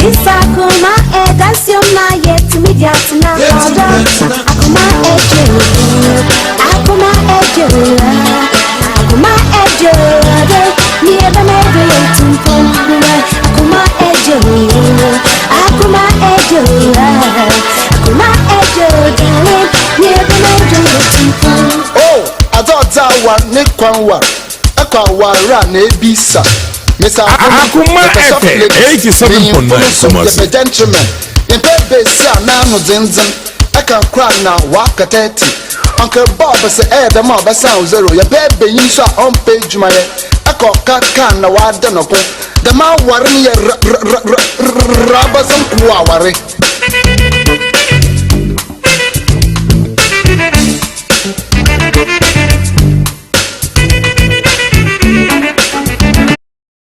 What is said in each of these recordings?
Akoma ɛdansioma yɛtumi di atena ɔdɔ. Akoma ɛdwo, akoma ɛdwo, akoma ɛdwo ɔdɔ. Ní ɛbɛ na ɛdwo yɛ tumpɔn. Akoma ɛdwo, akoma ɛdwo, akoma ɛdwo darling. Ní ɛbɛ na ɛdwo yɛ tumpɔn. O adze ɔdze awar ne kwan war ɛkɔ aware a na ebisa mr. Akoma FM 87.9 Kumasi. Yɛpɛ gentleman, yɛmpɛ besi a n'ano dzendzen ɛka nkora na waka 30. Uncle Bob sɛ ɛyɛ dɛm a ɔbɛsan wo zero. Yɛpɛ benyin so a ɔmpɛ adwumayɛ ɛkɔ kaka na wada no ko dɛm aware no yɛ rabasɛm ko aware.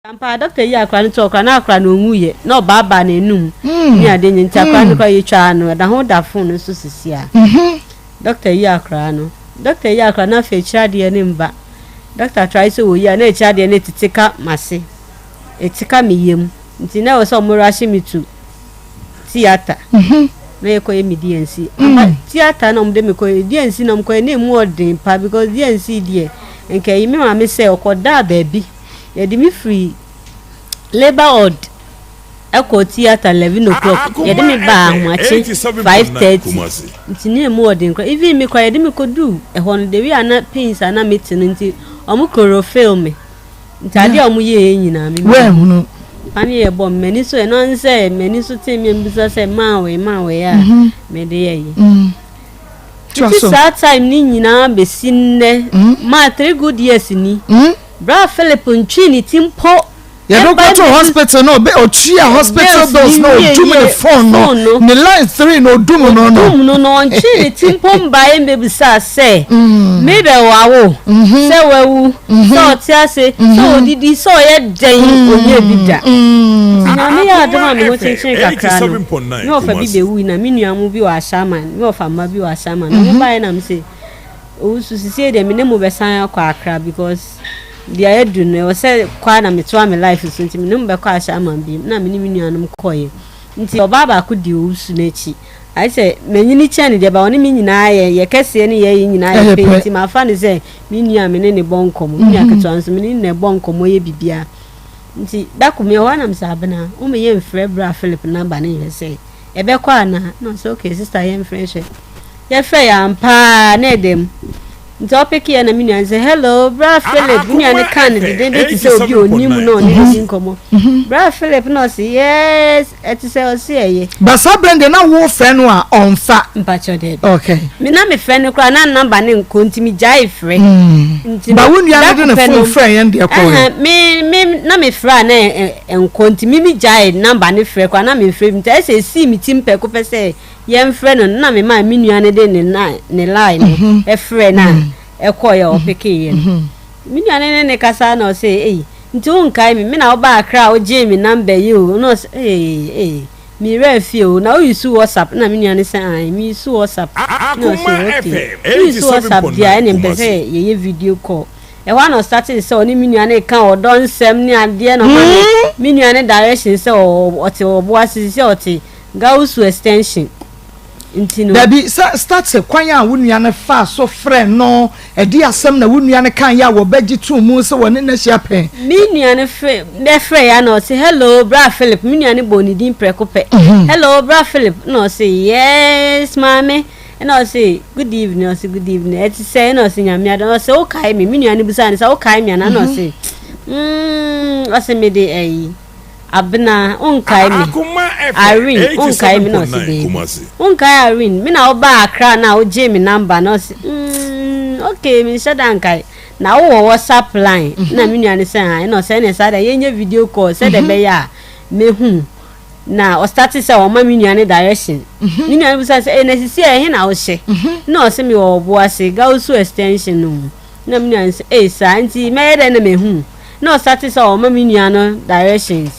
Ampa, dɔkta yi akora no to ɔkora na akora no onwu yɛ na ɔbaabaa n'anum ne ade nye, nti akora no kora yɛtwaa no ɛda ho da phone no so sisi a. Dɔkta yi akora no, dɔkta yi akora no, afei ekyir adeɛ ne mba. Dɔkta try sɛ wɔyi a na ekyir adeɛ no tete ka m'ase, ete ka me yam, nti na ɛwɔ sɛ ɔmo rush me to theatre na yɛkɔyɛ me D&C. Ampa, theatre na ɔmo de me kɔyɛ D&C na ɔmo kɔyɛ na emu ɔden pa because D&C deɛ nka yi me maame sɛ ɔkɔdaa baabi. Yɛde me firi labour ward ɛkɔ theatre 11 o'clock, yɛde me baa ahomakye 5:30, nti ne emu ɔden kora. Even me kora yɛde me kɔduru ɛhɔ no, the way a na pains a na me te no nti ɔmo chloroform me, nti adeɛ a ɔmo yɛ yɛ nyinaa me Wɛnhunu. Pane yɛ bɔ m'ani so, ɛno ne sɛ m'ani so te me mbisa sɛ maa wei, maa wei a mede yɛ yi. Toa nti so. Saa time ne nyinaa bɛsi nnɛ maa 3 good years ni, bra Philip ntwi ne ti mpo. Yɛde ɛba kɔto hospital na ɔbɛ ɔtua hospital bills bills na ni ɔdum ne wie phone no phone no. Ne line three na ɔdum no no. Dum no no ɔntwe ne ti mpo mbaeɛ mbɛbisa sɛ mebɛ wawo, sɛ wawu, sɛ ɔte ase, sɛ ɔdidi, sɛ ɔyɛ dɛn, ɔnyɛ bi da. Nti Nyame yɛ adom a me ho kyenkyen kakra no, me ɔfa bi bɛwui na me nua mu bi wɔ Ahyɛaman, me ɔfa mma bi wɔ Ahyɛaman na ɔmo baeɛ na me sɛ owusu sisie deɛ me ne mo bɛsan akɔ Akra because deɛ adu no ɛwɔ sɛ kɔ a na metoa me life so, nti me ne mo bɛkɔ Ahyɛaman bi na me ne me nuanom kɔeɛ. Nti ɔbaa baako di owusu n'akyi, ayɛ sɛ manyini kyɛn no deɛ ba ɔne me nyinaa yɛ kɛseɛ ne yɛyɛ nyinaa yɛ Ɛyɛ pɛ pɛ. Nti mafa no sɛ me nua a me ne ne bɔ nkɔmmɔ, me nua ketewa nso me ne ne bɔ nkɔmmɔ yɛ biribiara. Nti dako mi ɛhɔ anam sɛ abena wo me yɛ mfrɛ bra Philip number ne yɛ sɛ ɛbɛkɔ anaa, na ɔsɛ okay sister, yɛmfrɛ hwɛ. Yɛfrɛ yɛ ampaa na ɛda mu, nti ɔpick yɛ na me nua no sɛ, "Hello, bra Philip." Me nua no ka no dedenden te sɛ obi a onim na ɔne ne di nkɔmmɔ. "Bra Philip?" Na ɔse, "Yes." Ɛte sɛ ɔse ɛyɛ. But saa berɛ deɛ na wofrɛ no a ɔmfa. Mpakyɛ dɛ me na mefrɛ no koraa na number ne nkɔ, nti megyae frɛ. Nti Ba wo nua no de ne da ko pɛ phone no- frɛ yɛn deɛ kɔɛ. Ɛhɛn, me na mefrɛ a na ɛnkɔ, nti me megyae number ne frɛ koraa na memfrɛ bi, nti ayɛ sɛ esii me ti mpɛko pɛ sɛ yɛmfrɛ no na mema me nua no de ne na ne line no ɛfrɛ no a ɛkɔeɛ a ɔpickeeɛ no. Me nua no ne ne kasa na ɔsɛ, "Ei, nti wonkae me? Me na wobaa Akra a wogyee me number yi o." Na ɔsɛ, "Ee, ee, mewura fie o, na woyi so WhatsApp?" Na me nua no sɛ, "Ae, meyi so WhatsApp." Na ɔsɛ, "Okay, woyi so WhatsApp deɛ a, ɛne mpɛ sɛ yɛyɛ video call." Ɛhɔ a na ɔstart sɛ ɔne me nua no ka ɔdɔ nsɛm ne adeɛ na ɔma me nua no direction sɛ ɔte ɔbo ase sɛ ɔte Gausu Extension nti no. Dabi, sɛ start sɛ kwan a wo nua no fa so frɛ no, ɛde asɛm na wo nua no kan yɛ a wɔbɛgye to mu sɛ wɔne no ahyia pɛn. Me nua no frɛ bɛfrɛ ya na ɔse, "Hello, bra Philip." Me nua no bɔ ne din prɛko pɛ. "Hello, bra Philip." Na ɔse, "Yes, maame." Ɛna ɔse, "Good evening." Ɔse, "Good evening, ɛte sɛ?" Ɛna ɔse, "Nyame adom." Ɔse, "Wokae me?" Me nua no bisa no sɛ, "Wokae me ana?" Na ɔse, ɔse, "Mede ɛyi Abena, wonkae me? Irene, wonkae me?" Na ɔse, "Daabi." "Wonkae Irene? Me na wobaa Accra na wogyee me number." Na ɔse, okay, menhyɛ da nkae. Na wowɔ WhatsApp line?" Na me nua no sɛ, "Ha." Ɛna ɔsɛ, "Ɛne saa deɛ yɛnyɛ video call sɛdeɛ ɛbɛyɛ a mehu." Na ɔstart sɛ ɔma me nua no direction. Me nua no bisa sɛ, "Ɛ na sisi a ɛhe na wohyɛ?" Na ɔsɛ, "Mewɔ ɔbo ase Gausu Extension no mu." Na me nua no sɛ, "Ee, saa nti mɛyɛ dɛn na mehu?" Na ɔstart sɛ ɔma me nua no directions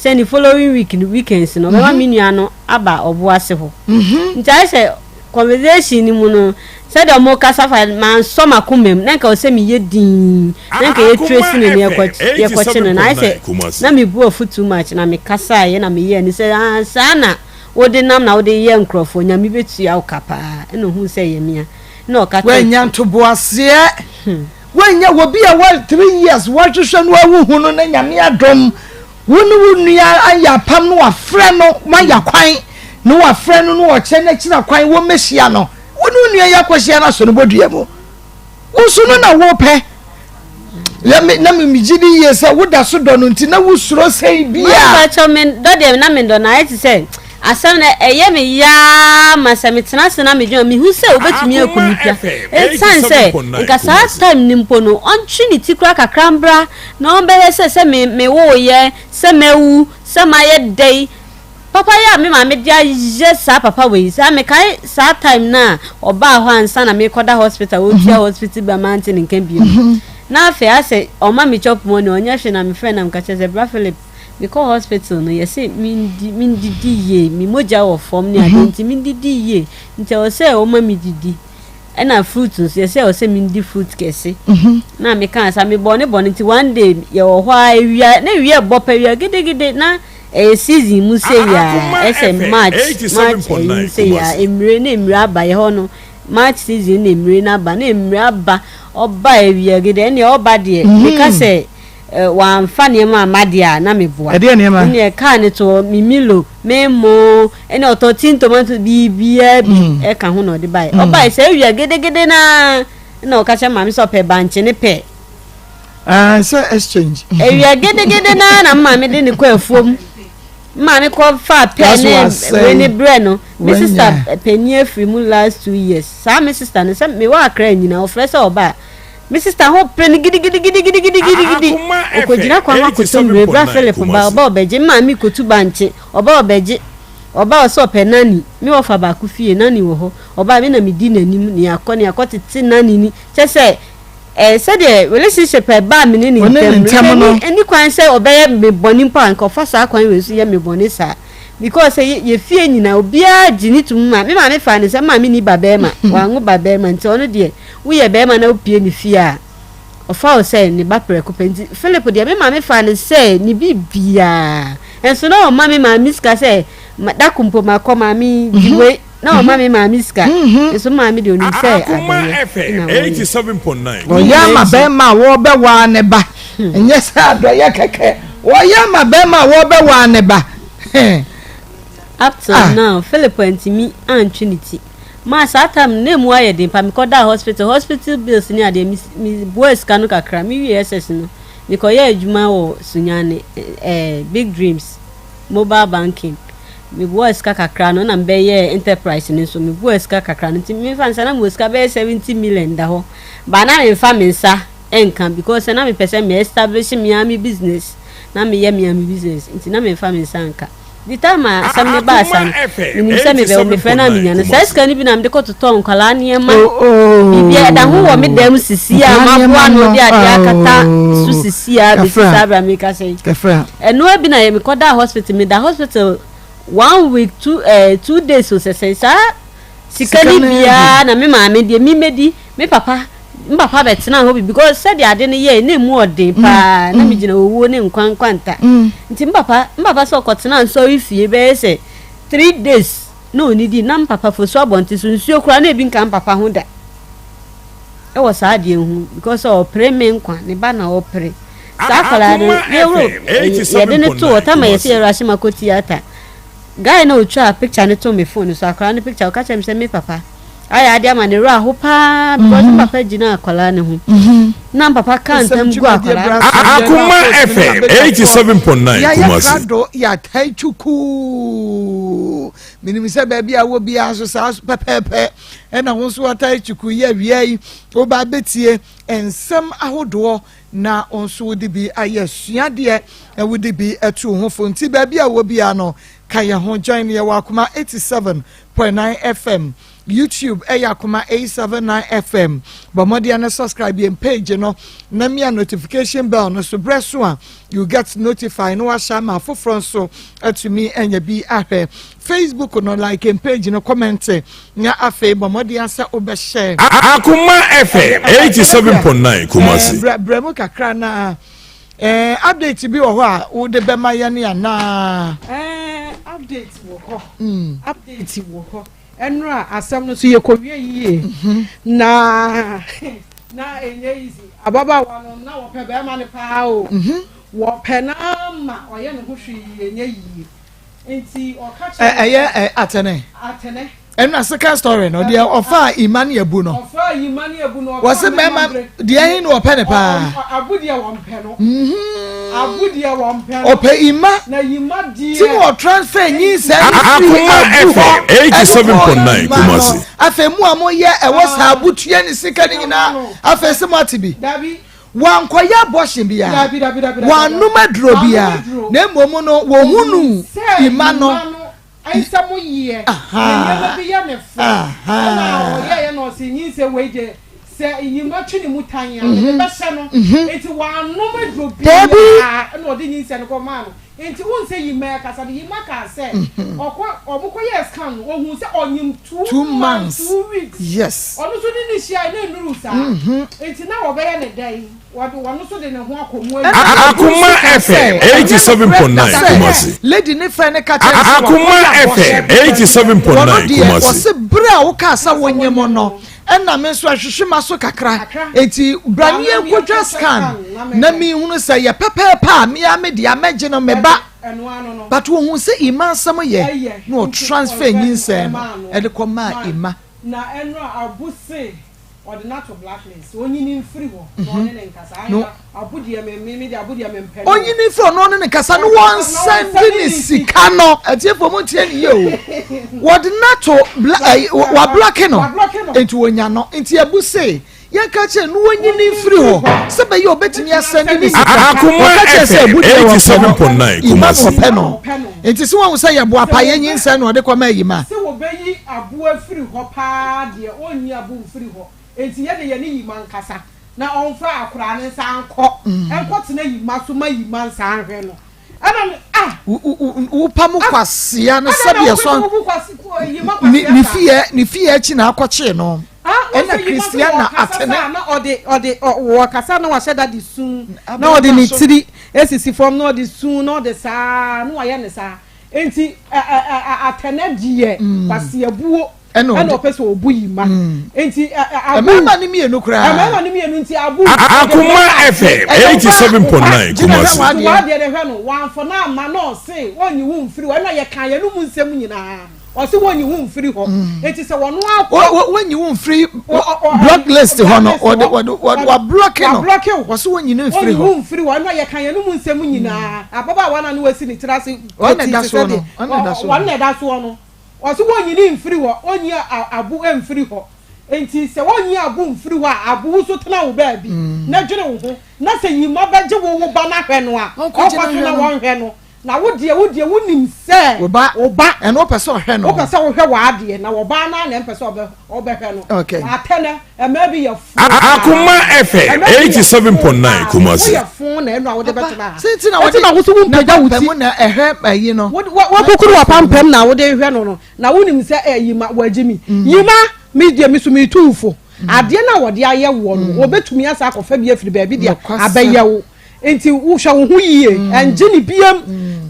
sɛ ne following week no, weekends no, ɔbɛma me nua no aba ɔbo ase hɔ. Nti ayɛ sɛ Conversation no mu no, sɛdeɛ ɔmo kasa fa, mansɔ m'akoma mu. Na nka ɔsɛ meyɛ dinn na nka Akoma yɛtrace no ne FM yɛkɔkye no na ayɛ sɛ 87.9 Kumasi. Na mebu afu too much na mekasaeɛ na meyɛɛ ne sɛ, ah, saa na wode nam na wode yɛ nkurɔfoɔ, Nyame bɛtua wo ka paa. Ɛna ohuu sɛ ɛyɛ mea na ɔka kyerɛ. Woanya ntoboaseɛ, woanya obi a wa 3 years wɔhwehwɛ no ahuhu no, na Nyame adom wo ne wo nua ayɛ apam no, wafrɛ no, mayɛ kwan na wafrɛ no no, ɔkyɛ no akyira kwan, wɔmmɛhyia no. Wo ne wo nua yɛ akɔhyia no asɔ no bɔdua mu, wo nso no na wopɛ. Na megye di yie sɛ woda so dɔ no, nti na wosuro sɛn bia. Mampakyɛ, me dɔ deɛ na me dɔ na ayɛ te sɛ asɛm no ɛyɛ me yaa ma sɛ metena ase na medwene, mehu sɛ wobɛtumi aku Akoma nipa FM ɛsiane sɛ 87.9 nka saa Kumasi. time no mpo no, ɔntwe ne ti kora kakra mbra na ɔmbɛhwɛ sɛ mewoyɛ, sɛ mawu, sɛ mayɛ dɛn. Papa yɛ a me maame de ayɛ saa papa wei saa. Mekae saa time no a ɔbaa hɔ ansa na mekɔda hospital, wɔtua hospital ba, mante ne nka bio. Na afei asɛ ɔma me chop money, ɔnyɛ hwee. Na mefrɛ na meka kyerɛ sɛ, "Bra Philip, mekɔ hospital no, yɛsɛ mendi mendidi yie, me mogya wɔ fam ne adeɛ, nti mendidi yie, nti ɛwɔ sɛ ɔma me didi, ɛna fruit nso yɛsɛ ɛwɔ sɛ mendi fruit kɛse." Na meka sa mebɔ ne bɔ no. Nti one day yɛwɔ hɔ a, ewia na ewia bɔ pɛ, ewia gedegede, na ɛyɛ season mu sɛ yia, Akoma ɛsɛ FM March, March ɛyi 87.9 sɛ yia, Kumasi. Emire na emire aba yɛ hɔ no, March season na emire na aba, na emire aba. Ɔba ewia gede, ɛnna ɔba deɛ, meka sɛ wamfa nneɛma ama deɛ a, na meboa. Ɛdeɛ nneɛma? Ɛnna kaa ne to me milo, me mo, ɛnna ɔtɔ tin tomato, biribiara bi ɛka ho na ɔde baeɛ. Ɔbaeɛ sɛ ewia gedegede naa ɛna ɔka kyerɛ maame sɛ ɔpɛ bankye ne pɛ. Ah, sɛ exchange. Ewia gedegede naa na maame de ne kɔ afuom, maame kɔ fa pɛ That's ne what I say. wei ne brɛ no. Me Wanya. sister panyin afiri mu last 2 years. Saa me sister no, sɛ mewɔ Akra nyinaa, ɔfrɛ sɛ ɔba a, me sister ho pere no gidigidigidigidigidi. Akoma Ɔkɔgyina kwan ho akɔtɔ mmire bra. 87.9 Philip ba, Kumasi. ɔba ɔbɛgye maame kotu bankye, ɔba ɔbɛgye, ɔba ɔsɛ ɔpɛ nani. Me wɔfa baako fie nani wɔ hɔ, ɔba me na me di n'anim ne akɔ ne akɔ tete nani ni kyɛ sɛ sɛdeɛ relationship ɛbaa me ne ne Ɔne ne ntam ntam no. Ɛni kwan sɛ ɔbɛyɛ me bɔne mpo a, nka ɔfa saa kwan wei so yɛ me bɔne saa, because sɛ yɛ fie nyinaa obiara gye ne tum ma me maame fa ne sɛ maame ni ba bɛrima, wango ba bɛrima, nti ɔno deɛ woyɛ bɛrima na wopie ne fie a, ɔfa wo sɛ ne ba prɛko pɛ. Nti Philip deɛ, me maame fa ne sɛ ne biribiaa, nso na ɔma me maame sika sɛ dako mpo makɔ maame gye wei, na ɔma me maame sika, nso maame deɛ onim sɛ Akoma adɔyɛ FM na wɔyɛ. 87.9. Ɔyɛ ama bɛrima a wɔbɛwaa ne ba, nyɛ sɛ adɔyɛ kɛkɛ, wɔyɛ ama bɛrima a wɔbɛwaa ne ba. Up till Ah. now, Philip antumi antwe ne ti maa saa time no, na emu ayɛ den pa. Mekɔdaa hospital, hospital bills ne adeɛ, me boa sika no kakra. Mewie SS no, mekɔyɛ adwuma wɔ Sunyane, Big Dreams Mobile Banking. Meboa sika kakra no na mebɛyɛ enterprise no nso. Meboa sika kakra no, nti memfa nsa na mewɔ sika bɛyɛ 70 million da hɔ ba, na memfa me nsa nka because na mepɛ sɛ me establish me ara me business na meyɛ me ara me business, nti na memfa me nsa nka. The time a asɛm ne baa sa no, menim sɛ mebɛwo, mefrɛ no a menya no. Saa sika no bi na mede kɔtotɔ nkwalaa nneɛma. Biribia ɛda ho wɔ me dam sisi a maboa no de adeɛ akata so sisi a bɛsi saa berɛ a meka sɛ Kɛfra. Ɛnoa bi na yɛ mekɔda hospital. Meda hospital one week 2 days o, sɛsɛn saa sika Sika no no biara na me maame deɛ memɛdi. Me papa, me papa bɛtena hɔ bi because sɛdeɛ ade no yɛɛ na emu ɔden paa, na megyina owuo ne nkwa nkwanta. Nti me papa sɛ ɔkɔtena nsɔre fie bɛyɛ sɛ 3 days na ɔnidi, na me papa fo so abɔnten so nsuo koraa na ebi nka me papa ho da ɛwɔ saa adeɛ ho because ɔpere me nkwa, ne ba na ɔpere saa akwadaa no. Akoma Yɛwuro FM yɛde ne to 87.9 ɔtama yɛsɛ Kumasi. yɛwura ahyɛm akɔ theatre. Guy na otwa picture ne to me phone so, akwadaa no picture, ɔka kyerɛ me sɛ me papa ayɛ adeɛ ama ne werɛ aho paa because me papa gyina akwadaa ne ho na me papa ka ntam gu akwadaa no. Akoma FM 87.9 Yɛayɛ Kumasi. krado, yɛatae twukuu. Menim sɛ baabi a wɔ biara so saa so pɛpɛɛpɛ ɛna wo nso watae twukuu yɛ. Awia yi woba bɛtie nsɛm ahodoɔ na wo nso wode bi ayɛ suadeɛ na wode bi atu wo ho fo. Nti baabi a wɔ biara no, ka yɛn ho, join yɛwɔ Akoma 87.9 FM. YouTube ɛyɛ Akoma 879 FM. Bɔ mmɔden na subscribe yɛn page no na mia notification bell no so berɛ so a you get notified na wahyɛ ama afoforɔ nso atumi anya bi ahwɛ. Facebook no, like yɛn page no, comment, na afei bɔ mmɔden sɛ wobɛhyɛ. Akoma FM 87.9 Kumasi. Brɛ mu kakra na update bi wɔ hɔ a wode bɛma yɛn anaa? Update wɔ hɔ. Update wɔ hɔ. Ɛnura asɛm no so yɛ kɔwie yie na ɛnyɛ easy. Ababaawa no na wɔpɛ bɛrima no paa o. Wɔpɛ naa ma ɔyɛ ne ho hwee ɛnyɛ yie, nti ɔka kyerɛ. Ɛyɛ Atene. Atene. Ɛnna second story no deɛ, ɔfa Ima ne Abu no. Ɔfa Yima ne Abu no. Wɔsi mɛɛma deɛ ɛhin na ɔpɛ ne paa? Abu deɛ, wɔn pɛ no. Abu deɛ, wɔn pɛ no. Ɔpɛ Ima. Na Yima deɛ. Tí wɔ transfer nyinsɛn. Akoma FM 87.9 Kumasi. Afei mu a mo yɛ ɛwɔ saa abutua ne sika ne nyinaa, afei sɛ mo ate bi. Dabi. Wankɔyɛ abortion bia. Dabi, dabi, dabi. Wanum aduro bia, na mmom no wɔhunu Ima no. Ɛnsɛ mo yɛ ne nneɛma bi yɛ ne fo, ɛna ɔyɛyɛ na ɔsɛ nyinsɛ wei deɛ, sɛ Yima twe ne mu tan a, mede bɛhyɛ no. Nti wanom aduro biara, ɛna ɔde nyinsɛ no kɔ maa no. Nti wɔn sɛ Yima ɛkasa no, Yima kaa sɛ ɔkɔ ɔmo kɔ yɛ scan no, ohun sɛ ɔnyim 2 months 2 weeks. Ɔno nso ne hyia ne nnuru saa, nti na wɔbɛyɛ ne dɛn? Wɔde wɔn nso de ne ho akɔ mu. Akoma FM 87.9 Kumasi. Lady ne fɛ ne ka kyerɛ sɛ Akoma FM 87.9 Kumasi. Wɔsi bere a wokaa sɛ wonyɛ mu no, ɛna me nso ahwehwɛ ma so kakra, eti brani nkotwa scan na mi hunu sɛ yɛ pɛpɛɛpɛ a mea me deɛ amɛgye no me ba. But ohun sɛ Ima nsɛm yɛ na ɔtransfer nyinsɛn no ɛde kɔ maa Ima. Na ɛno a Abu se ɔde no ato blacklist, onyini mfiri hɔ na ɔne ne nkasa. Ayɛ Abu deɛ, me deɛ, Abu deɛ, mempɛ no. Onyini firi ɔno ɔne ne kasa no, wɔn nsɛnde ne sika no. Atiefo mu ntie ne yie o, wɔde no ato bla ɛyi, wablock no, nti wonya no. Nti Abu se yɛnka kyerɛ no wɔnyini mfiri hɔ sɛ bɛyɛ obɛtumi asɛnde ne sika. Akoma Wɔka kyerɛ sɛ FM Abu deɛ wɔpɛ no, 87.9 Ima na Kumasi. ɔpɛ no. Nti sɛ wɔn sɛ yɛ boapa yɛ nyinsɛn na ɔde kɔma Yima. Sɛ wɔbɛyi Abu afiri hɔ paa deɛ, ɔnyi Abu mfiri hɔ. Nti yɛde yɛne Yima nkasa na ɔmfa akoraa ne nsa nkɔ tena Yima so ma Yima nsa nhwɛ no. Ɛna ah. Wopa mu kwasia no sɛdeɛ sɔ ne fie akyi na akɔkyee no, ɛna Christiana Atene. Na ɔde wɔkasa na wahyɛ da de sun na ɔde ne tiri esisi fam na ɔde sun na ɔde saa na wayɛ ne saa. Nti Atene deɛ, kwasiabuo ɛna ɔpɛ sɛ ɔbu Yima. Nti Abu mmarima ne mmienu koraa. Mmarima ne mmienu, nti Abu. Akoma FM 87.9 Kumasi. Wadeɛ de hwɛ no, wamfa no ama na ɔse wɔnyi wo mfiri hɔ. Ɛna yɛka yɛn mu nsɛm nyinaa, ɔse wɔnyi wo mfiri hɔ. Nti sɛ wɔn akɔ. Wɔnyi wo mfiri block list hɔ no, ɔde wablock no, wɔse wɔnyi no mfiri hɔ. Wɔnyi hɔ. Wo mfiri hɔ. Ɛna yɛka yɛn mu nsɛm nyinaa, ababaawa na ne wasi ne tiri ase. Wɔn na ɛda soɔ no, wɔn na ɛda soɔ no. Wɔn na ɛda soɔ no, ɔse wɔnyi ne mfiri hɔ, ɔnyi Abu mfiri hɔ. Nti sɛ wɔnyi Abu mfiri hɔ a, Abu nso tena wo baabi na dwene wo ho, na sɛ Yima bɛgye wo ba n'ahwɛ no a, ɔnkɔ so na wɔnhwɛ no. Na wo deɛ wonim sɛ wo ba. Wo ba. Ɛno wopɛ sɛ ɔhwɛ no. Wopɛ sɛ wohwɛ w'adeɛ na wɔbaa no na mpɛ sɛ ɔbɛhwɛ no. Atɛnɛ mmaa bi yɛ fo. Akoma FM 87.9 Kumasi. Woyɛ fo na ɛnu a wode bɛtena ha. Sɛ na wɔde na woso wo mpagya wo ti mu na ɛhwɛ ayi no. Wakukuru wapampam na wode hwɛ no, na wonim sɛ ɛ Yima wagyi mi. Yima mi deɛ, mi so mi tu fo. Adeɛ no a wɔde ayɛ wɔ no, wɔbɛtumi asa akɔfa bi afiri baabi deɛ abɛyɛ wo. Nti wohwɛ wo ho yie, ɛngye ne biam.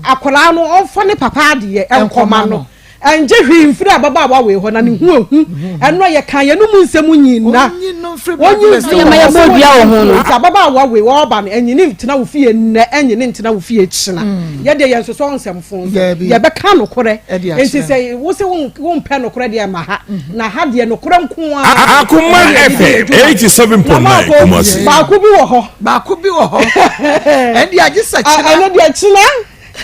Akwaraa no, ɔmfa ne papa adeɛ ɛnkɔma no, ɛngye hwee mfiri ababaawa wei hɔ na ne ho ehu. Ɛno a yɛka yɛn mu nsɛm nyina, onyi mfiri hɔ dua wɔ ho no. Nti ababaawa wei ɔreba no, ɛnyini ntena wo fie nnɛ, ɛnyini ntena wo fie kyena. Yɛdeɛ yɛn sosɔ nsɛmfo nso, yɛbɛka nokorɛ. Nti sɛ wosi wompɛ nokorɛ deɛ, ma ha na ha deɛ, nokorɛ nko ara. Akoma FM 87.9 Kumasi. Baako bi wɔ hɔ. Baako bi wɔ hɔ, ɛnde agye sɛ kyena. Ɛno deɛ kyena,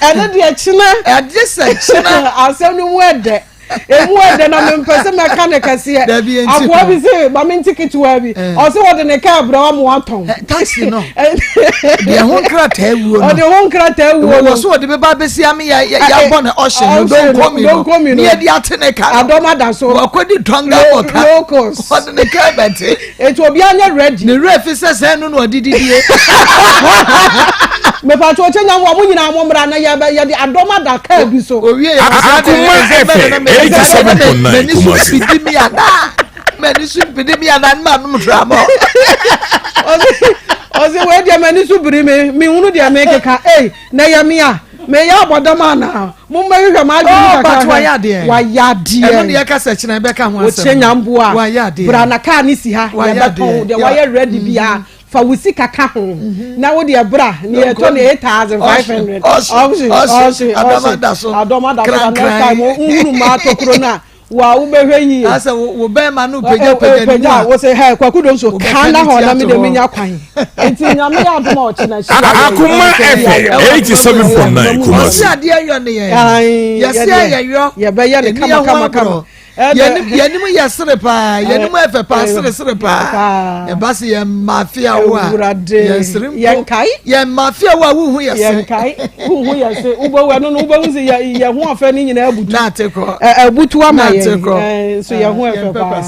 ɛno deɛ kyena. Agye sɛ kyena. Asɛm no mu ɛdɛ. Emu ɛdɛ na mempɛ sɛ mɛka ne kɛseɛ. Akoa bi se ma mente ketewa bi. Eh. Ɔse wɔde ne kaa brɛ wa mo atɔn. Eh, taxi no. Deɛ ho nkrataa wuo no. Ɔde ho nkrataa wuo no. Wɔ so wɔde bɛba abɛsi ame yɛ eh, yɛabɔ ne ɔhyɛ no donkomi no. Ne yɛde ate ne ka no. Adɔm ada so. Wakɔdi tɔnga wɔ ka. Locals. Ɔde ne kaa bɛte. Eti obiara nyɛ ready. Ne werɛ fi sɛ sɛ ɛno na ɔde didie. Mepatwa ɔkyɛ nya wɔn nyinaa mo mmra na yɛbɛ yɛde adɔm ada kaa bi so. Owie yɛ Akoma FM 87.9 Kumasi. M'ani so bidi mi ana m'ani so bidi mi ana ne ma nom tramɔ. Ɔsi wei deɛ m'ani so biri mi mi hunu deɛ mi keka ei na yɛ mi a meyɛ abɔdam anaa. Mo mma hwehwɛ mo adwene mu oh, kakra hwɛ. Wayɛ adeɛ. Wayɛ adeɛ. Ɛno deɛ ɛka sɛ kyerɛ bɛka ho asɛm. Wɔkyɛ nyamboa. Wayɛ adeɛ. Bra na kaa ne si ha. Yɛbɛtɔn deɛ wayɛ ready mm-hmm. biara. Fa wo sika ka ho. Mm-hmm. Na wo deɛ bra ne yɛtɔ ne 8500. Auction auction auction. Adɔm ada so. Na next time nhunu maa tokuro no a wa wobɛhwɛ yie. Asɛ wo bɛrima no pagya pagya ne mu a. Wo sɛ hɛ kwaku dom so kan na hɔ na mi de mi nya kwan. Nti nyame yɛ adom a ɔkye na hyia. Akoma FM 87.9 Kumasi. Ɔsi adeɛ yɔ ne yɛn. Yɛsi ayɛ yɔ. Yɛbɛyɛ ne kama kama kama. Yɛnim yɛ sere paa yɛnim ɛfɛ paa sere sere paa. Ɛba se yɛn mafia wo a. Yɛn sere mpo. Yɛn mafia wo a wuhu yɛ se. Yɛn kae wuhu yɛ se wobɛwu ɛno no wobɛhu se yɛ yɛ ho afɛ ne nyinaa abutu. Naate kɔ. Abutu ama yɛn nso yɛ ho ɛfɛ paa.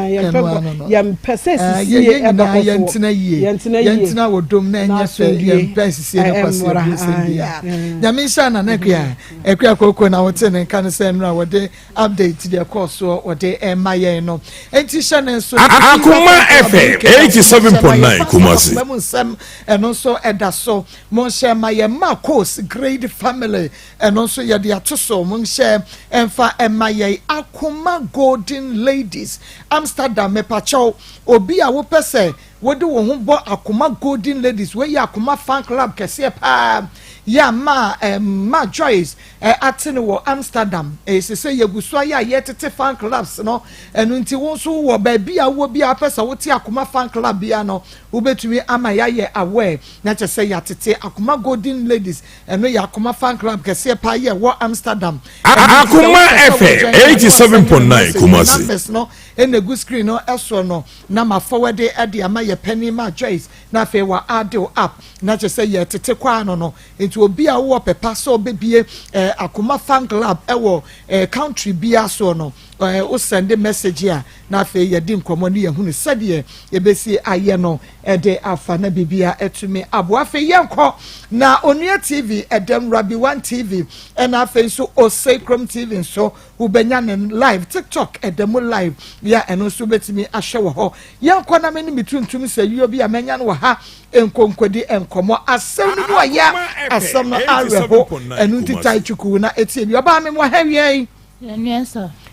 Yɛn pɛ yɛn pɛ sɛ sisie ɛbɛkɔ soɔ. Yɛntena yie. Yɛntena yie. Yɛntena wɔ dom na ɛnyɛ fɛ yɛn pɛ sisie no kwasi abu sɛm bia. Nyame nhyɛ na na akua akua koko na wote ne nka no sɛ nnora wɔde update deɛ ɛkɔɔ soɔ wɔde ɛma yɛn no enti hyɛ ne nso. Akoma FM 87.9 Kumasi. Mu nsɛm ɛno nso ɛda so monhyɛ ma yɛn ma course grade family ɛno nso yɛde ato so monhyɛ ɛmfa ɛma yɛn Akoma Golden Ladies Amsterdam mepakyɛw obi a wopɛ sɛ wode wo ho bɔ Akoma Golden Ladies wei yɛ Akoma fan club kɛseɛ paa yɛ ama ma Joyce ate no wɔ Amsterdam. Ɛsɛ sɛ yɛgu so ayɛ a yɛtete fan clubs no. Ɛno nti wo nso wɔ baabi a wowɔ biara pɛ sɛ wote Akoma fan club biara no, wobɛtumi ama yɛayɛ aware na kyerɛ sɛ yɛatete Akoma Golden Ladies. Ɛno yɛ Akoma fan club kɛseɛ paa yɛ ɛwɔ Amsterdam. Akoma FM 87.9 Kumasi. Numbers no ɛna egu screen no ɛsoɔ no na ma forward ɛde ama yɛ panin ma Joyce na afei wa add wo up na kyerɛ sɛ yɛtete kɔ ano no. Nti obi a wowɔ pɛ pa sɛ ɔbɛbie eh, Akoma fan club ɛwɔ eh, country biara soɔ no eh, wo sɛnde message a na afei yɛdi nkɔmmɔ ne yɛhunu sɛdeɛ yɛbɛsi ayɛ no ɛde afa na biribia atumi aboa. Afei yɛnkɔ na Onua TV ɛdɛm Rabi One TV ɛna afei nso Osei Krom TV nso wobɛnya ne live TikTok ɛda mu live yɛ ɛno nso wobɛtumi ahwɛ wɔ hɔ. Yɛnkɔ na me ne me tuntum sɛ yio bi a manya no wɔ ha nkonkodi nkɔmmɔ. Asɛm no mu ɔya, asɛm no awerɛho. Ɛno nti tae twuku na etie bi. Ɔbaa me mo ha wiɛ yi.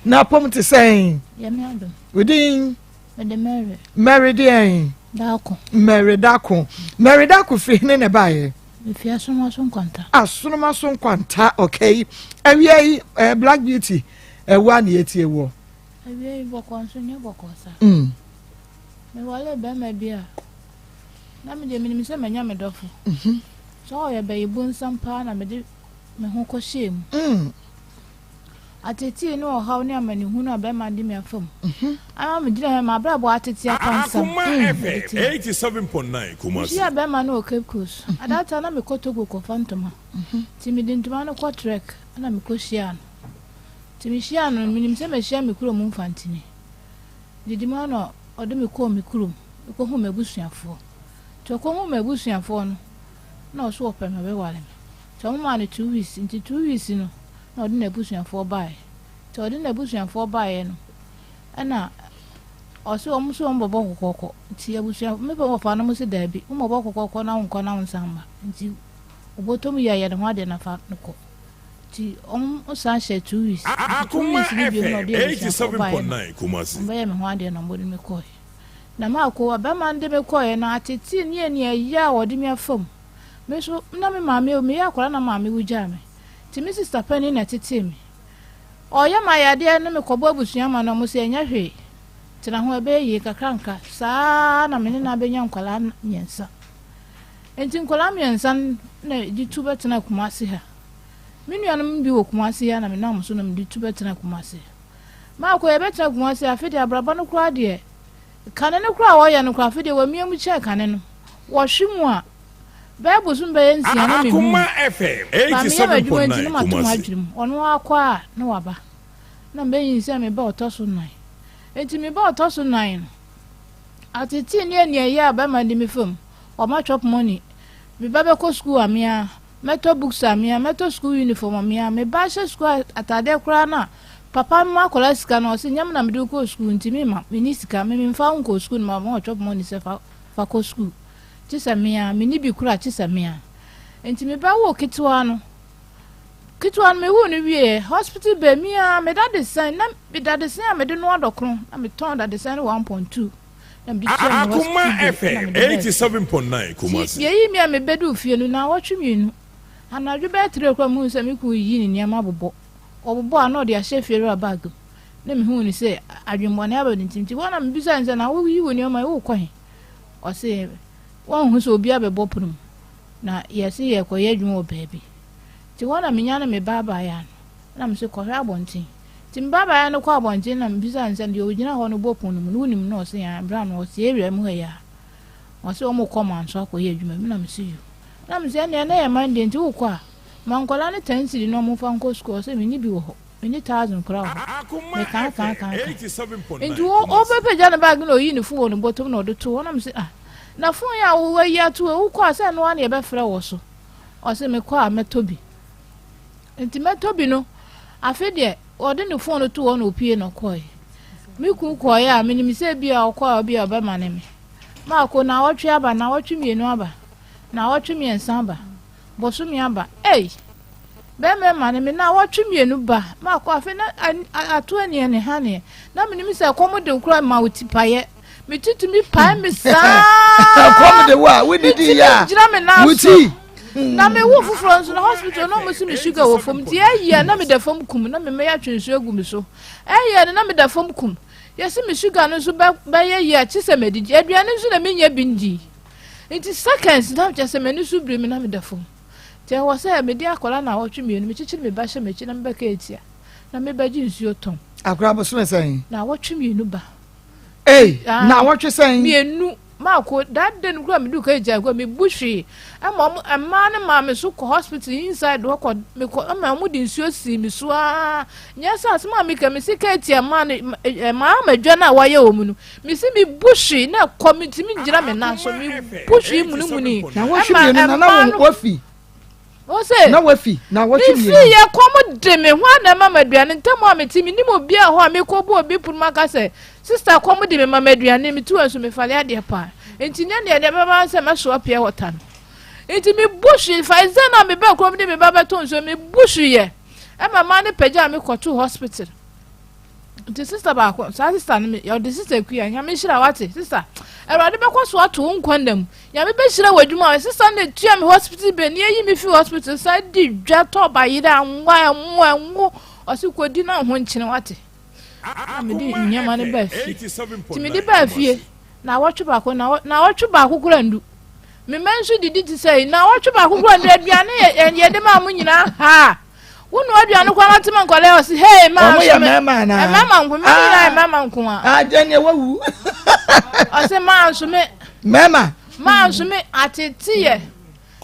Na apɔm te sɛn? Wodin? Mary. Mary deɛn? Dako. Mary Dako. Mary Dako firi hene na ɛbaeɛ? Mefi Asonoma so nkwanta. Asonoma so nkwanta, okay. Awia yi, eh, Black Beauty, ɛwɔ a na yɛtie wɔ. Awia yi bɔkɔ nso nyɛ bɔkɔ sa. Mewaree barima bi a na me deɛ menim sɛ manya me dɔfo. Sɛ ɔyɛ bayibonsam paa na mede me ho kɔhyɛɛ mu. Ateetee ne ɔhaw ne amanehunu a barima de me afa mu ama megyina hɔ yi, m'abrabɔ atete apansam. Akoma Mede FM te hɔ. 87.9 Kumasi. Mehyiaa barima no wɔ Cape Coast. At that time na mekɔ Togo kɔfa ntoma. Nti mede ntoma no kɔ trek na mekɔhyiaa no. Nti mehyiaa no no, menim sɛ mahyia me kurom mfantini. Didi mu ara na ɔde me kɔɔ me kurom kɔhuu m'abusuafoɔ. Nti ɔkɔhuu m'abusuafoɔ no, na ɔso ɔpɛ me, ɔbɛware me. Nti wɔmaa no 2 weeks, nti 2 weeks no na ɔde n'abusuafoɔ baeɛ. Nti ɔde n'abusuafoɔ baeɛ no, ɛna ɔse wɔn nso wɔn bɛbɔ kɔkɔkɔ. Nti abusua, me papa no mo se daabi, wɔmmɔbɔ kɔkɔkɔ na wonkɔ na wonsan mma. Nti ɔbɔtɔm yi ayɛ ne ho adeɛ na fa no kɔ. Nti ɔmo san hyɛɛ 2 weeks. Nti two Akoma weeks no bio na FM ɔde abusuafoɔ baeɛ no 87.9 Kumasi. ɔmo bɛyɛɛ me ho adeɛ na ɔmo de me kɔɔɛ. Na maako bɛrima no de me kɔɔɛ no atetee ne aniɛyaa a ɔde me afa mu. Me nso na me maame awu, meyɛ akwadaa na maame wu gyaa me. Nti me sister panin na ɛtetee me. Ɔɔyɛ me ayadeɛ no mekɔbɔ abusua ma no ɔmo se ɛnyɛ hwee, tena ho ɛbɛyɛ yie nkakrankra. Saa ara na me ne no abɛnya nkwadaa mmiɛnsa. Nti nkwadaa mmiɛnsa no na yɛde tu bɛtenaa Kumasi ha. Me nuanom bi wɔ Kumasi ha na menam so na mede tu bɛtena Kumasi. Maakɔ yɛbɛtena Kumasi afe deɛ abrabɔ no koraa deɛ kane no koraa a wɔyɛ no koraa afe deɛ wɔamia mu kyɛn kane no. Wɔhwe mu a bɛyɛ bosom bɛyɛ nsia na mehu Akoma FM Ba meyɛ m'adwuma nti 87.9 na mato Kumasi. m'adwene mu. Ɔno ara kɔ a na waba. Na mɛnyinsɛn me ba a ɔtɔ so nnan. Enti me ba a ɔtɔ so nnan no, atetee ne aniɛyaa a bɛrima de me fa mu, ɔma chop money, me ba bɛkɔ sukuu a me ara, mɛtɔ books a me ara, mɛtɔ sukuu uniform a me ara, me ba hyɛ sukuu ataadeɛ koraa no a, papa mma akwadaa sika no, ɔse nyɛ me na mede wo kɔɔ sukuu nti memma, menni sika, me memfa wo nkɔɔ sukuu no ma ma chop money sɛ fa fa kɔ sukuu, gye sɛ me ara, menni bi koraa gye sɛ me ara. Enti me ba woo ketewa no, Ketewa no mewoo no wieɛ, hospital bed me ara me dadesɛn, na me dadesɛn a mede noa dɔkono, na metɔn dadesɛn no 1.2 na mede tua me Akoma hospital bill na FM mede baa fie. 87.9 Nti Kumasi. yɛyii me a mebɛduu fie no, naawɔtwe mmienu, anadwo bɛyɛ 3 koraa mehuu sɛ me kunu reyiyi ne nneɛma abobɔ. Ɔbobɔ a na ɔde ahyɛ fiewura bag mu. Na mehuu no sɛ adwemmɔne aba ne tirim. Nti hɔ na mebisaa no sɛ, na woyi wo nneɛma yi worekɔ he? Ɔse wanhu sɛ obi abɛbɔ pono mu na yɛse yɛrekɔyɛ adwuma wɔ baabi. Nti hɔ na menya ne me ba abaayaa no, na mese kɔhwɛ abɔnten. Nti me ba abaayaa no kɔɔ abɔnten na mebisaa no sɛ deɛ ɔgyina hɔ no bɔ pon no mu no wonim no? Ɔse aane, bra no ɔte area mu ha yi ara. Ɔse wɔn kɔ Manso akɔyɛ adwuma bi na mese yoo. Na mese ɛnneɛ na ɛyɛ Monday nti wokɔ a ma nkwadaa no ten cedi na wɔmfa nkɔ sukuu. Ɔse menni bi wɔ hɔ, menni thousand koraa wɔ hɔ. Akoma Mekaa kaa FM kaa kaa. 87.9 Nti Kumasi. ɔbɛpagya ne bag na ɔyii ne phone wɔ ne bɔtɔm na ɔde too hɔ na mese ah na phone yi a woayi ato hɔ yi wokɔ a sɛ ɛno ara na yɛbɛfrɛ wɔ so. Ɔse mekɔ a mɛtɔ bi. Nti mɛtɔ bi no, afe deɛ ɔde ne fon no too hɔ na opie na ɔkɔe. Me kun kɔeɛ a menim sɛ bi a ɔkɔ a bi a ɔbɛmane me. Maako naawɔtwe aba, naawɔtwe mmienu aba, naawɔtwe mmiɛnsa aba, bosome aba. Ei! Bɛrima mane me naawɔtwe mmienu ba. Maako afe na ato aniɛ ne haneɛ. Na menim sɛ ɛkɔm de wo koraa ma wo ti paeɛ. Me ti tumi pae me saa. Ɛkɔm de wo a wodidi yɛ a. Mentumi ngyina me nan Wo so. ti. Na me wo foforɔ nso na hospital na wɔn si me sugar wɔ fam nti ɛyɛ na meda fam kum na me mɛyɛ atwe nsuo agu me so ɛyɛ no na meda fam kum yɛsi me sugar no nso bɛ bɛyɛ yie akyi sɛ mɛdidi aduane nso na menyɛ bi ndi nti seconds na kyɛ sɛ m'ani so biri me na meda fam nti ɛwɔ sɛ mede akwadaa na awɔtwe mmienu mekyekyere me ba hyɛ m'akyi na mebɛka etia na mebɛgye nsuo tɔn. Akwadaa bosome sɛn? Na awɔtwe mmienu ba. Ei, naawɔtwe sɛn? Mmienu. Maako, that day no koraa medu ka gya koraa mebu hwee. Ɛma ɔmo mmaa no maa me so kɔ hospital inside hɔ kɔ mekɔ ɛma ɔmo de nsuo sii me so aa. Nyɛ sɛ asɛm a meka mesi ka etia mmaa no mmaa ama dwa no a wɔayɛ wɔ mu no. Mesi mebu hwee na ɛkɔ metumi ngyina me nan so mebu hwee munimuni. Naawɔtwe mmienu na na wafi. Ose, Na wafi naawɔtwe mmienu. Mefii yɛ kɔm de me, hwan na ɛma me aduane? Ntam a mete, mennim obiara hɔ a mekɔbɔ obi pono mu aka sɛ, Sista, kɔm de me, ma me aduane. Metu hɔ nso, mefale adeɛ paa. Enti nyɛ deɛ deɛ ɛbɛba ne sɛ mɛsoa pure water no. Enti mebu hwee, Faizan a mebaa kurom de me ba bɛtɔ nsuo, mebu hweeɛ. Ɛma maa no pagyaa me kɔtoo hospital. Nti sista baako, saa sista no, ɔde sista Akua, Nyame nhyira wate, sista, Awurade bɛkɔ so ato wo nkwa nna mu. Nyame bɛhyira w'adwuma a, sista no tua me hospital bill, ne ayi me fi hospital, san di dwa tɔ bayerɛ, anwa, ɛmo, ɛngo, ɔse kɔdi na ho nkyene wate. Na mede nneɛma no baa fie. Nti mede baa fie, na awɔtwe baako, na awɔtwe baako kora ndu. Me mma nso didi te sɛ, na awɔtwe baako kora ndu, aduane yɛde maa mo nyinaa haa. Wo nua aduane koraa na tema nkwadaa ɔsi hey maa Wɔn yɛ mmarima anaa? Mmarima nko, mmarima nyinaa yɛ mmarima nko a. Ah, deɛ nea wawu. Ɔsi maa nso me. Mmarima. Maa nso me atete yɛ.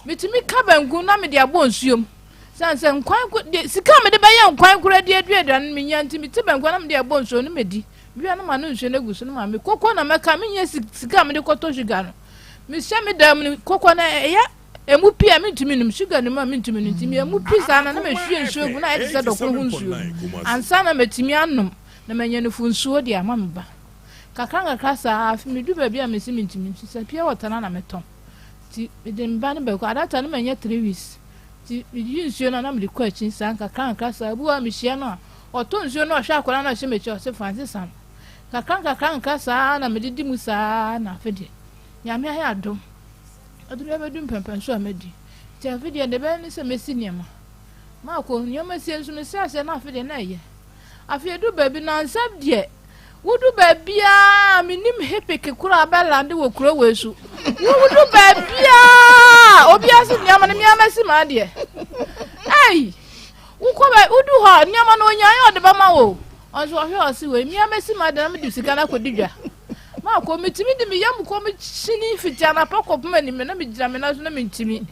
Metumi ka banku na mede abɔ nsuom. Sɛn sɛ nkwan ko de sika a mede bɛyɛ nkwan koraa de adua aduane no menya nti mete banku na mede abɔ nsuo no medi. Wia no ma no nsuo no agu so no ma me koko na mɛka menyɛ sika a mede kɔtɔ sugar no. Mehyɛ me dan mu no koko no ɛyɛ Emu pi a mintumi nnom, sugar nni mu a mintumi nnom nti emu pi saa na na mehwie nsuo agu na ayɛ te sɛ dɔkono ho nsuo ansa na matumi anom na manya nufunsuo de ama me ba. Kakra nkakra saa afei medu baabi a mese mintumi nso sɛ pure water na na metɔn nti mede me ba no bɛkɔ at that time na manya 3 weeks nti meyi nsuo no a na mede kɔ akyi saa nkakra nkakra saa ebi wɔ hɔ a mehyia no a ɔtɔ nsuo no ɔhwɛ akwadaa no a ɔhyɛ m'akyi ɔse fa nsesa no kakra nkakra nkakra saa na mede di mu saa na afei deɛ Nyame ayɛ adom Ɔde me abɛdu mpɛnpɛnso a madi. Nti afe deɛ, deɛ ɛbɛyɛ ne sɛ mɛsi nneɛma. Makɔ nneɛma sie nso mesii aseɛ na afe deɛ na ɛyɛ. Afei ɛdu baabi nansa deɛ, wodu baabiara menim hepeke koraa bɛlande wɔ kuro wei so. Wodu baabiara obiara si nneɛma no mmea mɛsi m'adeɛ. Ei! Wokɔ bɛ wodu hɔ a nneɛma no onyaeɛ a ɔde bɛma wo o. Ɔnso ɔhwɛ ɔse wei mea mɛsi m'adan na mede sika no akɔdi dwa. Makɔ metumi de me yam kɔm kyini fiti anapa kɔpem anwummerɛ na megyina me nan so na mentumi.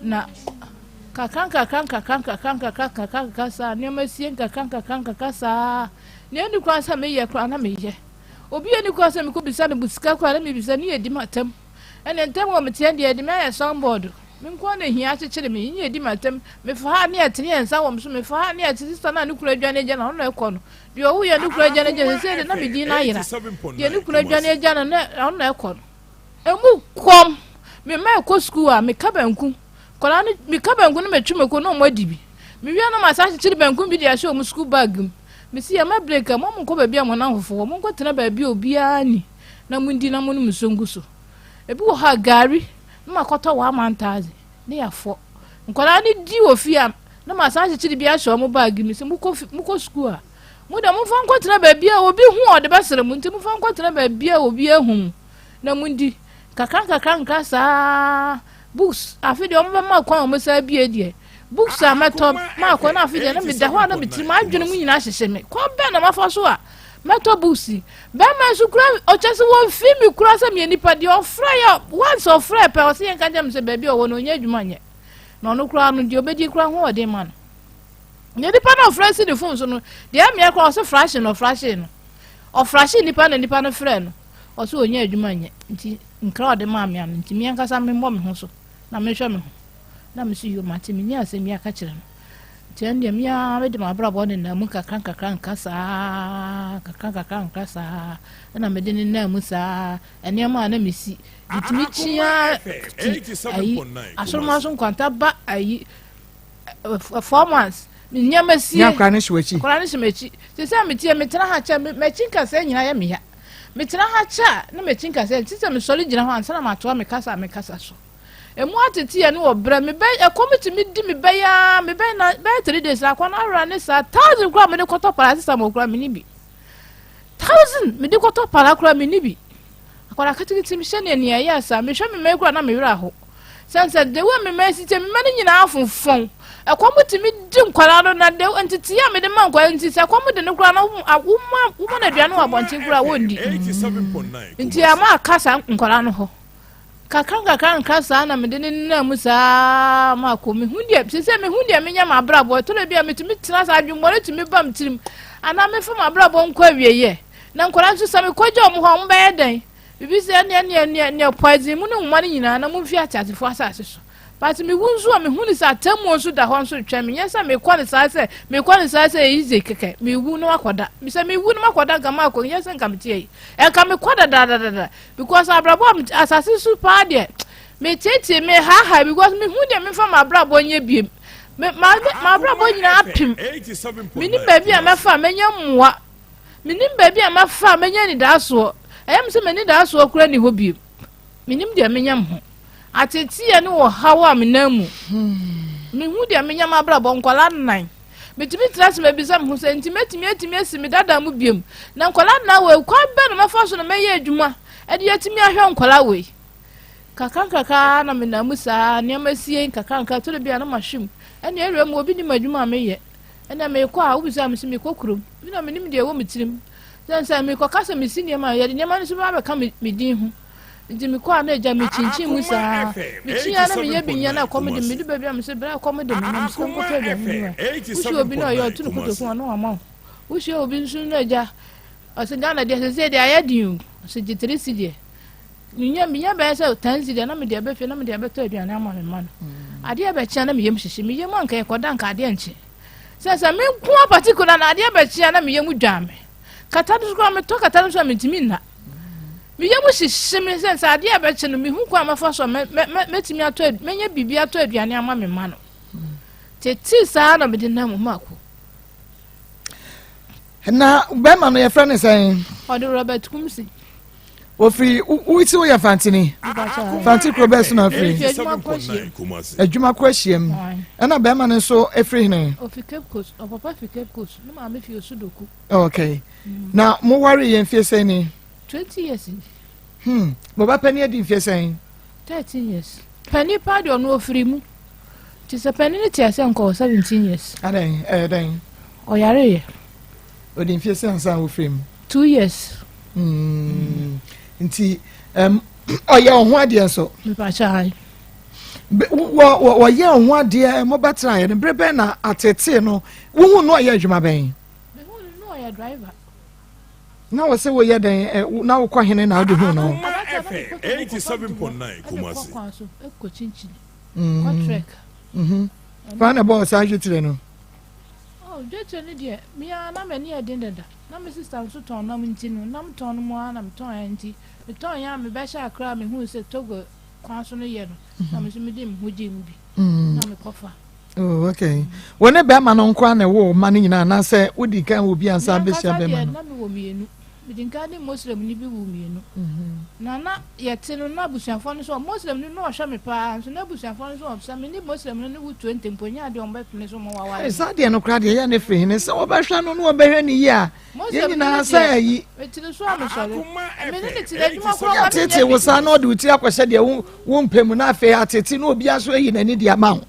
Na kakra nkakra nkakra nkakra nkakra nkakra nkakra saa nneɛma sie nkakra nkakra nkakra saa. Nea ɛnni kwan sɛ meyɛ koraa na meyɛ. Obi a ɛnni kwan sɛ mekɔbisa no sika koraa na mebisa ne yɛdi m'atam. Ɛnna ntam wɔ me teɛ deɛ ɛde me ayɛ soundboard. Me nko ara na ehia akyekyere me, nyɛ edi m'atam. Mefa ha ne ɛtene yɛn nsa wɔ me so, mefa ha ne ɛte sista no a ne kunu adwane agya no, ɔno na ɛkɔ no. Deɛ ɔwuiɛ ne kunu adwane agya no, seesei deɛ na me din no ayera. Deɛ ne kunu adwane agya no, na ɔno na ɛkɔ no. Emu kɔm, me mma ɛkɔ sukuu a, meka banku. Nkwadaa no, meka banku no metwe mako na wɔn adi bi. Mewie na masan akyekyere banku bi de ahyɛ wɔn sukuu bag mu. Mesi yɛma break a, mo a monkɔ baabi a mo nnamfofo wɔ, monkɔtena baabi a obiara nni na mondi na monom nsuo ngu so. Ebi wɔ hɔ a, gari na makɔtɔ one man thousand ne yɛafɔ. Nkwadaa no di wɔ fie a, na masan akyekyere bi ahyɛ wɔn baage mu sɛ mokɔ fi mokɔ sukuu a, mo deɛ momfa nkɔtena baabi a obi hu a ɔde bɛsrɛ mo nti momfa nkɔtena baabi a obi ahu mo na mondi. Nkakra nkakra nkakra saa books afe deɛ wɔbɛma kwan a wɔsan abie deɛ books a mɛtɔ maakɔ na afe deɛ na meda hɔ a na me tirim adwene mu nyinaa hyehyɛ me kwan bɛn na mafa so a Mɛtɔ books yi. Bɛrima nso kura ɔkyɛ sɛ wɔmfi me kura sɛ meyɛ nipa deɛ ɔfrɛ yɛ once ɔfrɛ pɛ ɔsɛ yɛnka nkyɛn me sɛ baabi a ɔwɔ no ɔnyɛ adwuma nyɛ na ɔno koraa no deɛ ɔbɛdi koraa ho ɔden ma no deɛ nipa no ɔfrɛ si ne fon so no deɛ ɛmeɛ koraa ɔsɛ frahye no ɔfrahye no ɔfrahye nipa na nipa no frɛ no ɔsɛ ɔnyɛ adwuma nyɛ nti nkra ɔde maa me ano nti me ankasa memmɔ me ho so na mehwɛ me ho na me so yio mate menni asɛm bi aka kyerɛ no Nti ɛndeɛ me ara mede m'abrabɔ nenam mu nkakra nkakra nka saa, nkakra nkakra nkra saa, ɛna mede nenam mu saa, nneɛma a na mesi, metumi kyia ti ayi, asoromaso nkwanta ba ayi, 4 months, nneɛma sie. Ní akora ne hyɛ w'akyi. Akora ne hyɛ m'akyi. Te sɛ metie, metena ha kyɛ, m'akyi nkasɛɛ nyinaa yɛ me ya. Metena ha kyɛ a, na m'akyi nkasɛɛ, te sɛ mesɔre gyina hɔ ansa na matoa me kasa a mekasa so. Emu ateteɛ ne ɔbrɛ. Me bɛ ɛkɔm tumi di me bɛyɛ ara me bɛyɛ na bɛyɛ 3 days akɔ na awura ne saa 1,000 koraa mede kɔtɔ paracetamol koraa me ni bi 1,000 mede kɔtɔ para koraa me ni bi akwadaa ketekete mi hyɛ nea nea ɛyɛ saa mehwɛ me mma koraa na me werɛ aho sɛn sɛ de wɔ me mma esi kyɛ me mma no nyinaa fonfɔn ɛkɔm tumi di nkwadaa no na de nteteɛ a mede ma nkwadaa nti sɛ ɛkɔm de no koraa na woma woma no aduane wɔ abɔnten koraa wɔndi nti ama aka saa nkwadaa no hɔ. Nkakrankakra saa na mede nenam mu saa ma akɔ. Mehu deɛ sɛ mehu deɛ menyɛ m'abrabɔ. Ɛtɔ da bi a metumi tena saa adwemmɔne tumi ba me tirim. Anaa mefa m'abrabɔ nkɔ awieeɛ. Na nkwadaa nso sɛ mekɔgya wɔn hɔ a wɔbɛyɛ dɛn? Biribi sɛ ɛneɛ neɛ neɛ neɛ poison mu ne nwoma no nyinaa na momfi ateasefoɔ asase so. But mewu nso a mehu ne sɛ atemmuo nso da hɔ nso retwɛn me. Nyɛ sɛ mekɔ ne saa sɛ mekɔ ne saa sɛ easy kɛkɛ. Mewu na makɔda. Sɛ mewu na makɔda nka makɔ nyɛ sɛ nka meteɛ yi. Ɛnka mekɔ dadadadada. Because abrabɔ a mete asase so paa deɛ meteetee mehaahaa because mehu deɛ mefa m'abrabɔ nyɛ biem. Me ma m'abrabɔ nyinaa apem. Menim baabi a mɛfa a mɛnya mmoa. Menim baabi a mɛfa a mɛnya anidaasoɔ. Ɛyɛ me sɛ m'anidaasoɔ koraa nni hɔ biem. Menim deɛ menya me ho. Ateeteeɛ ne ɔhaw a menam mu. Mehu deɛ menya m'abrabɔ nkwadaa nnan. Metumi tena ase mabisa me ho sɛ, nti mɛtumi atumi asi me dada mu biom? Na nkwadaa nnan wei, kwan bɛn na mɛfa so na mɛyɛ adwuma de atumi ahwɛ nkwadaa wei? Kakra nkakra na menam mu saa, nneɛma sie nkakra nkakra, tɔ da bi a na mahwe mu. Ɛnna awura mu obi nim adwuma a meyɛ. Ɛnna mekɔ a, wobisa me sɛ mekɔ kurom. Me na menim deɛ ɛwɔ me tirim. Sɛ sɛ mekɔka sɛ mesi nneɛma a, yɛde nneɛma no nso bɛba abɛka me din ho. Nti mekɔ a na agya mekyinkyin mu saa. Mekyin a na meyɛ bi nyɛ na ɛkɔm de me. Medu baabi a mese bra ɛkɔm de me na mesika nkɔtɔ aduane bi ma. Wohyia obi na ɔyɛ ɔto ne kotoku a na wama wo. Wohyia obi nso na agya ɔse Ghana deɛ sesei deɛ ayɛ den o. Ɔse gye 3 cedi. Menya menya bɛyɛ sɛ 10 cedi a na mede aba fie na mede abɛtɔ aduane ama me mma no. Adeɛ bɛkye a na me yam hyehye. Me yam anka yɛkɔda nka adeɛ nkye. Sɛ sɛ me nko a particular na adeɛ bɛkye a na me yam dwan me. Kata no so koraa metɔ kata no so a mentumi nna. Me yam hyehye me sɛ sɛ adeɛ a ɛbɛkye no mehu kwan a mɛfa so a mɛtumi atɔ mɛnya biribi atɔ aduane ama me mma no. Tete saa na mede nam mu akɔ. Na bɛrima no yɛfrɛ no sɛn? Ɔde Robert Kumsi. Ofiri wosi woyɛ Fantini? Fanti kuro bɛɛ so na afiri? Adwuma kɔ ahyiam. Ɛna bɛrima no nso efiri hene? Ofi Cape Coast. Ɔpapa fi Cape Coast. Ne maame fi Osudoku. Okay. Na mo ware yɛ mfie sɛn ni? 20 years ni. Mo ba panyin adi mfie sɛn? 13 years. Panyin paa deɛ ɔno ofiri mu. Nti sɛ panin no te ase a nka ɔwɔ 17 years. Adɛn, ɛyɛ dɛn? Ɔyareeɛ. Ɔdi mfie sɛ ansa wofiri mu? 2 years. Nti ɔyɛ wo ho adeɛ nso? Mepakyɛ ae. Wɔyɛ wo ho adeɛ, mobɛtenaeɛ no, bere bɛn na atetee no, wohu no ɔyɛ adwuma bɛn? Mehu no na ɔyɛ driver. Na wɔ sɛ woyɛ dɛn, na wokɔ hene na wode hu no? Akoma FM 87.9 Kumasi. Ɛde kɔ kwan so, ɛkɔ kyinkyini, kɔ trek. Fa na ɛbɔɔ saa dwetire no? Oh, dwetire no deɛ, me ara na m'ani yɛ den dada. Na me sista nso tɔn nam nti no, nam tɔn no mu ara na metɔn ɛ nti, metɔn yɛ a mebɛhyɛ Accra a mehuu sɛ Togo kwan so no yɛ no, na me nso mede me ho gyee mu bi, na mekɔfa. Oh, okay. Wo ne bɛrima no nko ara na ɛwɔ mma no nyinaa anaasɛ wodi kan wɔ bi ansa bɛhyia bɛrima no? Me ankasa deɛ na mewɔ mmienu. Mede nkan ne Muslimni bi woo mmienu. Na na yɛte no, na abusuafoɔ no nso, Muslimni no na ɔhwɛ me paa, nso na abusuafoɔ no nso sɛ me ne Muslim no ne wo 20 mpo, ɛnyɛ adeɛ a wɔbɛpene so ma waware me. Saa deɛ no koraa deɛ ɛyɛ ne firi hene sɛ wɔbɛhwɛ no na wɔbɛhwɛ no yie a, yɛn nyinaa sɛ ayi. Metiri so a mesɔre. Me ne ne te adwuma koraa ma menyɛ bi. Yɛatete wo saa na ɔde wo tiri akɔhyɛ deɛ wompɛ mu na afei atete na obiara nso ayi n'ani de ama wo.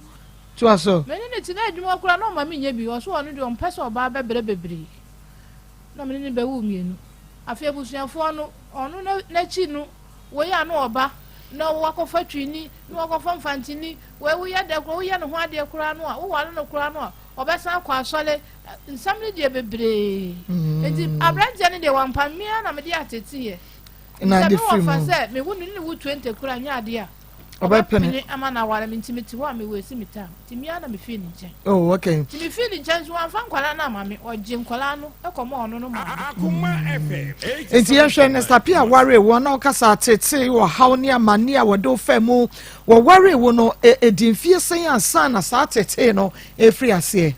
Toa so. Me ne no te adwuma koraa na ɔma menyɛ bi. Ɔso ɔno deɛ ɔmpɛ sɛ ɔbaa bɛbrɛ bebree. Na me ne no bɛwoo mmienu. Afei abusuafoɔ no, ɔno n'akyi no, wei a na ɔba na wakɔfa twini, na wakɔfa mfantini, wei woyɛ dɛ koraa, woyɛ ne ho adeɛ koraa no a, woware no koraa no a, ɔbɛsan akɔ asɔre. Nsɛm no deɛ bebree. Nti aberanteɛ no deɛ wampa me ara na mede ateteeɛ. Na Sɛ ade me firi wɔfa mu. sɛ mewo no ne ne wo 20 koraa nyɛ adeɛ a, Ɔbɛpene. ɔbɛpene ama no aware me nti mete hɔ a mewɔ esi me time. Nti me ara na mefii ne nkyɛn. Oh, okay. Nti mefii ne nkyɛn nso wamfa nkwadaa no amma me, ɔgye nkwadaa no kɔma ɔno no maame. Akoma FM Nti yɛhwɛ ne Sapi a waree wo na ɔkasa atetee ɔhaw ne amanne a wɔde wo faa mu. Wɔwaree wo no, ɛdi mfie sɛn ansa na saa atetee no ɛfiri aseɛ?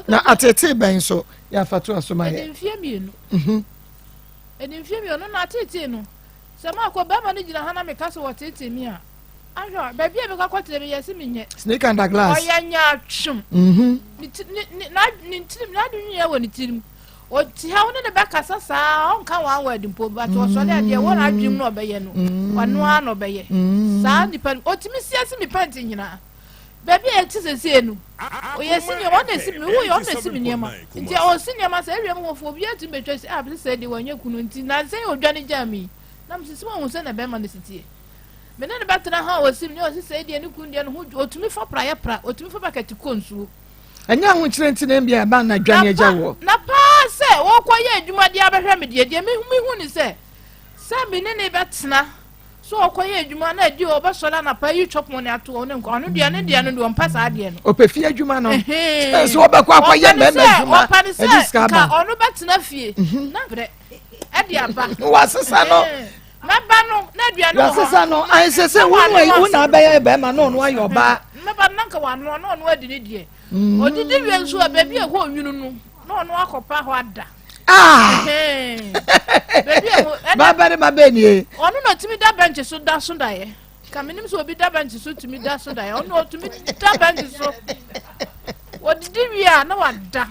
Na atetee bɛn nso yɛafa to aso ma Ɛdi yɛ? mfie mmienu. Ɛdi mfie mmienu na atetee no. Sɛ makɔ bɛrima no gyina ha na meka sɛ wɔtetee me a, ahwɛ a baabi a mekɔ akɔtena bi yɛse menyɛ. Snake under glass. Ɔyɛ nyaatwom. Ne ti ne ne ne tirim n'adwene nyinaa wɔ ne tirim. Ɔte ha wo ne ne bɛkasa saa ɔnka one word mpo but ɔsɔre a deɛ ɛwɔ n'adwene mu na ɔbɛyɛ no ɔno ara na ɔbɛyɛ. Saa nipa no ɔtumi si ase me pant nyinaa. Baabi a yɛte sɛsɛ no ɔyɛ si nneɛma ɔna esi me wo yɛ ɔna esi me nneɛma nti ɔsi nneɛma sɛ ewia mu hɔfo obiara tumi betwa si a sɛ deɛ wɔnyɛ kunu nti nansa yi odwane gyaa mi na mo sisi wɔn ho sɛ na bɛrima no si tie. Me ne no bɛtena ha a ɔsi me ne ɔsi sɛ deɛ ne kunu deɛ no ho ɔtumi fa praeɛ pra ɔtumi fa bakɛte kɔ nsuo. Ɛnyɛ ahokyerɛ nti na ebia ɛba na dwane agya woɔ. Na paa sɛ wɔkɔyɛ adwuma de abɛhwɛ me deɛ deɛ mehu ne sɛ sɛ me ne ne bɛtena so ɔkɔyɛ adwuma na adi ɔbɛsɔre anapa yi chop money ato ɔne nkɔ ɔno deɛ ne deɛ no deɛ ɔmpɛ saa deɛ no. Ɔpɛ fie adwuma no. Sɛ ɔbɛkɔ akɔyɛ mmarima adwuma ɛde sika aba. Ɔpɛ ne sɛ nka ɔno bɛtena fie na brɛ ɛde aba. Wasesa no. Mɛba no na aduane wɔ hɔ. Wasesa no ayɛ sɛ sɛ wo na wo na abɛyɛ bɛrima na ɔno ayɛ ɔbaa. Mɛba no na nka wanoa na ɔno adi ne deɛ. Ɔdidi wie nso a baabi a ɛhɔ onwunu no na ɔno akɔpa hɔ ada. Ah! Baabi a ɛhɔ ɛna. Babarima bɛn nie. Ɔno na ɔtumi da bɛnkye so da so daeɛ. Ka menim sɛ obi da bɛnkye so tumi da so daeɛ. Ɔno ɔtumi da bɛnkye so. Ɔdidi wie a na wada.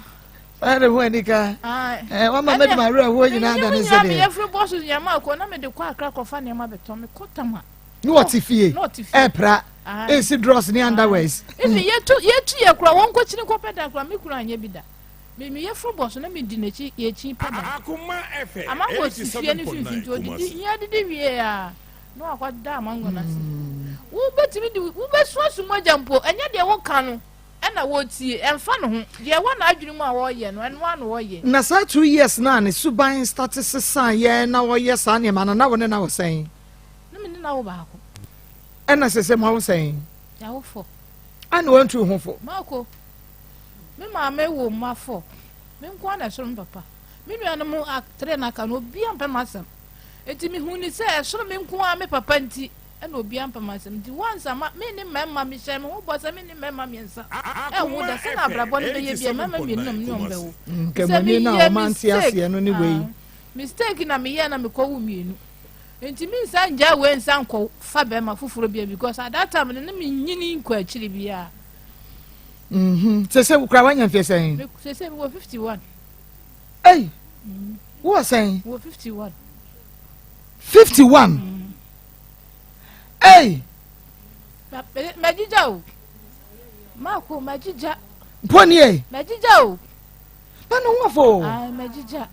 Ɔyɛ ne ho anika. Ɛɛ wama mɛde ma awerɛhoɔ nyinaa da ne sɛ deɛ. Meyɛ firi bɔ so nneɛma akɔ na mede kɔ akra kɔfa nneɛma bɛtɔ mekɔ tama. Ne wɔte fie ɛɛpra ɛɛsi drɔs ne underwears. Ebi yɛtu yɛtu yɛ kura wɔn nkɔkyini kɔpɛ da kura me kura anyɛ bi da. Me meyɛ firi bɔ so na medi n'akyi yɛkyi pɛ da. Amango si fie no mfimfini nti odidi yɛn didi wie a na wakɔ da amango no ase. Wobɛtumi de wobɛsuasu mogya mpo ɛnyɛ deɛ woka no. Ɛna wɔtie, ɛmfa ne ho, deɛ ɛwɔ n'adwene mu a ɔreyɛ no, ɛno ara na ɔyɛ. Na saa 2 years no a ne suban starte sesaeɛ na ɔyɛ saa nneɛma no, na wo ne no awo sɛn? Na me ne no awo baako. Ɛna sese moawo sɛn? Yɛawo four. Ana wantu wo ho fo? Marco, me maame woo mma four. Me nko ara na ɛsoro me papa. Me nuanom three no aka no, obiara mpɛ m'asɛm. Enti mehuu no sɛ ɛsoro me nko ara me papa nti. Ɛna obiara mpɛ m'asɛm nti once a ma me ne mmarima mehyɛ me ho bɔ sɛ me ne mmarima mmiɛnsa ɛnwo da sɛ na abrabɔ no bɛyɛ bia mmarima mmienu na me ne wɔn bɛwo sɛ meyɛ mistake mistake na meyɛ na mekɔwo mmienu nti me nsa ngya wei nsa nkɔ fa bɛrima foforɔ bia because at that time no ne menyini nkɔ akyiri biara. Sɛ sɛ wokura wanya mfeɛ sɛn? Sɛ sɛ mewɔ 51. Ei, wowɔ sɛn? Mewɔ 51. 51? Ei! Magyigya o. Maako magyigya. Mpo nie. Magyigya o. Ba ne ho afɔ o. Ayi magyigya.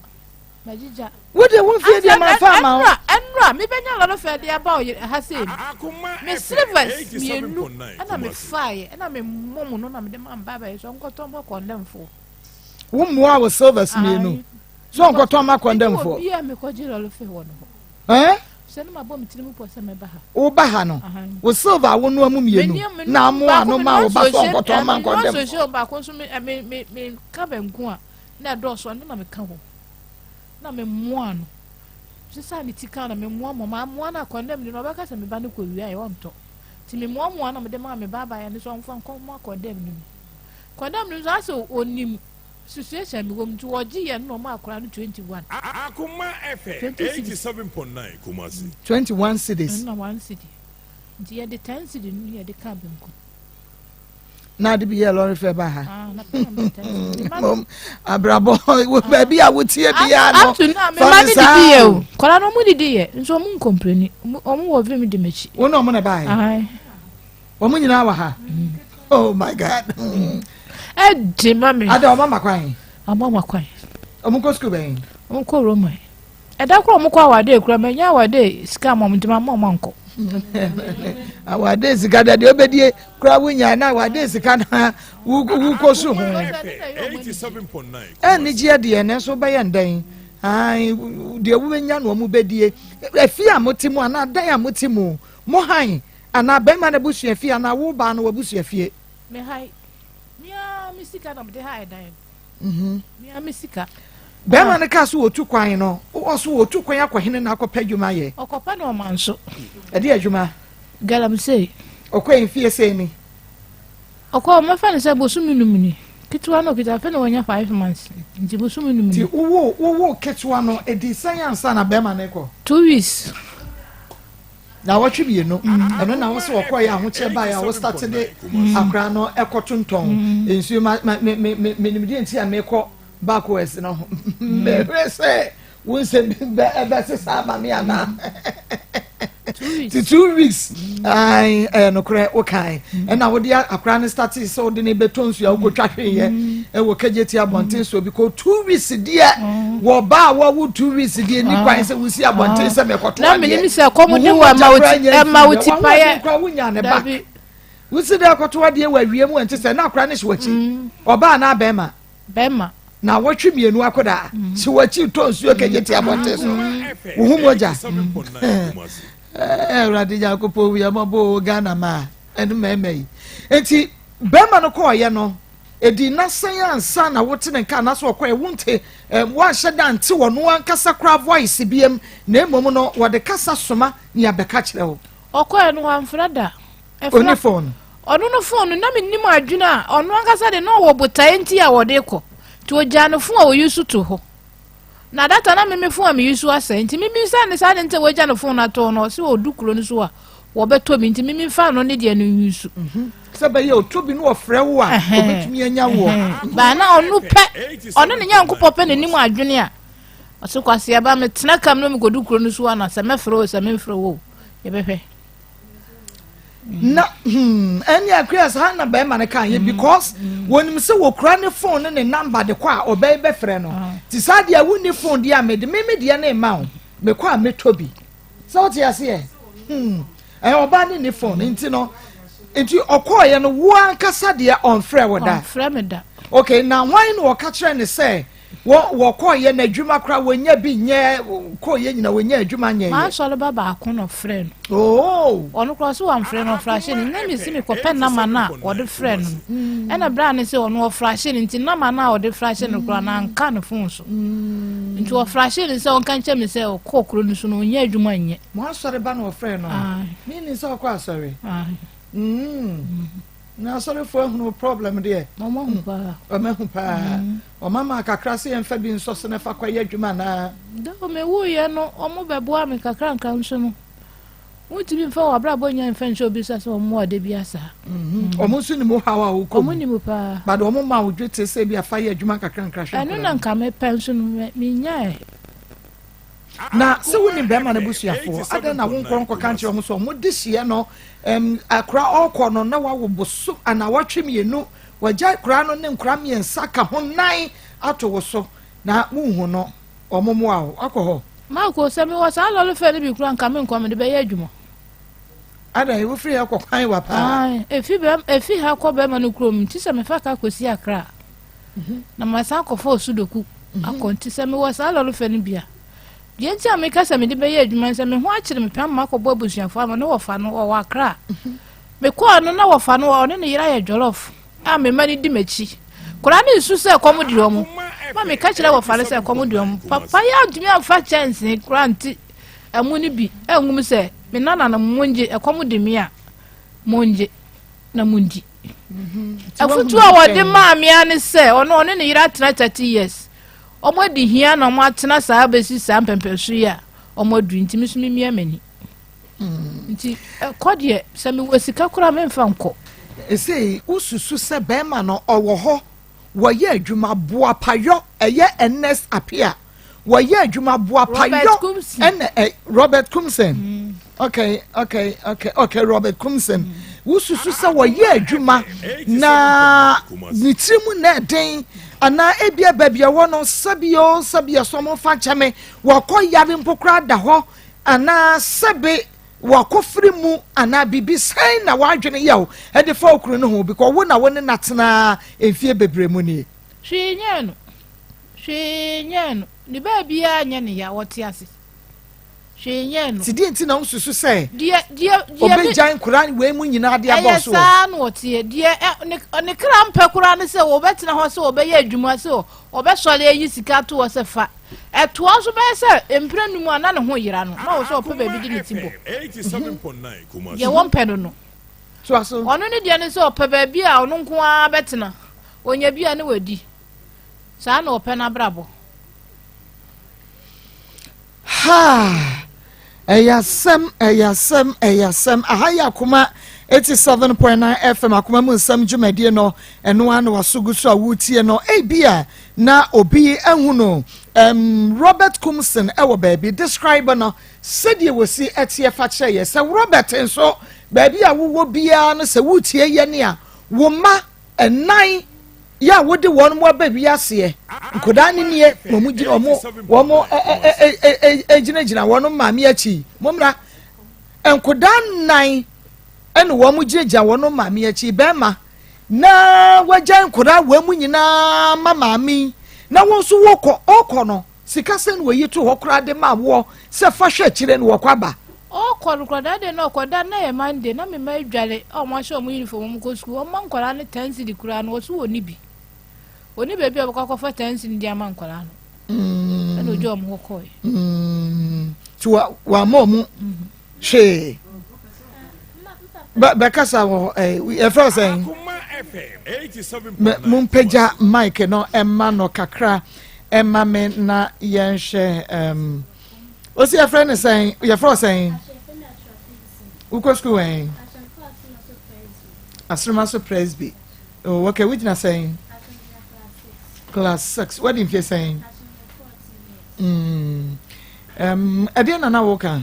Magyigya. Wo de wo mfie deɛ ma fa ama wo. Ɛnura ɛnura mi bɛ nya lɔri fɛ de aba ɔyɛ ha se mi silvers mienu ɛna mi fa yɛ ɛna mi mɔ mu no na mi de ma mba bɛ yɛ sɛ ɔnkɔtɔn bɔ kɔndɛmfo. Wo mmoa wo silvers mienu sɛ ɔnkɔtɔn ma kɔndɛmfo. Ebi wɔ bi a mi kɔ gye lɔri fɛ wɔ no hɔ. Ɛn? Sɛ no ma bɔ mi tirim pɔ sɛ mɛba ha. Wo ba ha no, wo silver a wonoa mu mienu na amoa ano ma wo ba sɛ ɔnkɔtɔn ma nkɔndɛmfo. Baako nso mi mi mi mi ka banku a na ɛdɔɔso ɛno na mi ka ho. Na me mmoa no. Sesaa ne ti kaa na me mmoa mmoa mamoa no akɔndɛm de no ɔbɛka sɛ me ba no kɔ wia yɛ ɔntɔ nti me mmoa mmoa na mede maa me ba abaayɛ no sɛ ɔmfa nkɔ mmoa kɔndɛm no mu kɔndɛm no nso asɛ onim situation mi wɔ mu nti wɔgye yɛn no na ɔmo akora no 21 Akoma FM 20 cedis 87.9 Kumasi. 21 cedis. Ɛna 1 cedi nti yɛde 10 cedi no yɛde ka benkum. Na ade bi yɛ lɔre fɛ ba ha. Mmom abrabɔ baabi a wotie biara no. Up to now me ma ne didi yɛ o. Kɔla no ɔmo didi yɛ nso ɔmo nkɔmpleni ɔmo wɔ vim di m'akyi. Wo na ɔmo na baa yɛ. Ɔmo nyinaa wɔ ha. Oh my God. Ɛdi ma mi. Ada ɔmo ama kwan. Ɔmo ama kwan. Ɔmo kɔ sukuu bɛn. Ɔmo kɔ Roma. Ɛda koro a wɔkɔ awade kura manya awade sika ama wɔn nti ma wɔn ankɔ. Awade sika da deɛ ɔbɛdie kura wonya na awade sika na wokɔ so ho. Ɛnigyeɛ deɛ nanso wobɛyɛ ndɛn deɛ wobɛnya na wɔn bɛdie efie a mote mu anaa dan a mote mu mo han anaa bɛrima no abusua fie anaa wo baa no wabusua fie. Me han mea me sika na mede han dan. Mhm. Mea me sika. Bɛrima no kaa so wɔtu kwan no, ɔso wɔtu kwan akɔ hene na akɔpɛ adwuma yɛ. Ɔkɔpɛ na ɔma nso. Ɛde adwuma? Galamsey. Ɔkɔ mfie sɛn ni? Ɔkɔ mɛfa no sɛ bosome num ni. Ketewa no okita afei na wanya five months nti bosome num ni. Nti wowoo wowoo ketewa no ɛdi sɛn ansa na bɛrima no rekɔ? 2 weeks. Naawɔtwe mienu ɛno na wosɛ wɔkɔɛ ahokyerɛ baeɛ a wostate de akora no ɛkɔ tontɔn nsuo ma ma me me me menim deɛ nti a mekɔ backwards no ho mehwɛ sɛ wo nsɛm bi bɛ ɛbɛsesa ama me anaa ti 2 weeks ae ɛyɛ nokorɛ wokae ɛna wode akora no starte sɛ wode ne bɛtɔ nsuo a wokɔtwa hweeɛ ɛwɔ kagye ti abɔnten so bi kɔ 2 weeks deɛ wɔ ba a wɔwo 2 weeks deɛ ni kwan sɛ wosi abɔnten sɛ mɛkɔto adeɛ na menim sɛ kɔm de wɔ ɛma wo ti ɛma wo ti payɛ kora wonya ne back wosi dɛ kɔto adeɛ wɔ awie mu ɛnte sɛ na akora ne hyɛ w'akyi ɔbaa anaa bɛrima bɛrima na wɔtwe mmienu akɔda hyɛ w'akyi tɔ nsuo kagye ti abɔnten so wo ho mogya Awurade Nyankopɔn wu yɛ mmɔbɔ o Ghana ma ɛne mmarima yi nti bɛrima no kɔɔyɛ no Edi nna sɛn ansa na wote ne nka anaasɛ ɔkɔe? Wonte, woanhyɛ da nte ɔno ankasa koraa voice biam, na mmom no wɔde kasa soma nea bɛka kyerɛ wo. Ɔkɔe no wamfrɛ da. Ɛfra, Onni phone? Ɔno no phone no, na mennim adwene a ɔno ankasa de na ɔwɔ botaeɛ nti a ɔde kɔ. Nti ɔgyaa ne phone a ɔyi so to hɔ. Na data na me me phone a me use asɛe nti me bisa ne saa de nti wagya ne phone ato hɔ no ɔse ɔdu kuro no so a wɔbɛtɔ bi nti me me fa no ne deɛ no use. Mhm. Sɛ bɛyɛ ɔtɔ bi no ɔfrɛ wo a ɔbɛtumi anya woɔ. Baa na ɔno pɛ ɔno ne Nyankopɔn pɛ n'anim adwene a ɔse kwasi aba metena kam no mekɔdu kuro no so a na sɛ mɛfrɛ wo sɛ memfrɛ wo yɛbɛhwɛ. Na hmm ɛne akua saa na bɛrima no kan yɛ hmm. because hmm. wɔnim sɛ wɔkura ne phone ne ne number de kɔ a ɔbɛn bɛfrɛ no ah. te saa deɛ wonni phone deɛ a mede me me deɛ ne ma wo mekɔ a metɔ bi sɛ wote aseɛ hmm ɛyɛ ɔbaa ne ne phone nti no nti ɔkɔɔyɛ no wo ankasa deɛ ɔnfrɛ wo da ɔnfrɛ me da okay na hwan na ɔka kyerɛ ne sɛ Wɔ wɔkɔɔ yɛ na adwuma koraa wɔnya bi nyɛ kɔɔ yɛ nyina wɔnya adwuma nyɛ yɛ. M'asɔre ba baako na ɔfrɛ no. Oh. Ɔno koraa ɔse wamfrɛ no ɔfrahye no na mesi mekɔpɛ nama no a wɔde frɛ no no ɛna berɛ a ne sɛ ɔno ɔfrahye no nti nama no a ɔde frahye no koraa na anka ne fon so nti ɔfrahye no sɛ ɔnka nkyɛ me sɛ ɔkɔɔ kuro no so no ɔnya adwuma nyɛ. Mo asɔre ba na ɔfrɛ no menni sɛ ɔkɔ asɔre. Mm. Na asɔrefoɔ ahunu problem deɛ. Wɔn ahu paa. Wɔn ahu paa. Wɔn ama kakra sɛ yɛnfa bi nsɔ so na fa kɔ yɛ adwuma anaa. Dɛ me wuiɛ no wɔn bɛboa me kakra nkra nso no wontumi nfa wɔ abrabɔ nya nfa nhyɛ obi nsa sɛ wɔn mmoa da bi asaa. Wɔn nso nim haw a wokɔ mu. Wɔn nim paa. But wɔn ma wo dwete sɛ bi afa yɛ adwuma kakra nkra hwɛ. Ɛno na nka mepɛ nso no menyae. Na sɛ wonim bɛrima no abusuafoɔ, adɛn na wonkɔ nkɔka nkyerɛ wɔn sɛ wɔn dehyeɛ no, ɛm, akora ɔrekɔ no na wawo bosom anawɔtwe mmienu, wagya akora no ne nkora mmiɛnsa ka ho nan ato wo so, na wonhu no, wɔn mmoa wo. Wakɔ hɔ? Marco, sɛ mewɔ saa lɔre fɛ no bi koraa nka menkɔ, mede bɛyɛ adwuma. Adɛn, wofiri ha kɔ kwan wa paa? Ae, efi bɛm, efi ha kɔ bɛrima no kurom nti sɛ mefa ka kɔsi Accra. Na masan akɔfa Osudoku akɔ nti sɛ mewɔ saa lɔre fɛ no bi a. Deɛ nti a meka sɛ mede bɛyɛ adwuma ne sɛ me ho akyere me pɛ ama makɔbɔ abusuafoɔ ama ne wɔfa no wɔwɔ Accra. Mekɔɔ no na wɔfa no ɔne ne yere ayɛ jollof a me mma no di m'akyi. Koraa ne nsu sɛ ɛkɔm de wɔn. Ma meka kyerɛ wɔfa no sɛ ɛkɔm de wɔn. Papa yi antumi amfa kyɛnsee koraa nte ɛmo no bi angu mu sɛ me nananom mongye ɛkɔm de me a mongye na mondi. Afotuo a wɔde maa me ara ne sɛ ɔno ɔne ne yere atena 30 years. Wɔn adi hia na wɔn atena saa bɛsi saa mpɛmpɛnso yi a wɔn aduru nti me nso memia m'ani. Nti ɛkɔ deɛ sɛ mewɔ sika koraa memfa nkɔ. Esei wosusu sɛ bɛrima no ɔwɔ hɔ wɔyɛ adwuma boapayɔ ɛyɛ Ernest Appiah wɔyɛ adwuma boapayɔ ɛna ɛ Robert Kumsen mm. okay okay okay okay Robert Kumsen mm. wosusu sɛ wɔyɛ adwuma na ne tiri mu na ɛden anaa ebia baabi ɛwɔ no sɛbi o sɛbi ɛsɔm fa nkyɛn me wɔkɔ yare mpo koraa da hɔ anaa sɛbe wakɔfiri mu anaa biribi sɛn na w'adwene yɛ wo de fa okunu no ho because wo na wo ne no atena mfie bebree mu nie. Hwee nyɛɛ no. Hwee nyɛɛ no. Ne baabiara nyɛ ne ya, ɔte ase. Hwee nyɛɛ no. Nti deɛ nti na wosusu sɛ Deɛ, deɛ, deɛ me. ɔbɛgyae nkwadaa wei mu nyinaa de abɔ Ɛyɛ soɔ? saa na ɔteɛ. Deɛ ɛ, ne, ne kra mpɛ koraa ne sɛ ɔbɛtena hɔ sɛ ɔbɛyɛ adwuma, sɛ ɔbɛsɔre ayi sika ato hɔ sɛ fa. Ɛtoa so bɛyɛ sɛ mprɛ num a na ne ho yera no, na ɔwɔ sɛ ɔpɛ baabi de ne ti bɔ. Deɛ wɔmpɛ no no. Ɔno ne deɛ ne sɛ ɔpɛ baabi a ɔno nko ara bɛtena. Ɔnya bi a ne wadi. Saa na ɔpɛ n'abrabɔ. Haa! Ɛyɛ asɛm, ɛyɛ asɛm, ɛyɛ asɛm. Aha yɛ Akoma 87.9 FM Akoma mu nsɛm dwumadie no. Ɛno ara na waso gu so a woretie no. Ebia na obi ahu no. Um, Robert Kumson ɛwɔ baabi. Describe no sɛdeɛ wɔsi ɛteɛ fa kyerɛ yɛ. Sɛ Robert nso, baabi a wowɔ biara no sɛ woretie yɛn a, wo mma ɛnan yɛ a wode wɔn mo aba wiaseɛ nkwadaa no nie wɔn gyina wɔn wɔn gyinagyina wɔn maame akyi mo mmra nkwadaa nnan ɛna wɔn gyinagyina wɔn maame akyi bɛrima na wagya nkwadaa wɔn mu nyinaa ma maame na wɔn nso wɔkɔ ɔkɔ no. Sika sɛn na wɔyi too hɔ koraa de maa woɔ sɛ fa hwɛ akyire no wɔkɔ aba? Ɔɔkɔ no koraa that day na ɔkɔ da na ɛyɛ Monday na me mma adware a wɔn ahyɛ wɔn uniform wɔn kɔ sukuu wɔn ma nkwadaa no ten cedi koraa no wɔso wɔn ni bi wɔn ni baabi a wɔbɛkɔ akɔfa ten cedi de ama nkwadaa no ɛna ogya wɔn hɔ kɔɛ. Ti wa wa ma wɔn hwee. Bɛkasa wɔ ɛɛ yɛfrɛ sɛn? Mompagya mic no ɛma no kakra ɛma me na yɛnhwɛ ɛm. Osi yɛfrɛ no sɛn? Yɛfrɛ sɛn? Wokɔ sukuu wɛn? Asoroma so Presby. Oh, okay, wogyina sɛn? Class 6. Wadi mfie sɛn? Mm. Um, ɛdeɛ na na woka?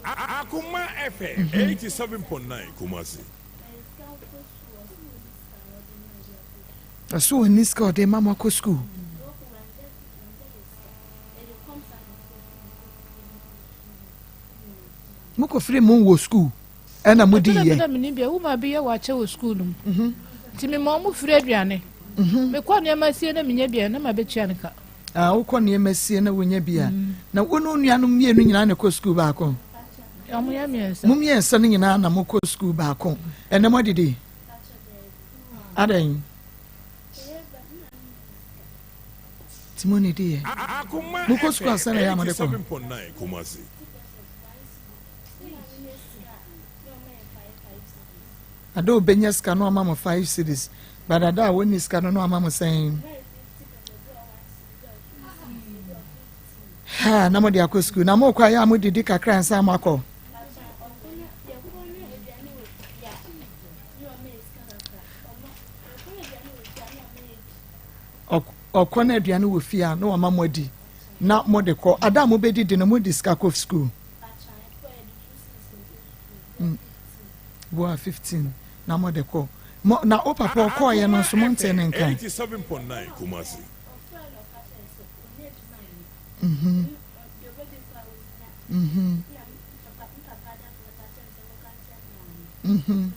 Akoma FM 87.9 Kumasi. Ɔsɛ ɔnni sika ɔde ma mo akɔ sukuu. Mokɔfiri mu wɔ sukuu ɛna modi yɛ. Ɛtɔ da bi na menim bia wo maa bi yɛ wakyɛ wɔ sukuu no mu. Mhm. Nti mema ɔmo firi aduane. Mhm. Mekɔ nneɛma sie na menya bi a na mabɛtua ne ka. Ah, wokɔ nneɛma sie na wonya bi a. Mm. Na wo ne wo nuanom mmienu nyinaa na ɛkɔ sukuu baako? Ɔmo yɛ mmiɛnsa. Mo mmiɛnsa no nyinaa na mokɔ sukuu baako. Ɛnɛ mo adidi? Adɛn? Nti mo nidi yɛ. Mokɔ sukuu asɛn na ɛyɛ a mode kɔ? Ada obenya sika no ama mo five cedis but ada a wɔnni sika no no ama mo sɛn? Ha, na mode akɔ sukuu. Na mokɔ a, yɛ a modidi kakra ansa moakɔ. Ɔkɔ na aduane wɔ fie a, na wama mo adi na mode kɔ. Ada a mobɛdidi no, mode sika kɔ sukuu. Boa 15 na mode kɔ. Mo, na wo papa ɔkɔɔeɛ no nso montee ne nka? Mhm. Mhm. Mhm.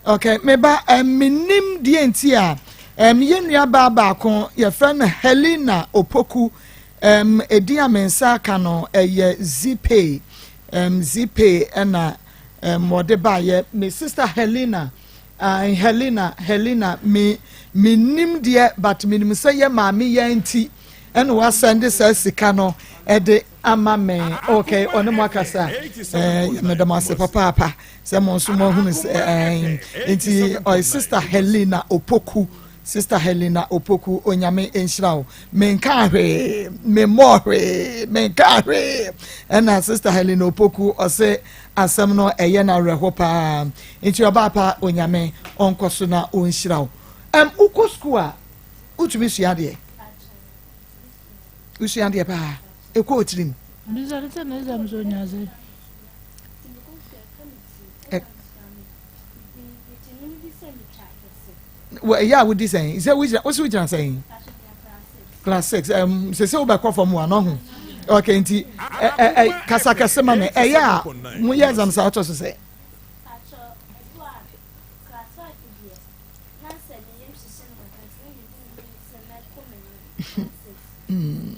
Okay, me ba, um, menim deɛ nti a um, yɛn nua baa baako yɛfrɛ no Helena Opoku um, edin a me nsa aka no ɛyɛ Zipay um, Zipay ɛna um, wɔde baayɛ me sister Helena Ae Helena Helena me mennim deɛ but menim sɛ yɛ maame yɛ nti ɛna wa sɛnde saa sika no ɛde ama me okay ɔne mo akasa ɛɛ meda mo ase papaapa sɛ mo nso mo ahunu sɛ ɛɛ nti ɔyɛ sister Helena Opoku sister Helena Opoku onyame nhyira wo menka hwee memmɔɔ hwee menka hwee ɛna sister Helena Opoku ɔse Asɛm no ɛyɛ no awerɛho paa nti ɔbaa pa Onyame ɔnkɔ so na ɔnhyira wo. Ɛm wokɔ sukuu a wotumi sua adeɛ? Wosua adeɛ paa? Ɛkɔ wo tirim? Ɛyɛ a wodi sɛn? Sɛ wogyina wo so wogyina sɛn? Class 6. Um, sɛ sɛ wobɛkɔ fam wa no ho. Okay, nti ɛ ɛ ɛ kasa kɛse ma me. Ɛyɛ a moyɛ exam saa ɔtɔ so sɛ. Mm.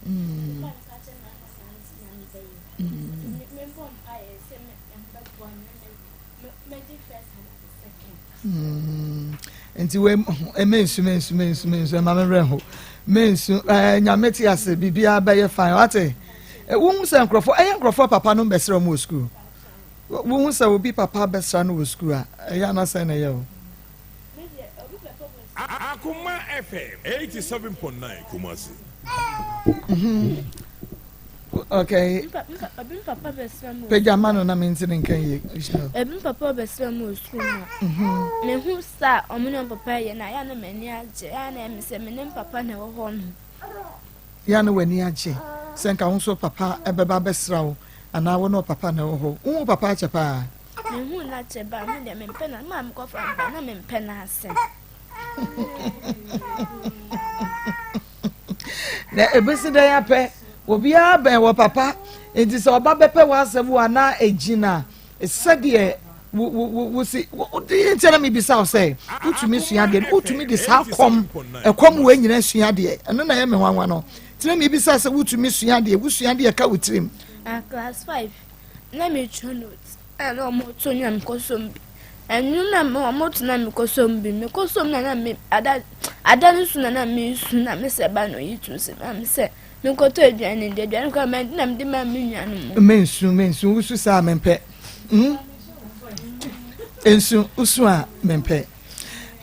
Mm. Nti wei mensu mensu mensu mensu ɛma me werɛ ho mensu ɛɛ nyame te ase biribiara bɛyɛ fine wate wohu sɛ nkurɔfoɔ ɛyɛ nkurɔfoɔ papa no bɛsrɛ wɔn wɔ sukuu wohu sɛ obi papa bɛsra no wɔ sukuu a ɛyɛ anasɛn na ɛyɛ o. Akoma FM 87.9 Kumasi. Okay. Pagya ma no na mente ne nka yie. Ebi papa bɛsrɛ mu wɔ sukuu mu a. Mehu sa a ɔmo ne ɔmo papa yɛ na yɛ na m'ani agye. Yɛ na ɛmi sɛ me ne papa na ɛwɔ hɔ no. Yɛ na w'ani agye sɛ nka wo nso papa ɛbɛba abɛsra wo anaa wo ne papa na ɛwɔ hɔ. Wohu papa akyɛ paa. Mehu n'akyɛ ba me deɛ mempɛ na maa mekɔfa mba na mempɛ n'asɛm. Na ebesi dɛn apɛ? Obiara bɛn wɔ papa, nti sɛ ɔba bɛpɛ w'asɛm wɔ anaa egyina sɛdeɛ wo wo wo wo si wo de nti na mebisa wo sɛ wotumi sua adeɛ no wotumi de saa kɔm ɛkɔm wɔ nyina sua adeɛ ɛno na ɛyɛ me nwanwa no nti na mebisa sɛ wotumi sua adeɛ wosua adeɛ ka wo tirim. Ah, class 5 na metwa note a na wɔto na mekɔsɔm bi ɛno na wɔto na mekɔsɔm bi mekɔsɔm na na me ada ada no so na na mesu na mesɛ ba na ɔyi tu sɛ ma mesɛ mekɔtɔ aduane de aduane kora mɛde na mede ma me nuanom. Mensu mensu wosu saa mempɛ mm nsu wosu a mempɛ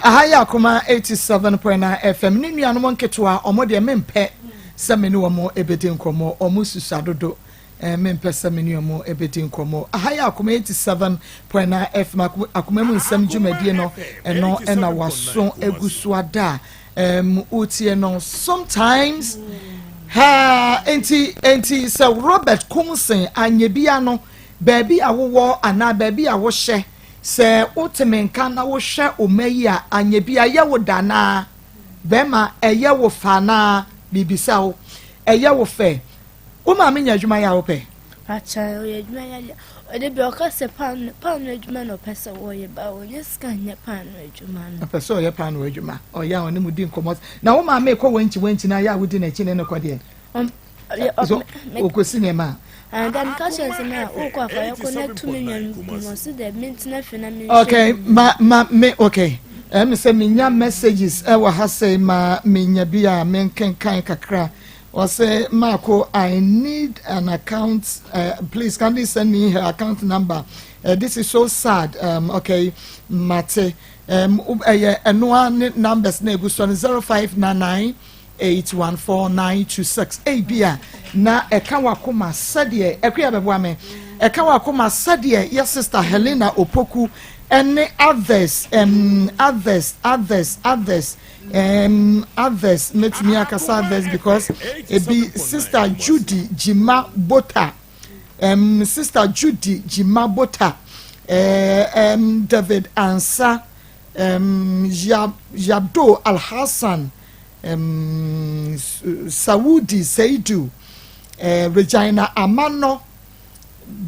aha yɛ akoma 87.9 FM ne nuanom nketewa ɔmo deɛ mempɛ sɛ me ne wɔn ebedi nkɔmmɔ ɔmo susua dodo Eh, mempɛ sɛ me ne ɔmo bɛdi nkɔmmɔ. Aha yɛ Akoma 87.9 FM, Akoma mu nsɛm dwumadie no, ɛno ɛna waso agu so ada a um, wotie no. Sometimes, ha, enti, enti sɛ Robert Kumsen anyɛ bia no, baabi a wowɔ anaa baabi a wohyɛ, sɛ wote me nka na wohwɛ wo mma yi a, anyɛ bia yɛ wo da anaa? Bɛrima, ɛyɛ wo fɛ anaa? Biribisa wo, ɛyɛ wo fɛ? Wo maame nya adwuma yɛ a wopɛ? Pakyɛ ɔyɛ adwuma yɛ deɛ ɔde bi ɔka sɛ paano paano adwuma na ɔpɛ sɛ ɔyɛ ba ɔnyɛ sika nyɛ paano adwuma no. Ɔpɛ sɛ ɔyɛ paano adwuma ɔyɛ a ɔne mu di nkɔmɔ na wo maame kɔ wankyi wankyi na ayɛ a wodi n'akyi ne no kɔ deɛ. So ɔkɔsi nneɛma a. Ada meka kyerɛ sɛ na wokɔ afa yɛkɔ na tu me nua no gu no ɔse dɛ mentena fie na menhwɛ. Okay ma ma me okay ɛmi sɛ menya messages ɛwɔ ha sɛ ma menya bi a menkenkan kakra. Ɔse Marko I need an account uh, please kindly send me her account number. This is so sad. Okay, mate. Ɛyɛ ɛnoa ne numbers na egu so no 0599 814926. Ebi a na ɛka wakoma sɛdeɛ ɛkua bɛboa me. Ɛka wakoma sɛdeɛ yɛ sister Helena Opoku ɛne others others others others others mɛtumi akasa others because ebi sister Judy Jima Bota, sister Judy Jima Bota, David Ansa, Yabdo Alhassan, Saudi Seidu, Regina Amano,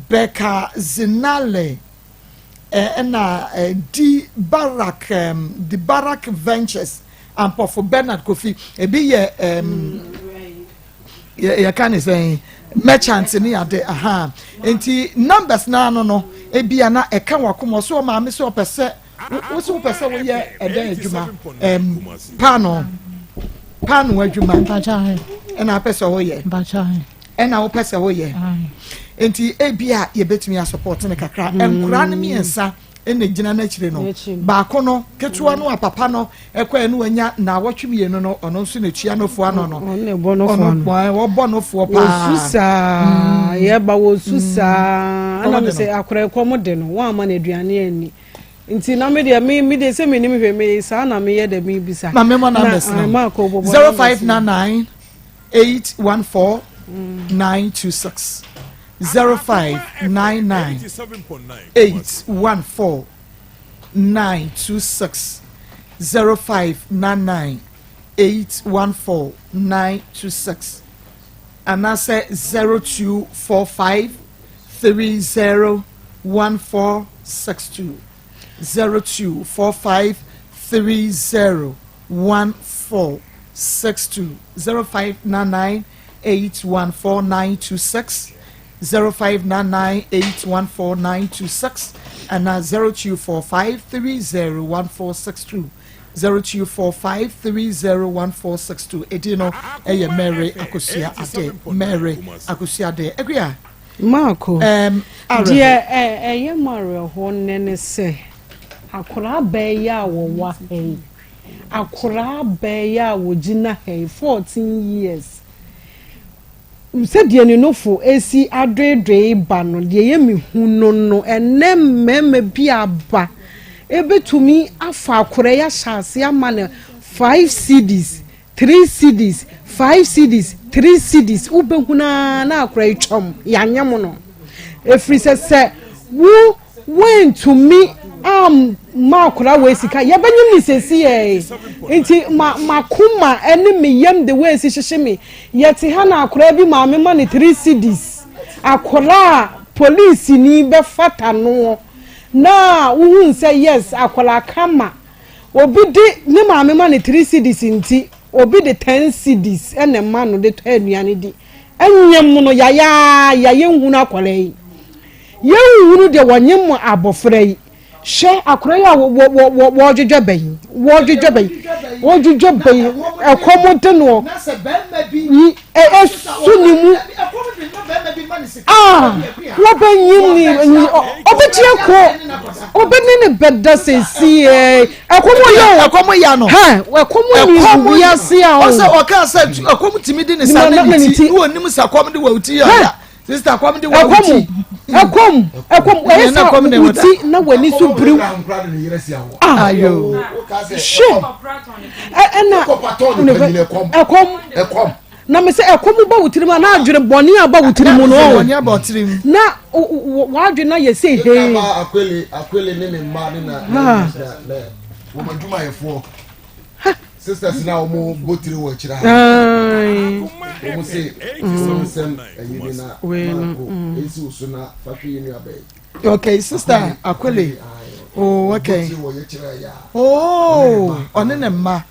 Becca Zinale, ɛna Di Barak, Di Barak Ventures, Ampɔfo Bernard Kofi, ebi yɛ yɛka ne sɛn, merchant ne ade aha. Nti numbers naa no ebi a na ɛka wakoma so. Ɔmaame sɛ ɔpɛ sɛ wosi wopɛ sɛ woyɛ ɛdɛn adwuma? Paano adwuma ɛna apɛ sɛ woyɛ, ɛna wopɛ sɛ woyɛ. Nti ebi a yɛbɛtumi asupport ne kakra. Nkora no mmiɛnsa ɛna gyina n'akyire no. Baako no ketewa no a papa no ɛkɔ ɛno wanya naawɔtwe 2 no, ɔno nso na etua nofoɔ ano no. Ɔno wɔbɔ nofoɔ paa. Wɔsu saa, yɛba wɔsu saa, ɛna mi sɛ akora ɛkɔm de no, wɔn ama no aduane ani. Nti na mi deɛ mi deɛ sɛ mi nim hwɛ mi saa na mi yɛ dɛ mi bisa. Ma mi mɔ numbers no: 0599814926, 0599814926, 0599814926, anaasɛ 0245301462, 0245301462, 0599814926, 0599814926, ana 0245301462, 0245301462. Edi no ɛyɛ Mary Akosua Ade, Mary Akosua Ade Akuya. Maako. Awerɛho. Deɛ ɛyɛ mo awerɛhoɔ nnɛ ne sɛ akoraa bɛyɛ a wɔwɔ ha yi, akoraa bɛyɛ a wɔgyina ha yi, 14 years, sɛdeɛ ne nofo esi adoedoe ba no deɛ yɛ mi hu no, ɛnɛ mmarima bi aba ebetumi afa akoraa yi ahyɛ ase ama no 5 cedis, 3 cedis, 5 cedis, 3 cedis. Wobɛhunu na akoraa yi twam yanyɛ mo no, efiri sɛ wo wɔntumi amma akwaraa wɔ sika yɛbɛnyim ne sɛsi yɛ. Nti ma makoma ɛne me yam de wɔ esi hyehyɛ me. Yɛte ha na akwaraa bi maame ma ne 3 cedis, akwaraa a polisi ni bɛfata noɔ na wohu sɛ yes, akwaraa kama obi de ne maame ma ne 3 cedis, nti obi de 10 cedis ɛna ma no de tɔ aduane di. Ɛnyɛ mu no yayaa yɛyɛ nhunu akwaraa yi, yɛnhunu deɛ wɔnye mu abɔfra yi. Hwɛ akwaraa yi a wɔ wɔ wɔ wɔdwedwa bɛyi, wɔdwedwa bɛyi, wɔdwedwa bɛyi, ɛkɔm de no yi esu ne mu a wɔbɛnyi ne ɔbɛgye kɔ ɔbɛne ne bɛda sɛsie. Ɛkɔm yɛ o. Ɛkɔm ya no. Hɛ, ɛkɔm ni wiase a o. Ɔsɛ ɔka sɛ ɛkɔm tumi di ne sa ne ne ti ne wɔn nim sɛ ɛkɔm de wɔ ti yɛ ɔya sista ɛkɔm de wɔ ɛkɔm ti. Ɛkɔm, ɛkɔm ɛyɛ sɛ wo ti na w'ani so biriw. Ayo. Hwɛ, ɛna ɛkɔm na mɛ sɛ ɛkɔm ba wo tirim a, na adwene bɔne a ba wo tirim no. Bɔnne abɔ tirim. Na w'adwene na yɛ sɛ hee. Akwele, Akwele ne ne mma ne na na na wɔn adwumayɛfoɔ sisters na wɔn bɔ tiri wɔ akyire ha, wɔn se wɔn nsɛm ɛyi bi na maako esi wo so na fahwɛ yi nua bɛyɛ. Okay, sister Akwele, oh, okay. Bɔ tiri wɔ yɛ kyerɛ ya. Oh, ɔne ne mma,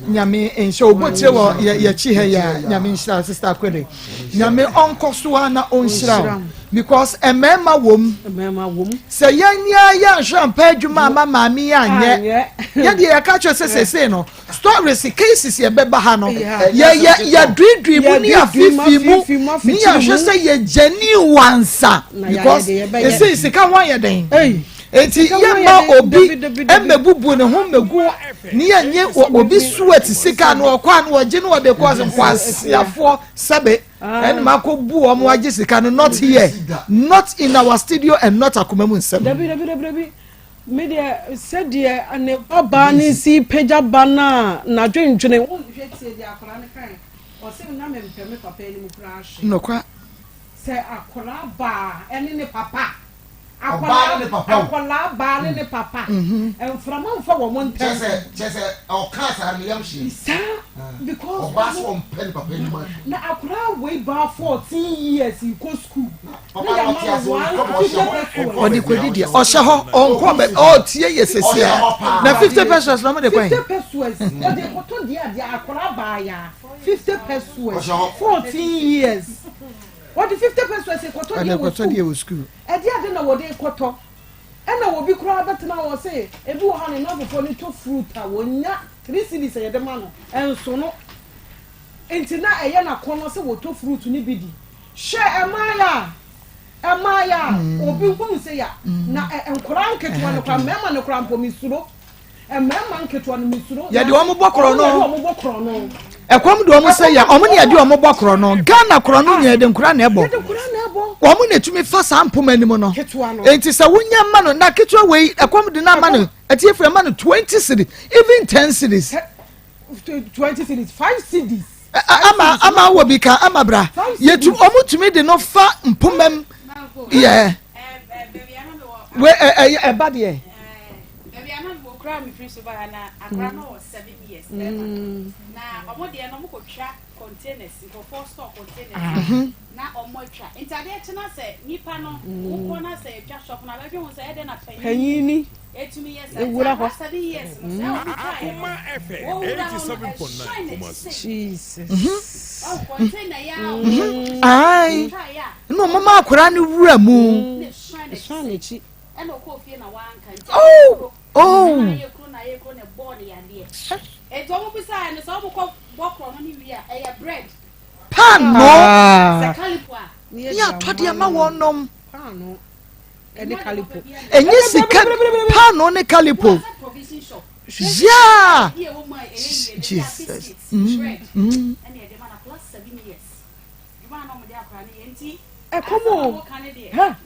Nyame nhyɛ o. Bɔ tire wɔ yɛkyi ha yi a. Nyame nhyira sister Akwele, Nyame ɔnkɔ so a na ɔnhyira o, because mmarima wɔ mu mmarima wɔ mu sɛ yɛn nyinaa yɛnhwɛ mpa adwuma ama maame yi anyɛ. Anyɛ. Yɛdeɛ yɛka kyerɛ sɛ seesei no stories cases yɛbɛba ha no yɛ yɛduidui mu ne yɛafifi mu ne yɛahwɛ sɛ yɛ genuine wansa because ɛsei sika ho ayɛ den. Eti yɛmma obi mmɛbubu ne ho mmɛgu ne yɛnyɛ obi sweat sika no ɔkɔ a no ɔgye no ɔde kɔ nkwaseafoɔ sɛbe ɛne ma akɔ bu wɔn agye sika no. Not here, not in our studio and not akoma mu nsɛm. Dabi, dabi, dabi, dabi. Me deɛ, sɛdeɛ ne babaa ne si pagya ba no a n'adwendwene wohwɛ tie deɛ akwadaa no kae, ɔse na mempɛ me papa anim koraa hwee. Nokwa. Sɛ akwadaa baa ɛne ne papa. Ɔbaa ne ne papa o. Akwadaa baa ne ne papa. Mframa nfa wɔn ntɛm. Kyɛ sɛ ɔkaa saa no yam hyee. Saa because. Ɔbaa sɛ ɔmpɛ ne papa anim ahwɛ. Na akwadaa wei baa 14 years kɔ school. Papa na ɔte ase ɔnkɔ ɔhyɛ hɔ. Ɔde kɔdi deɛ ɔhyɛ hɔ ɔnkɔ bɛ ɔtie yɛ sɛsi a na 50 pesewas na ɔmo de kɔn. 50 pesewas ɔde kɔtɔ deɛ adeɛ akwadaa baa ya 50 pesewas 14 years wɔde 50 pesewas kɔtɔ deɛ wɔ wɔ school. Ɛdeɛ ade na wɔde kɔtɔ ɛna obi koraa bɛtena hɔ sɛ ebi wɔ ha ne nan fofoɔ ne tɔ fruit a wɔnya 3 cedis a yɛde ma no ɛnso no nti na ɛyɛ n'akɔnɔ sɛ wɔtɔ fruit ne bi di hwɛ ɛmaa a ɛmaa a obi hunu sɛ ya na ɛ nkɔraa nketewa no koraa, mmarima no koraa mpo misuro mmarima nketewa no misuro. Yɛde wɔn bɔ korɔ no. Yɛde wɔn bɔ korɔ no. Ɛkɔm de wɔn sɛ yɛ wɔn ne yɛde wɔn bɔ korɔ no. Ghana korɔ no nyɛ yɛde nkora na ɛbɔ. Yɛde nkora na ɛbɔ. Wɔn na etumi fa saa mpoma anim no. Ketewa no. Nti sɛ wonya ma no na ketewa wei ɛkɔm de na ama no ɛti efiri ma no 20 cedis, even 10 cedis. 20 cedis, 5 cedis. Ama wɔ bi ka ama bra yɛtu wɔn tumi de no fa mpoma mu yɛ we ɛ ɛ ɛba deɛ. Baabi a na mewɔ kura mi firi so ba ha na akora no wɔ 7 years bɛrima na ɔmo deɛ no ɔmo kɔ twa containers, nkurɔfoɔ store containers na ɔmo atwa nti adeɛ kyena sɛ nipa no wokɔ na sɛ atwa shop na abɛdwe ho sɛ ɛdɛ na panyin etumi yɛ sɛ ewura hɔ. 7 years no sɛ ɔmo twa yɛ Akoma no FM wɔwura hɔ no 87.9 ɛhyɛn n'akyi Kumasi. sɛ Jesus. ɔwɔ container yɛ a ɔmo Ayi twa yɛ a na ɔmo ma akora no wura mu. na ɛhyɛn n'akyi ɛhyɛn sɛ n'akyi. Ɛna ɔkɔɔ fie na wanka nti Oh. ayɛ kuro na ayɛ kuro na ɛbɔɔ ne yadeɛ eti ɔmo bisa no sɛ ɔmo kɔ bɔ korɔ no ne wie a ɛyɛ bread Paano. Sɛ kalipo a ne atɔdeɛ ma wɔn nom. Paano ɛne kalipo. Ɛnyɛ sika, paano ne kalipo. Sɛ provision shop bi a ɛwɔ mu a ɛyɛ yie Jesus. biscuit, bread ɛna yɛde ma na plus 7 years dwuma na ɔmo de akora ne yɛ nti Ɛkɔm o. Asɛm a wɔka ne deɛ Ha.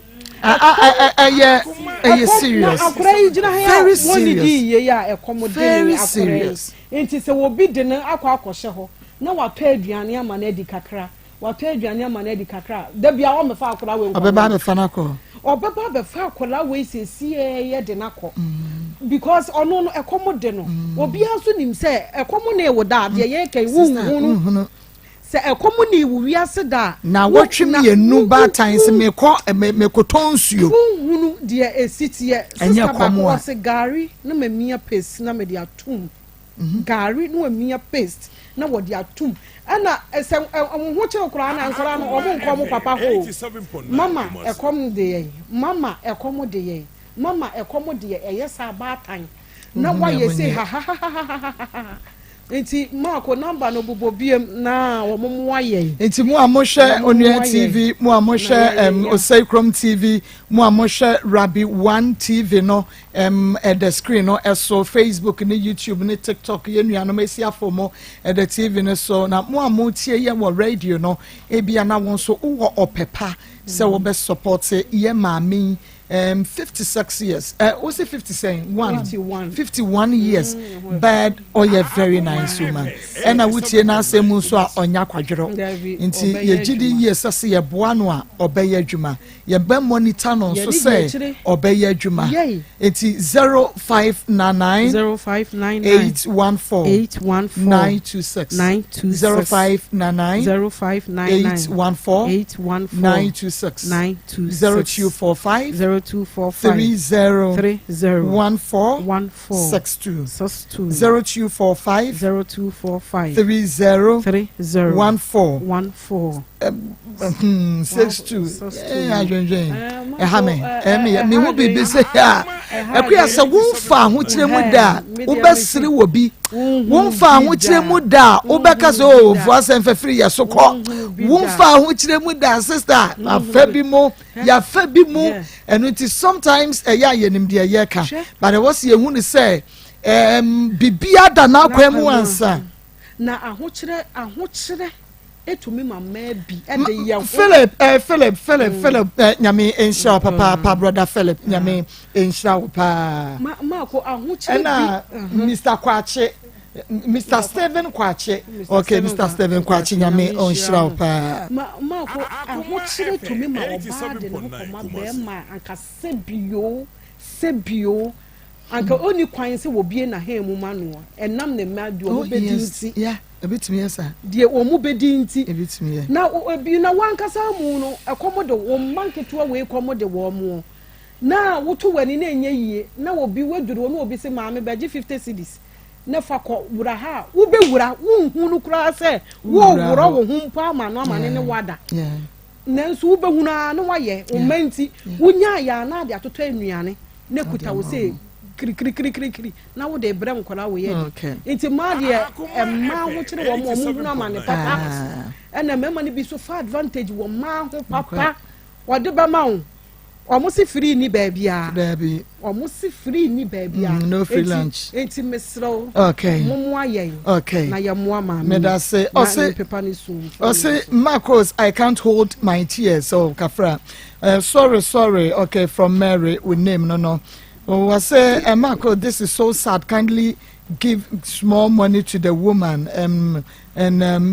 Ɛyɛ serious. Na akora yi gyina ha Very a wɔn didi serious. yie yi a ɛkɔm de Very ne akora yi serious. nti sɛ obi de ne akɔ akɔhyɛ hɔ na watɔ aduane ama no adi kakra, watɔ aduane ama no adi kakra, dabi a wɔmɛfa akora wei nkɔ. Ɔbɛba abɛfa no akɔ. Ɔbɛba abɛfa akwadaa wei siesie yɛ de n'akɔ because ɔno no ɛkɔm de no. Obiara nso nim sɛ ɛkɔm ne ewo da adeɛ yɛ kɛn wuhunu Nhunu. Sɛ ɛkɔm ne ewu wiase da a Na wɔtwe mmienu baatan sɛ mekɔ mekotɔ nsuo. Wohunu deɛ esi teɛ. Ɛnyɛ Sister kɔm baako a. ɔse gari na ma mia paste na ma de atum gari na ma mia paste na wɔde atum ɛna ɛsɛ ɛ ɔmo ho kyerɛ koraa na nkɔla no ɔmo nkɔ ɔmo papa hɔ o. 87.9 Mama, Kumasi. ɛkɔm de yɛn. Mama, ɛkɔm de yɛn. Mama, ɛkɔm de yɛn. Ɛyɛ sɛ abaatan na Wohu wayɛ nea sɛ wonyɛ. Hahahahahaha nti maako number no bobɔ biem na wɔn mo ayɛ. Nti mo a mohwɛ Wɔn Onua mo ayɛ. TV, mo a mohwɛ Na yɛyɛ. Osei Krom TV, mo a mohwɛ Rabi One TV no ɛda screen no ɛso, Facebook ne YouTube ne TikTok, yɛn nuanom esiafo mo ɛda TV no so, na mo a motie yɛn wɔ radio no, ebia na wɔn nso wowɔ ɔpɛ pa sɛ wɔbɛ support yɛ maame yi, 56 years, wosi 50 sɛn one? 51. 51 years, but ɔyɛ very nice woman, ɛna wotie n'asɛm mu nso a ɔnya kwadworɔ. Dabi, Nti ɔbɛyɛ yɛgye di adwuma. yie sɛ yɛboa no a ɔbɛyɛ adwuma, yɛbɛ monitor no nso Yɛde di sɛ akyire. Ɔbɛyɛ adwuma. Yay. Nti 0599 0599 814 814 926. 926. 0599 0599 814 814 926. 926. 0245 0245 30 30 14 14 62. 62. 0245 0245 30 30 14 14. 62 adwendwen ɛha me ɛmi mi ho biribi sɛ a ɛkuya sɛ wonfa ahokyerɛ mu da a wobɛsere wɔ bi, wonfa ahokyerɛ mu da a wobɛka sɛ o fo asɛm fɛfiri yɛ so kɔ. Wonfa ahokyerɛ mu da, sister, afa bi mu, yafa bi mu. Ɛno nti sometimes ɛyɛ a yɛnim deɛ yɛka, but ɛwɔ sɛ yɛhu ne sɛ biribiara da n'akwan mu ansa. Na ahokyerɛ, ahokyerɛ etumi ma mmaa bi ɛde yɛ ho. Philip, Philip, Philip, Philip, Nyame nhyira wo papaapa. Brother Philip, Nyame nhyira wo paa. Ma maako ahokyerɛ bi. Ɛna Mr Kwakye, Mr Stephen Kwakye, okay, Mr Stephen Kwakye, Nyame nhyira wo paa. Ma maako ahokyerɛ tumi ma ɔbaa de ne ho kɔma bɛrima anka sɛbio sɛbio anka onni kwan sɛ wɔbie n'ahan mu ma no, ɛnam ne mma deɛ ɔmo bɛdi nti. Yeah, ebitumi yɛ saa. Deɛ ɔmo bɛdi nti. Ebitumi yɛ. Na ebi na wankasa mu no, ɛkɔm de wɔn mma nketewa wei, kɔm de wɔn mo na woto w'ani na enye yie na obi waduru wɔn na obi sɛ, "Maame, bɛgye 50 cedis na fa kɔ wura ha" a wobɛwura, wonhu no koraa sɛ wɔwura wo ho mpo ama no ama ne ne wada, nanso wobɛhunu a na wayɛ wo mma nti wonyaa yɛ a na ade atotɔ nnuane na kuta wo sɛ kirikirikirikiri na wode brɛ nkɔla wɔ yɛ de. Nti mmaa deɛ, mmaa ho kyerɛ wɔn, wɔn hunu amane papa, ɛna mmarima no bi so fa advantage wɔ mmaa ho papa. Wɔde bɛma wo, wɔn si free ni baabi a. Daabi. Wɔn si free ni baabi a. No free lunch. Nti mesrɛw, mo ayɛ na yɛ mmoa maame. Medase. Ɔse pepa ne sun. Ɔse, "Marcos, I can't hold my tears." So kafra, sorry, sorry. Okay, from Mary with name no. Wɔsɛ, "Marcos, this is so sad. Kindly give small money to the woman and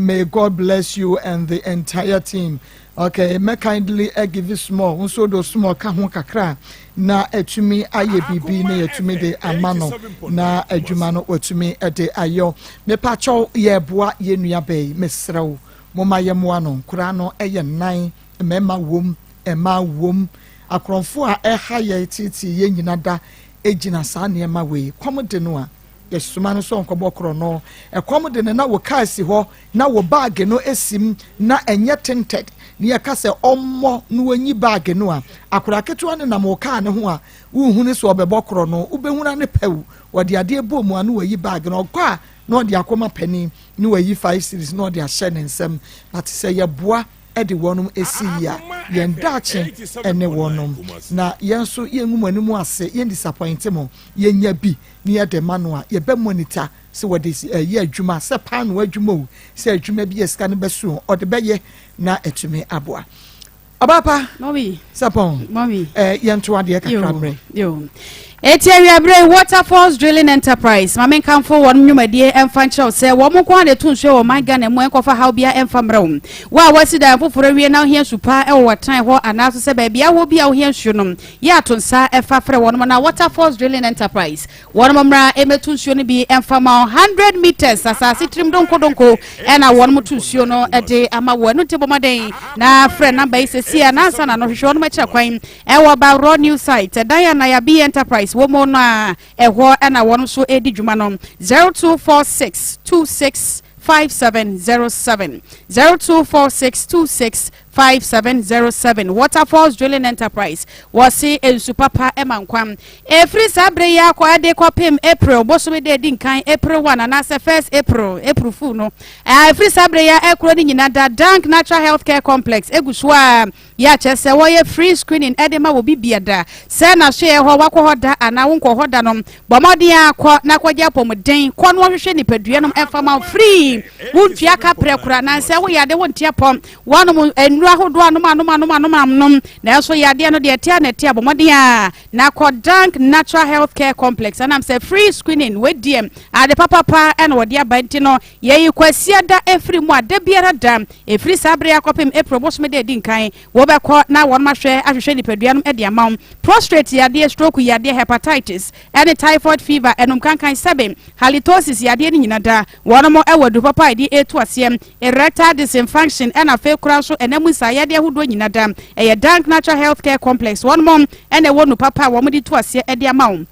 may God bless you and the entire team." Okay, may kindly give you small nso do small ka ho kakra na atumi ayɛ biribi na yɛtumi de ama no na adwuma no watumi de ayɔ. Mepakyɛw, yɛboa yɛn nua bɛyi. Mesrɛ wo, moma yɛmmoa no. Nkoraa no yɛ nnan, mmarima wom, mmaa wom. Akorɔmfo a ɛha yɛ tietie yɛn nyina da gyina saa nneɛma wei. Kɔm de no a yɛsoma no sɛ ɔnkɔbɔ korɔ no, ɛkɔm de no na wɔ kaa si hɔ na wɔ bag no esim na ɛnyɛ tinted ne yɛka sɛ ɔmmɔ na wɔnyi bag no a, akwadaa ketewa no nam wɔ kaa ne ho a wohunu sɛ ɔbɛbɔ korɔ no, wobɛhunu ne pɛw wɔde adeɛ bɔ mu a na wɔyi bag no, ɔkɔ a na ɔde akɔma panin na wɔyi 5 cedis na ɔde ahyɛ ne nsam. But sɛ yɛboa ɛde wɔnom esi yi a, yɛn daakye ɛne wɔnom na yɛn nso yɛn ngu mu anim ase, yɛn disappoint mo. Yɛnya bi ne yɛde ma no a, yɛbɛ monitor sɛ wɔde ɛyɛ adwuma, sɛ paano adwuma o, sɛ adwuma bi yɛ sika no bɛso, ɔde bɛyɛ na ɛtumi aboa ɔbaapa. Mɔmi. Sapɔn. Mɔmi. Yɛnto adeɛ kakra mmerɛ. Yo. Eti awiabere, Waterfalls Drilling Enterprise, maame, nkamfo wɔn nnwumadie ɛmfa nkyerɛw sɛ wɔn nko ara na etu nsuo wɔ ɔman Ghana mu, ɛnkɔfa haw bia ɛmfa mmerɛ wo. Wo a wasi dan foforɔ awie na wohia nsu pa ɛwɔ w'atan hɔ, anaaso sɛ baabi awɔ bi a wohia nsuo no, yɛ ato nsa ɛfa frɛ wɔn na Waterfalls Drilling Enterprise wɔn mmra ɛmɛtu nsuo no bi ɛmfa ma wo. 100 meters asase tirim donkodonko ɛna wɔn tu nsuo no ɛde ama wɔ. Ɛno nti bɔ mmɔden na frɛ number yi sɛsi a nansa na no hwehwɛ wɔn akyerɛ kwan ɛwɔ Bawrɔ New Site, ɛdan a Nayabi Enterprise wɔ mu no a, ɛhɔ ɛna wɔn nso ɛredi dwuma no. 024626 5707, 024626 5707. Waterfalls Drilling Enterprise, wɔse nsu papa ɛma nkwa. Ɛfiri saa bere yi akɔ ɛde kɔpem April bosome de edi nkan, April 1 anaasɛ first April, April Fool no, ɛfiri saa bere yi ɛkoro ne nyinaa da, Dank Natural Health Care Complex egu so a yɛ akyɛ sɛ wɔyɛ free screening ɛde ma wɔ bibia da sɛ n'asoɛ hɔ wakɔ hɔ da anaa wonkɔ hɔ da no, bɔ mmɔden akɔ na akɔgye apɔmuden kɔ no, wɔhwehwɛ nipadua no ɛfa ma free, wontua kaprɛ kora nansɛ woyɛ ade wonte apɔm, wɔnom nnuro ahodoɔ anom anom anom anom anom, nanso yadeɛ no deɛ ɛte a na ɛte a, bɔ mmɔden a na kɔ Dank Natural Health Care Complex anam sɛ free screening wɔadiɛ ade papapa ɛna wɔde aba. Nti no yɛyi kwasia da efiri mu a, da biara da efiri saa bere akɔpem April bosome de edi nkan, wɔbɛkɔ na wɔn ahwɛ ahwehwɛ nipadua no de ama wɔn. Prostate yadeɛ, stroke yadeɛ, hepatitis ɛne typhoid fever, ɛnum kankan, sɛbe halitosis yadeɛ no nyina da, wɔn mo ɛwɔ adu papa a yɛde etu aseɛ. Erectile dysfunction ɛna afei kora nso ɛnam nsa yadeɛ ahodoɔ nyina da, ɛyɛ Dank Natural Health Care Complex wɔn mo ɛna ɛwɔ nu papa a wɔn de tu aseɛ ɛde ama wɔn.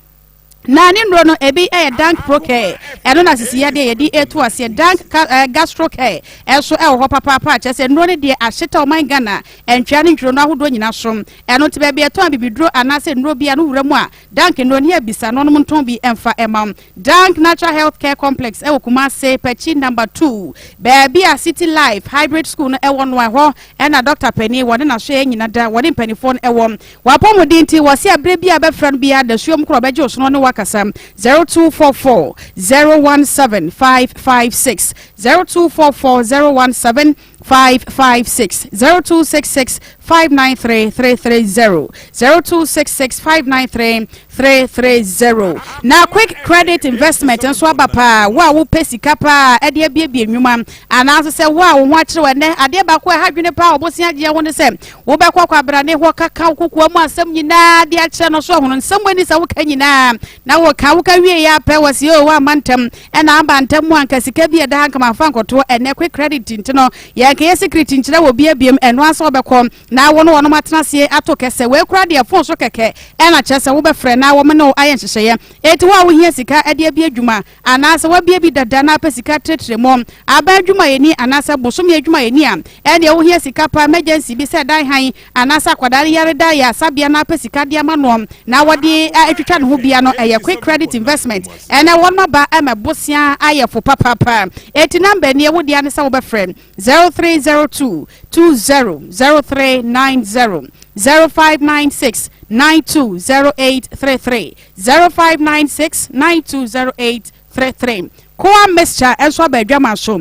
Na ne nnuro no ebi yɛ Dank Procare. Ɛno na sisi yadeɛ yɛde etu aseɛ. Dank Gastro Care ɛnso ɛwɔ hɔ papaapa, kyerɛ sɛ nnuro no deɛ ahyeta ɔman Ghana ntwea ne ntwiro no ahodoɔ nyinaa so. Ɛno nti baabi ɛtɔn abibiduro anaasɛ nnuro bi a no wura mu a, Dank nnuro ne abisa no ɔnom ntɔn bi ɛmfa ɛma wo. Dank Natural Health Care Complex ɛwɔ Kumase, Pɛkyi Number 2, baabi a City Life Hybrid School no ɛwɔ no, ɛhɔ ɛna Dr. Pani wɔne n'asoɛ nyina da wɔne mpanimfoɔ no ɛwɔ wapɔmuden. Nti wɔsi abere bi a bɛfrɛ no biara dasuom korɔ ɔbɛgye osono ne wakasa. 0244 017 556, 0244 017 556, 0266 593 330, 0266 593 330. Na Quick Credit Investment nso aba paa. Wo a wopɛ sika paa ɛde abiebie nnwuma, anaasɛ sɛ wo a wo ho akyerɛ wɔ ɛnɛ adeɛ baako a ɛha dwene paa ɔbosia agyeɛ ho ne sɛ wobɛkɔ kwabrane hɔ kaka wo kokoa mu asɛm nyinaa de akyerɛ no so, ɔhono nsɛm wani sɛ woka nyinaa na woka wie yɛ apɛ wɔ si o woama ntɛm ɛna aba ntɛm mu anka sika bi ɛda ha nkama afa nkɔtoɔ. Ɛnɛ Quick Credit nti no, yɛnkɛyɛ secret nkyerɛ wɔ bi abiem. Ɛno asɛ wobɛkɔ na wɔn wɔnom atena aseɛ ato kɛsɛ wei kora deɛ phone so kɛkɛ ɛna kyerɛ sɛ wobɛfrɛ na wɔn ne wo ayɛ nhyehyɛeɛ. Eti wo a wohia sika ɛde abie adwuma anaasɛ wabie bi dada na apɛ sika tiretire mu, aban adwumayɛni anaasɛ bosomi adwumayɛni a ɛdeɛ wohia sika pa emergency bi sɛ dan han anaasɛ akwadaa no yare da yɛ asabea na apɛ sika de ama noɔ na wɔde atwitwa ne ho bia no, ɛyɛ Quick Credit Investment. Ɛnɛ wɔn aba ɛmɛ bosia ayɛ fo papaapa. Eti number nie, wo deɛ ne sɛ wobɛfrɛ 0302 200390, 0596 920833, 0596 920833. Koa Mixture ɛnso aba adwama so.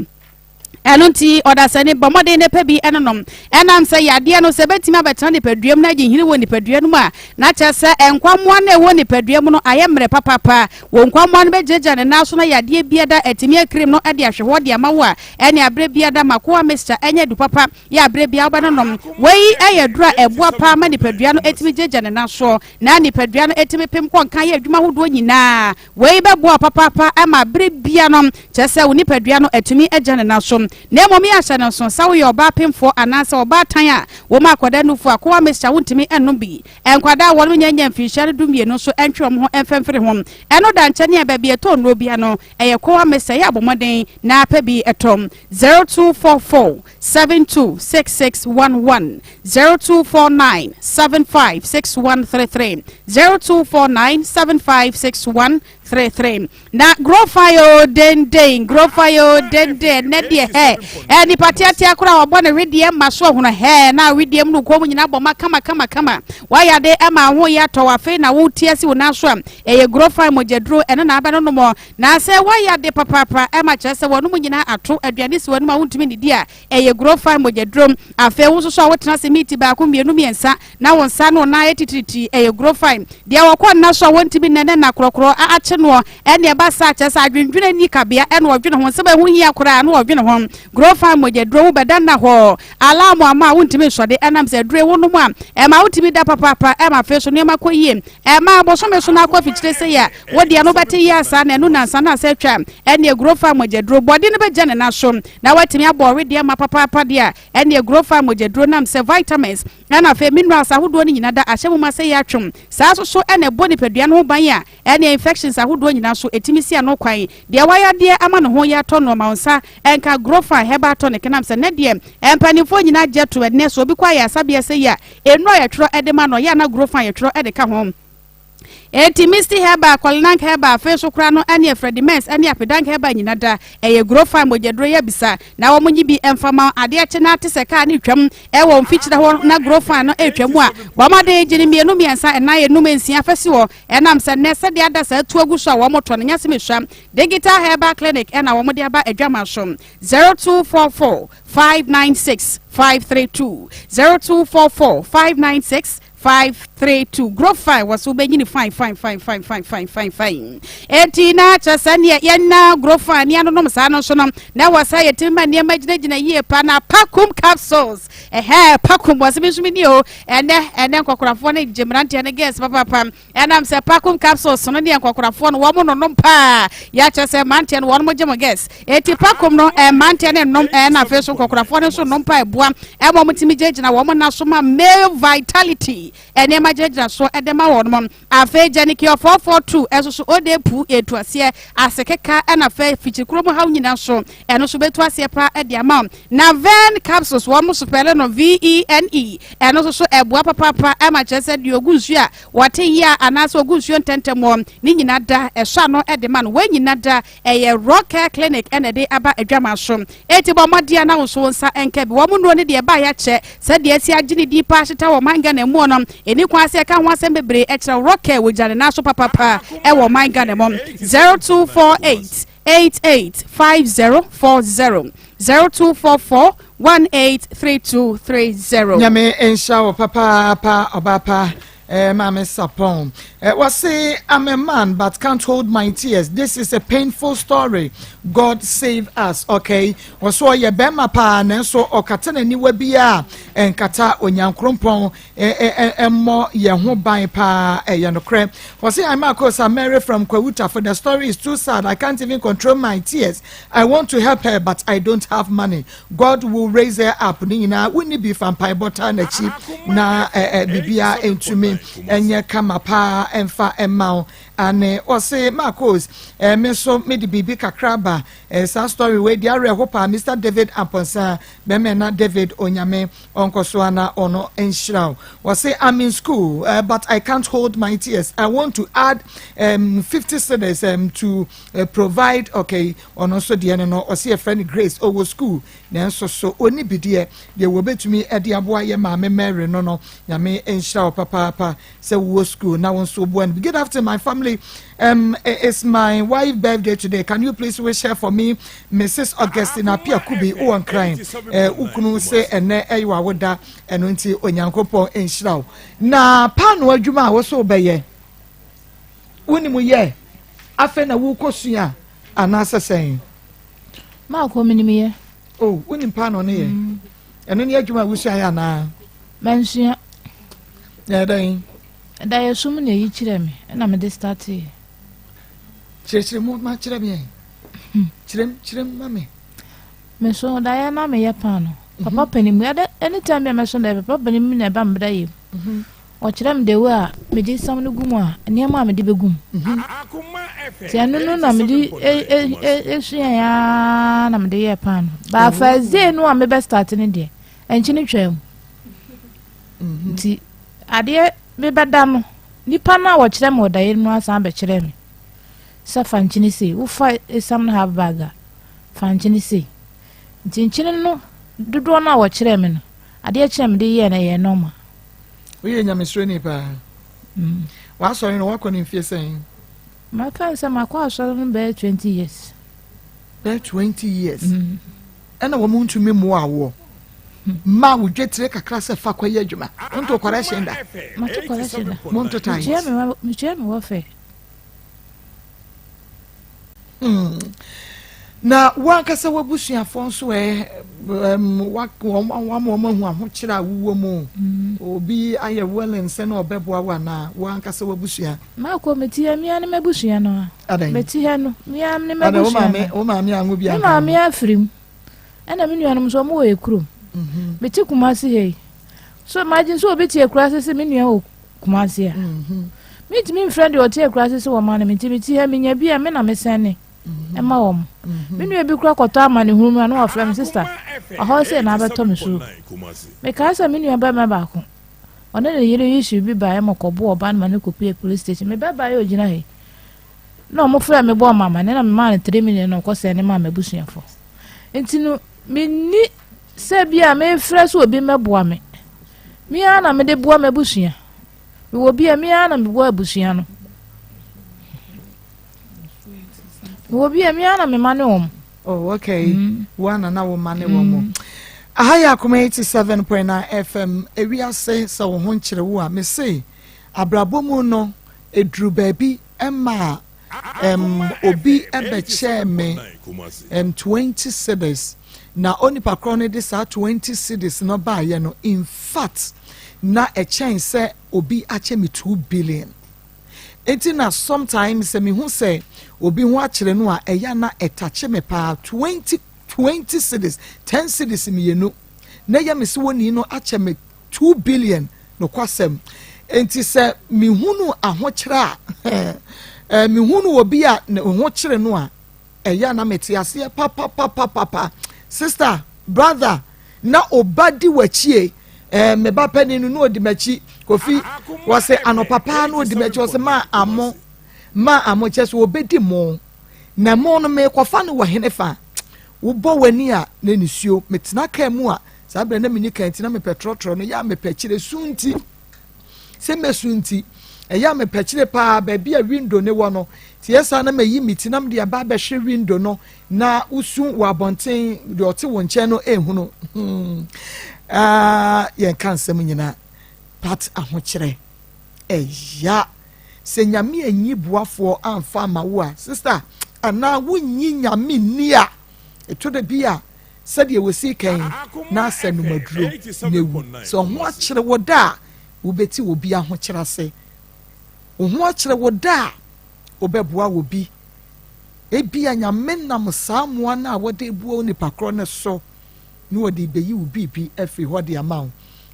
Ɛno nti ɔdasani, bɔ mmɔden ne pɛ bi ɛnonom. Ɛnam sɛ yadeɛ no sɛ bɛtumi abɛtena nipadua mu na agye nhini wɔ nipadua no mu a, na kyerɛ sɛ nkwammoa no a ɛwɔ nipadua mu no ayɛ mmerɛ papapa. Wɔ nkwammoa no bɛgyinagyina ne nan so na yadeɛ biada atumi akirim no de ahwɛ hɔ de ama wo a, ɛne aberɛ biada Makoa Mixture ɛnyɛ du papa yɛ aberɛ bia wobɛnonom. Wei ɛyɛ duro a ɛboa paa ma nipadua no ɛtumi gyinagyina ne nan soɔ na nipadua no ɛtumi pem kɔ nka yɛ adwuma ahodoɔ nyinaa. Wei bɛboa papaapa ama abere bia no kyerɛ sɛ wo nipadua no atumi agya ne nan so. Na mmom yɛ ahyɛ no nso sɛ woyɛ ɔbaa pemfoɔ anaasɛ ɔbaatan a wɔma akwadaa nufoɔ a, Kowa Mixture wontumi nnom bi. Nkwadaa a wɔn nyanya mfinhyia no 12 nso ntwe wɔn ho mfɛmfiri ho. Ɛno da nkyɛn a, baabi ɛtɔ nnuro bia no, ɛyɛ Kowa Mixture. Yɛ abɔmmɔden na apɛ bi ɛtɔ. 0244 726611, 0249 756133, 0249 756133. Na Grofio denden, Grofio denden ne deɛ hɛ ɛ nipa teatea koraa wɔbɔ ne wedeɛ ma so ɔhono hɛ na wedeɛ mu no kɔn mu nyinaa bɔ ma kama kama kama. Wayɛ ade ɛma ho yɛ atɔ afei na wotie asi wo nan so a, ɛyɛ Grofio mogyaduro ɛno na abɛ no nom. Na sɛ wayɛ ade papaapa ɛma kyerɛ sɛ wɔn mu nyinaa ato aduane si wɔn mu a wontumi nidi a, ɛyɛ Grofio mogyaduro. Afei wo nso so a wotena se miiti baako, mmienu, mmiɛnsa na wo nsa no nan yɛ titiriti, ɛyɛ Grofio. Deɛ wɔkɔ nna so a wɔntumi nnɛ ne na korɔkorɔ akye noɔ, ɛne ɛba saa kyerɛ sɛ adwendwene ni kabea ɛna ɔdwene ho nsɛm a ɛho hia koraa na ɔdwene ho. Grofio mogyaduro, wo bɛda nna hɔ alarm ama a wontumi nsɔde, ɛnam sɛ aduro wo nom a ɛma wotumi da papaapa, ɛma afei so nneɛma kɔ yie. Ɛma abosome so no akɔ afikyire sɛ yɛ a wodeɛ no wobɛte yie asa na ɛno nansa no asɛ atwa. Ɛne Grofio mogyaduro bɔde no bɛgya ne nan so na watumi abɔ ɔwedeɛ ma papaapa deɛ a, ɛne Grofio mogyaduro nam sɛ vitamins ɛna afei minerals ahodoɔ no nyinaa da ahyɛ mu ma sɛ yɛ atwom saa so so ɛna ɛbɔ nipadua no ho ban a, ɛne infections ahodoɔ nyinaa so ɛtumi si ano kwan. Deɛ wayɛ adeɛ ama ne ho yɛ atɔ no ma wo nsa ɛnka Grofan Herbal Tonic, nam sɛ ne deɛ mpanimfoɔ nyinaa gye to. Ɛnɛ so obi kɔ ayɛ asabea sɛ yi a, ɛnu a yɛtwerɛ ɛde ma no yɛ ana Grofan yɛtwerɛ ɛde ka ho. Eti Misty Herbal, Kɔlenank Herbal, afei so koraa no ɛne Efredimens ɛne Apedank Herbal nyina da ɛyɛ Grofan mogyaduro. Yɛ bisa na wɔn nyi bi mfama. Adeɛ kye na ate sɛ kaa ne twam ɛwɔ mfikyire hɔ na Grofan no ɛtwa mu a, wɔn ade gye ne mmienu, mmiɛnsa, ɛnan, enum, nsia fɛsi hɔ. Ɛnam sɛ nnɛ sɛdeɛ ada saa tu agu so a wɔn tɔ no nyasɛm esua. Digital Herbal Clinic ɛna wɔn de aba adwama so. 0244 596 532, 0244 596 532. Grofan wɔ so wobɛnyini fine fine fine fine fine fine fine fine. Eti na kyerɛ sɛ neɛ yɛna Grofan ne anonom saa no nso no na wɔ sɛ yɛtumi ma nneɛma gyinagyina yie pa. Na Pakum Capsules, ɛhɛ Pakum wɔ sɛ mi nso mi ni o. Ɛnɛ nkɔkorafoɔ no gye mmeranteɛ no girls papapa, ɛnam sɛ Pakum Capsules no deɛ nkɔkorafoɔ no wɔn nonom paa. Yɛakyerɛ sɛ mmeranteɛ no wɔn gye mo girls. Eti Pakum no mmeranteɛ no nom, ɛna afei so nkɔkorafoɔ no nso nom paa. Ɛboa ɛma wɔn tumi gyinagyina wɔn nan so ma male vitality. Nneɛma gyinagyina soɔ de ma wɔnom. Afei Gyanikio 442 nso so ode pu etu aseɛ, asekeka ɛna afei fikyikuro mu haw nyina nso ɛno nso bɛtu aseɛ paa de ama wo. Na Vern capsules wɔn sopɛle no VENE ɛno nso so ɛboa papaapa ɛma kyerɛ sɛ deɛ ɔgu nsuo a wɔte yea anaasɛ ɔgu nsuo ntɛntɛm wɔ ne nyina da ɛsɔ ano de ma no. Wei nyina da Ɛyɛ Rock Care Clinic na ɛde aba adwaman so. Enti bɔ mmɔden a na wo nso wo nsa nka bi. Wɔn nnuro no deɛ ɛbaeɛ akyɛ. Sɛdeɛ asi agye ne din paa ahyeta wɔ ɔman Ghana muo no, ɛnni kwan sɛ yɛka ho asɛm bebree kyerɛ wo. Rock Care, wɔgyina ne nan so papapa wɔ ɔman Ghana mu. 0248 88 5040, 0244 183230. Nyame nhyira wo papaapa ɔbaa pa eh, Maame Sapon. Eh, wɔse I'm a man but can't hold my tears. This is a painful story. God save us. Okay. Wɔso ɔyɛ bɛrima paa nanso ɔkata n'aniwa bi a ɛnkata Onyankorompɔn ɛmmɔ yɛn ho ban paa ɛyɛ nokorɛ. Wɔse I'm Akosa Mary from Kwawutafo. The story is too sad. I can't even control my tears. I want to help her but I don't have money. God will raise her up. Ne nyinaa wonni bi fa mpaebɔ taa n'akyi na biribiara ntumi nyɛ kama paa ɛmfa ɛma wo. Ane ɔse Marcos me nso mede biribi kakra ba saa story wei deɛ awerɛho paa Mr David Amponsah bɛmɛ na David Onyame ɔnkɔ so ana ɔno nhyira wo. Ɔse I'm in school but I can't hold my tears. I want to add 50 cedis to provide okay ɔno nso deɛ no no ɔse yɛfrɛ no Grace ɔwɔ school nanso so ɔni bi deɛ deɛ wɔbɛtumi de aboa yɛ maame Mary no no Nyame nhyira wo papaapa sɛ wowɔ school na wo nso woboa no bi. Good afternoon my family it's my wife birthday today can you please wish her for me Mrs Augustine Apia Kubi wowɔ Nkran eh, wo kunu se ɛnɛ ɛyɛ w'awoda ɛno nti Onyankopɔn nhyira wo na paano adwuma a wo so wobɛyɛ Wonim yɛ? Afei na worekɔsua anaasɛ sɛn? Maakɔ menim yɛ. Oh, wonim paano no yɛ? Mm. Ɛno ne adwuma a wosuaeɛ anaa? Mansua. Na ɛdɛn? Daeɛso mu na ɛyi kyerɛ me ɛna mede startee. Kyerɛkyerɛ mu ma kyerɛ me ɛ. Hmm. Kyerɛm kyerɛm ma me. Meso daeɛ na meyɛ paano. Mhm. Papa panin mu anytime bi a mɛso daeɛ papa panin mu na ɛba me da yɛ mu. Mhm. Ɔkyerɛ me the way a mede sam no gu mu a, nneɛma a mede bɛgu mu. Nti ɛno no na mede suaeɛ ara na mede yɛɛ paano. But first day no a mebɛ start no deɛ, ɛnkyene twaa mu. Nti adeɛ mebɛda no, nipa no a wɔkyerɛ me ɔdaeɛ no asan abɛkyerɛ me sɛ fa nkyene sei, wofa esam no half bag a, fa nkyene sei. Nti nkyene no dodoɔ no a wɔkyerɛɛ me no, adeɛ kye a mede yɛɛ no ɛyɛɛ normal. Woyɛ nyamesuroni paa. Mm. W'asɔre no woakɔ no mfie sɛn? Mɛka sɛ makɔ asɔre no bɛyɛ 20 years. Bɛyɛ 20 years. Mm. Ɛna wɔn ntumi mmoa woɔ. Hmm. Ma wo dwetire kakra sɛ fa kɔyɛ adwuma. Wonto kɔrɛhyɛn da. Mato kɔrɛhyɛn da. Monto tight. Metua me wɔ fɛ. Hmm. Na wankasa w'abusuafoɔ nso ɛ wɔn wɔn ahu ahokyerɛ a wowɔ mu. Mm. Obi ayɛ willing sɛ na ɔbɛboa wo anaa wankasa w'abusua. Maakɔ meti ha mia ne m'abusua no a. Meti ha no mia ne m'abusua no. Wo maame anwo bi anka. Me maame afiri mu. Ɛna me nuanom nso wɔn wɔ ekurom. Mhm. Mete Kumasi ha yi. So imagine sɛ obi te akuraase sɛ me nua wɔ Kumasi a. Mentumi mfrɛ deɛ ɔte akuraase sɛ wɔma no me nti mete ha menya bi a me na mesɛne ɛma wɔn. Me nua bi kora kɔtɔ amanehunu mu a na wafrɛ me sista ɔhɔ sɛ na abɛtɔ me so. Mekae sɛ me nua barima baako ɔne ne yere issue bi baeɛ ma kɔbo ɔba no ma no kɔpue police station. Me ba baeɛ ɔgyina ha yi na wɔn frɛ me bɔɔ me amane na memaa no 3 million na ɔkɔsɛne maa m'abusuafoɔ. Nti no menni Sɛ bi a mefrɛ sɛ obi mmɛboa me. Me ara na mede boa m'abusua. Mewɔ bi a, me ara na meboa abusua no. Mewɔ bi a, me ara na mema ne wɔn. Oh, okay. Mm. Wo ana na wo ma ne wɔn. Mm. Aha yɛ Akoma 87.9 FM. Ewiase sɛ wo ho nkyerɛ wo a, mese abrabɔ mu no, eduru baabi ɛma um, obi bɛkyɛɛ me um, 20 cedis na onipa korɔ no de saa 20 cedis no baayɛ no in fact na ɛkyɛn sɛ obi akyɛ me 2 billion enti na sometimes sɛ mehu sɛ obi ho akyerɛ no a ɛyɛ na ɛtakye me paa 20 20 cedis 10 cedis mmienu na ɛyɛ me sɛ wɔni no akyɛ me 2 billion nokwasɛm. Enti sɛ mehunu ahokyerɛ a, eh, mehunu obi a ne ho kyere no a, ɛyɛ a na mete aseɛ papapapapa. Sister, brother, na oba di w'akyie. Eh, me ba panin no na odi m'akyi. Kofi, wɔse anɔpa paa na odi m'akyi, wɔse ma amo, ma amo kyɛ sɛ obedi mo. Na mo no mekɔfa no wɔ hene fa. Wobɔ w'ani a na nisuo. Metena kaa mu a, saa berɛ na menni kaa nti na mepɛ trɔtrɔ no, yɛ a mepɛ kyerɛ su nti. Sɛ mɛsu nti, ɛyɛ a mepɛ kyerɛ paa baabi a window ne wɔ no. Nti yɛ saa na mayi me ti na mede aba abɛhwɛ window no na wosu wɔ abɔnten deɛ ɔte wo nkyɛn no ɛnhunu. Hmm. Ah, yɛnka nsɛm nyinaa. But ahokyerɛ ɛya. Sɛ Nyame anyi boafoɔ amfa ama wo a, sister, anaa wonnyi Nyame nni a, ɛtɔ da bi a, sɛdeɛ wɔsii kan na asɛ nom aduro na awu. Sɛ wo ho akyere wo da a, wobɛti obi ahokyere ase. Wo ho akyere wo da a, wobɛboa obi. Ebia Nyame nam saa mmoa no a wɔde boa onipa korɔ no so na ɔde rebɛyi wo biribi afiri hɔ de ama wo.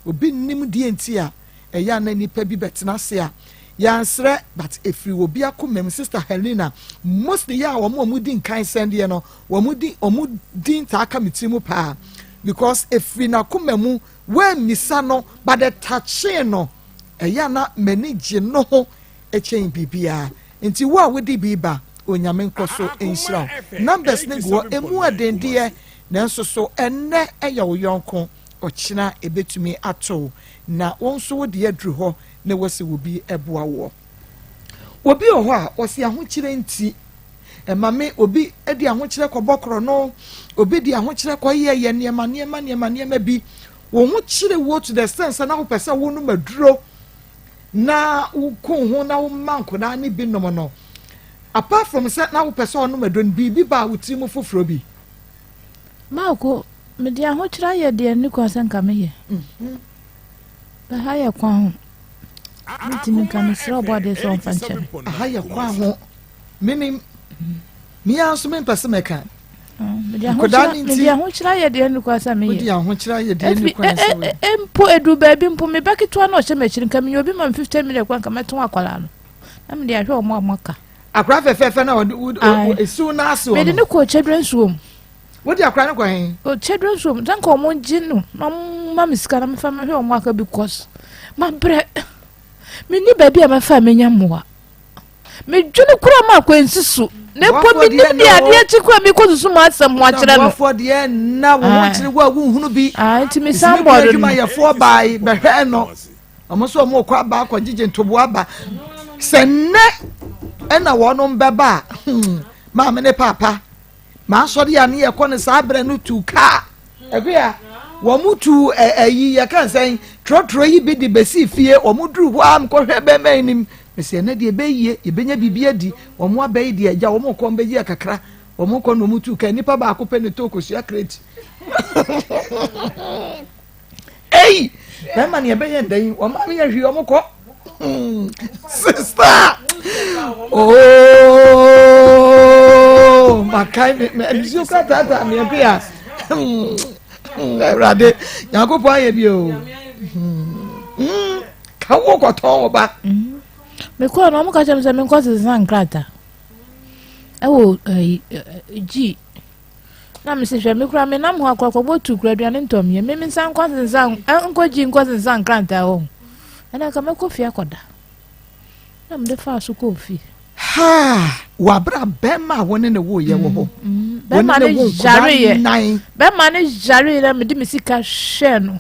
Obi nnim deɛ nti a ɛyɛ a na nnipa bi bɛtena ase a yɛansrɛ but ɛfiri obi akoma mu. Sister Helena, mostly yɛ a wɔn a wɔdi nkan sɛndeɛ no, wɔn di wɔn din taa ka me tiri mu paa because ɛfiri n'akoma mu, woammisa no but ɛtakyee no, ɛyɛ a na m'ani gye no ho kyɛn biribiara. Nti wo a wode bi ba, Onyame nkɔ so nhyira wo. Numbers no gu hɔ, ɛmu ɛden deɛ, nanso so ɛnnɛ ɛyɛ wo yɔnko, ɔkyena ɛbɛtumi ato wo, na wo nso wo deɛ aduru hɔ na ɛwɔ sɛ obi boa woɔ. Obi wɔ hɔ a, ɔse ahokyerɛ nti, ɛma me, obi de ahokyerɛ kɔbɔ korɔno, obi de ahokyerɛ kɔyɛyɛ nneɛma nneɛma nneɛma nneɛma bi. Wo ho kyere wo to the extent sɛ na wopɛ sɛ wonom aduro na woku ho na woma nkwadaa no bi nom no. Apart from sɛ na wopɛ sɛ ɔnom aduro no, biribi baa wo tiri mu foforɔ bi. Marko, mede ahokyerɛ ayɛ deɛ nni kwan sɛ nka meyɛ. Ɛha yɛ kwan ho. Mentumi nka, mesrɛ Ɔbɔadeɛ sɛ ɔmfa nkyɛ me. Aha yɛ kwan ho. Menim. Me ara nso mempɛ sɛ mɛka. Nkwadaa no nti. Mede ahokyerɛ ayɛ deɛ nni kwan sɛ meyɛ. Wode ahokyerɛ ayɛ deɛ nni kwan sɛ woyɛ. Mpo edu baabi mpo me ba ketewa no ɔhyɛ m'akyiri nka menya obi ma me 50 million kora nka mɛtɔn akwadaa no na mede ahwɛ wɔn a wɔaka. Akwadaa fɛfɛɛfɛ na ɔde esiw n'ase wɔ no. Mede no kɔɔ kyɛdua nsuo mu. Wode akwadaa no kɔ he? Kyɛdua nsuo mu. Sɛ nka wɔn gye no na wɔn ma me sika na mefa mehwɛ wɔn aka because mabrɛ. Menni baabi a mɛfa a menya mmoa. Medwene koraa ma akwansi so. Na mpo menim deɛ adeɛ akyi koraa mekɔ susu mu asɛm ho akyerɛ no. Boafoɔ deɛ nna wo ho kyere wo a wonhunu bi. Nti mesan bɔɔ no. Adwumayɛfoɔ bae bɛhwɛɛ no. Wɔn nso wɔn rekɔ aba akɔgyegye ntoboa aba. Sɛ nnɛ ɛna wɔnom bɛba a, hmm, maame ne paapa, m'asɔre a ne yɛkɔ no saa berɛ no tu kaa. Ɛkua, wɔn tu ɛyi yɛka nsɛn trɔtrɔ yi bi de bɛsi fie, wɔn duru hɔ a mekɔhwɛ bɛrima yi nim. Mesi ɛnɛ deɛ ɛbɛyie, yɛbɛnya biribi adi. Wɔn aba yi deɛ agya wɔn kɔ wɔn bɛgye kakra. Wɔn kɔ na wɔn tu kaa, nipa baako pɛ ne tɔ kosua kreti. Ei! Bɛrima ne ɛbɛyɛ ndɛ yi, wɔn maame yɛ hwee wɔn kɔ. Hmm, sista! Oh, makae me me nsuo kora taataa me ɛbi a. Hmm, Awurade, Nyankopɔn ayɛ bi o. Hmm, ka wo kɔtɔn wo ba. Mekɔɔ no, wɔn ka kyerɛ me sɛ menkɔ sesa nkrataa ɛwɔ ɛyi gyi. Na mese, Hwɛ, me koraa menam hɔ akɔ akɔbɔ tu kura aduane ntɔ me me nsa nkɔ sensa nkɔ gyi nkɔ sensa nkrantaa hɔ. Ɛna nka mɛkɔ fie akɔda. Na mede faa so kɔɔ fie. Ha! Wɔ abere a bɛrima a wɔne ne woyɛ wɔ hɔ. Mm, mm. Bɛrima no yareeɛ. Bɛrima no yareeɛ na mede me sika hwɛɛ no.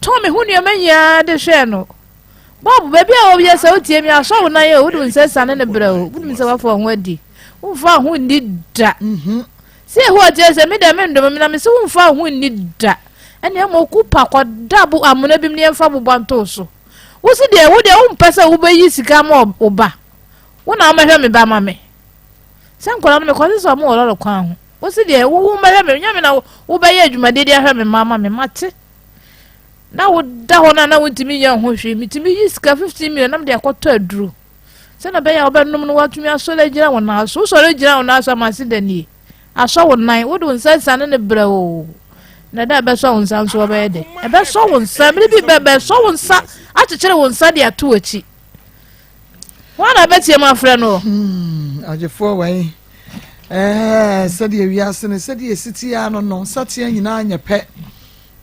Tɔn me ho nneɛma nyinaa de hwɛɛ no. Bob, baabi a wɔyɛ sɛ wotie mi asɔ wo nan o, wode wo nsa siane ne brɛ o, wonim sɛ woafa wo ho adi. Womfa wo ho nni da. Mhm. Sɛ Yehowa kyerɛ sɛ me deɛ mendome me na mese womfa wo ho nni da. Ɛne ama oku pa kɔda bo amena bi mu ne yɛmfa boba nto so. Wo se deɛ wo deɛ wompɛ sɛ wobɛyi sika ma wo ba. Wo na womɛhwɛ me ba ma me. Sɛ nkwadaa no mekɔse sɛ ɔmo wɔ lɔre kwan ho. Wo se deɛ wo wo mɛhwɛ me nyɛ me na wobɛyɛ adwumadeɛ de ahwɛ me mma ama me mate. Na woda hɔ no a na wontumi nyɛ ho hwee. Metumi yi sika 15 million na mede akɔtɔ aduro. Sɛnea ɛbɛyɛ a wobɛnom no woatumi asɔre agyina wo nan so. Wosɔre gyina wo nan so ama ase da nie. Asɔ wo nan, wode wo nsa siane no brɛoo. Na da ɛbɛsɔ wo nsa nso wɔbɛyɛ dɛ. Ɛbɛsɔ wo nsa, mmere bi bɛ bɛsɔ wo nsa akyekyere wo nsa de ato w'akyi. Wɔn na bɛtie mu afrɛ no. Hmm, agyefoɔ wɛn. Ɛɛ sɛdeɛ wiase no sɛdeɛ esi te ara no no nsateaa nyinaa nyɛ pɛ.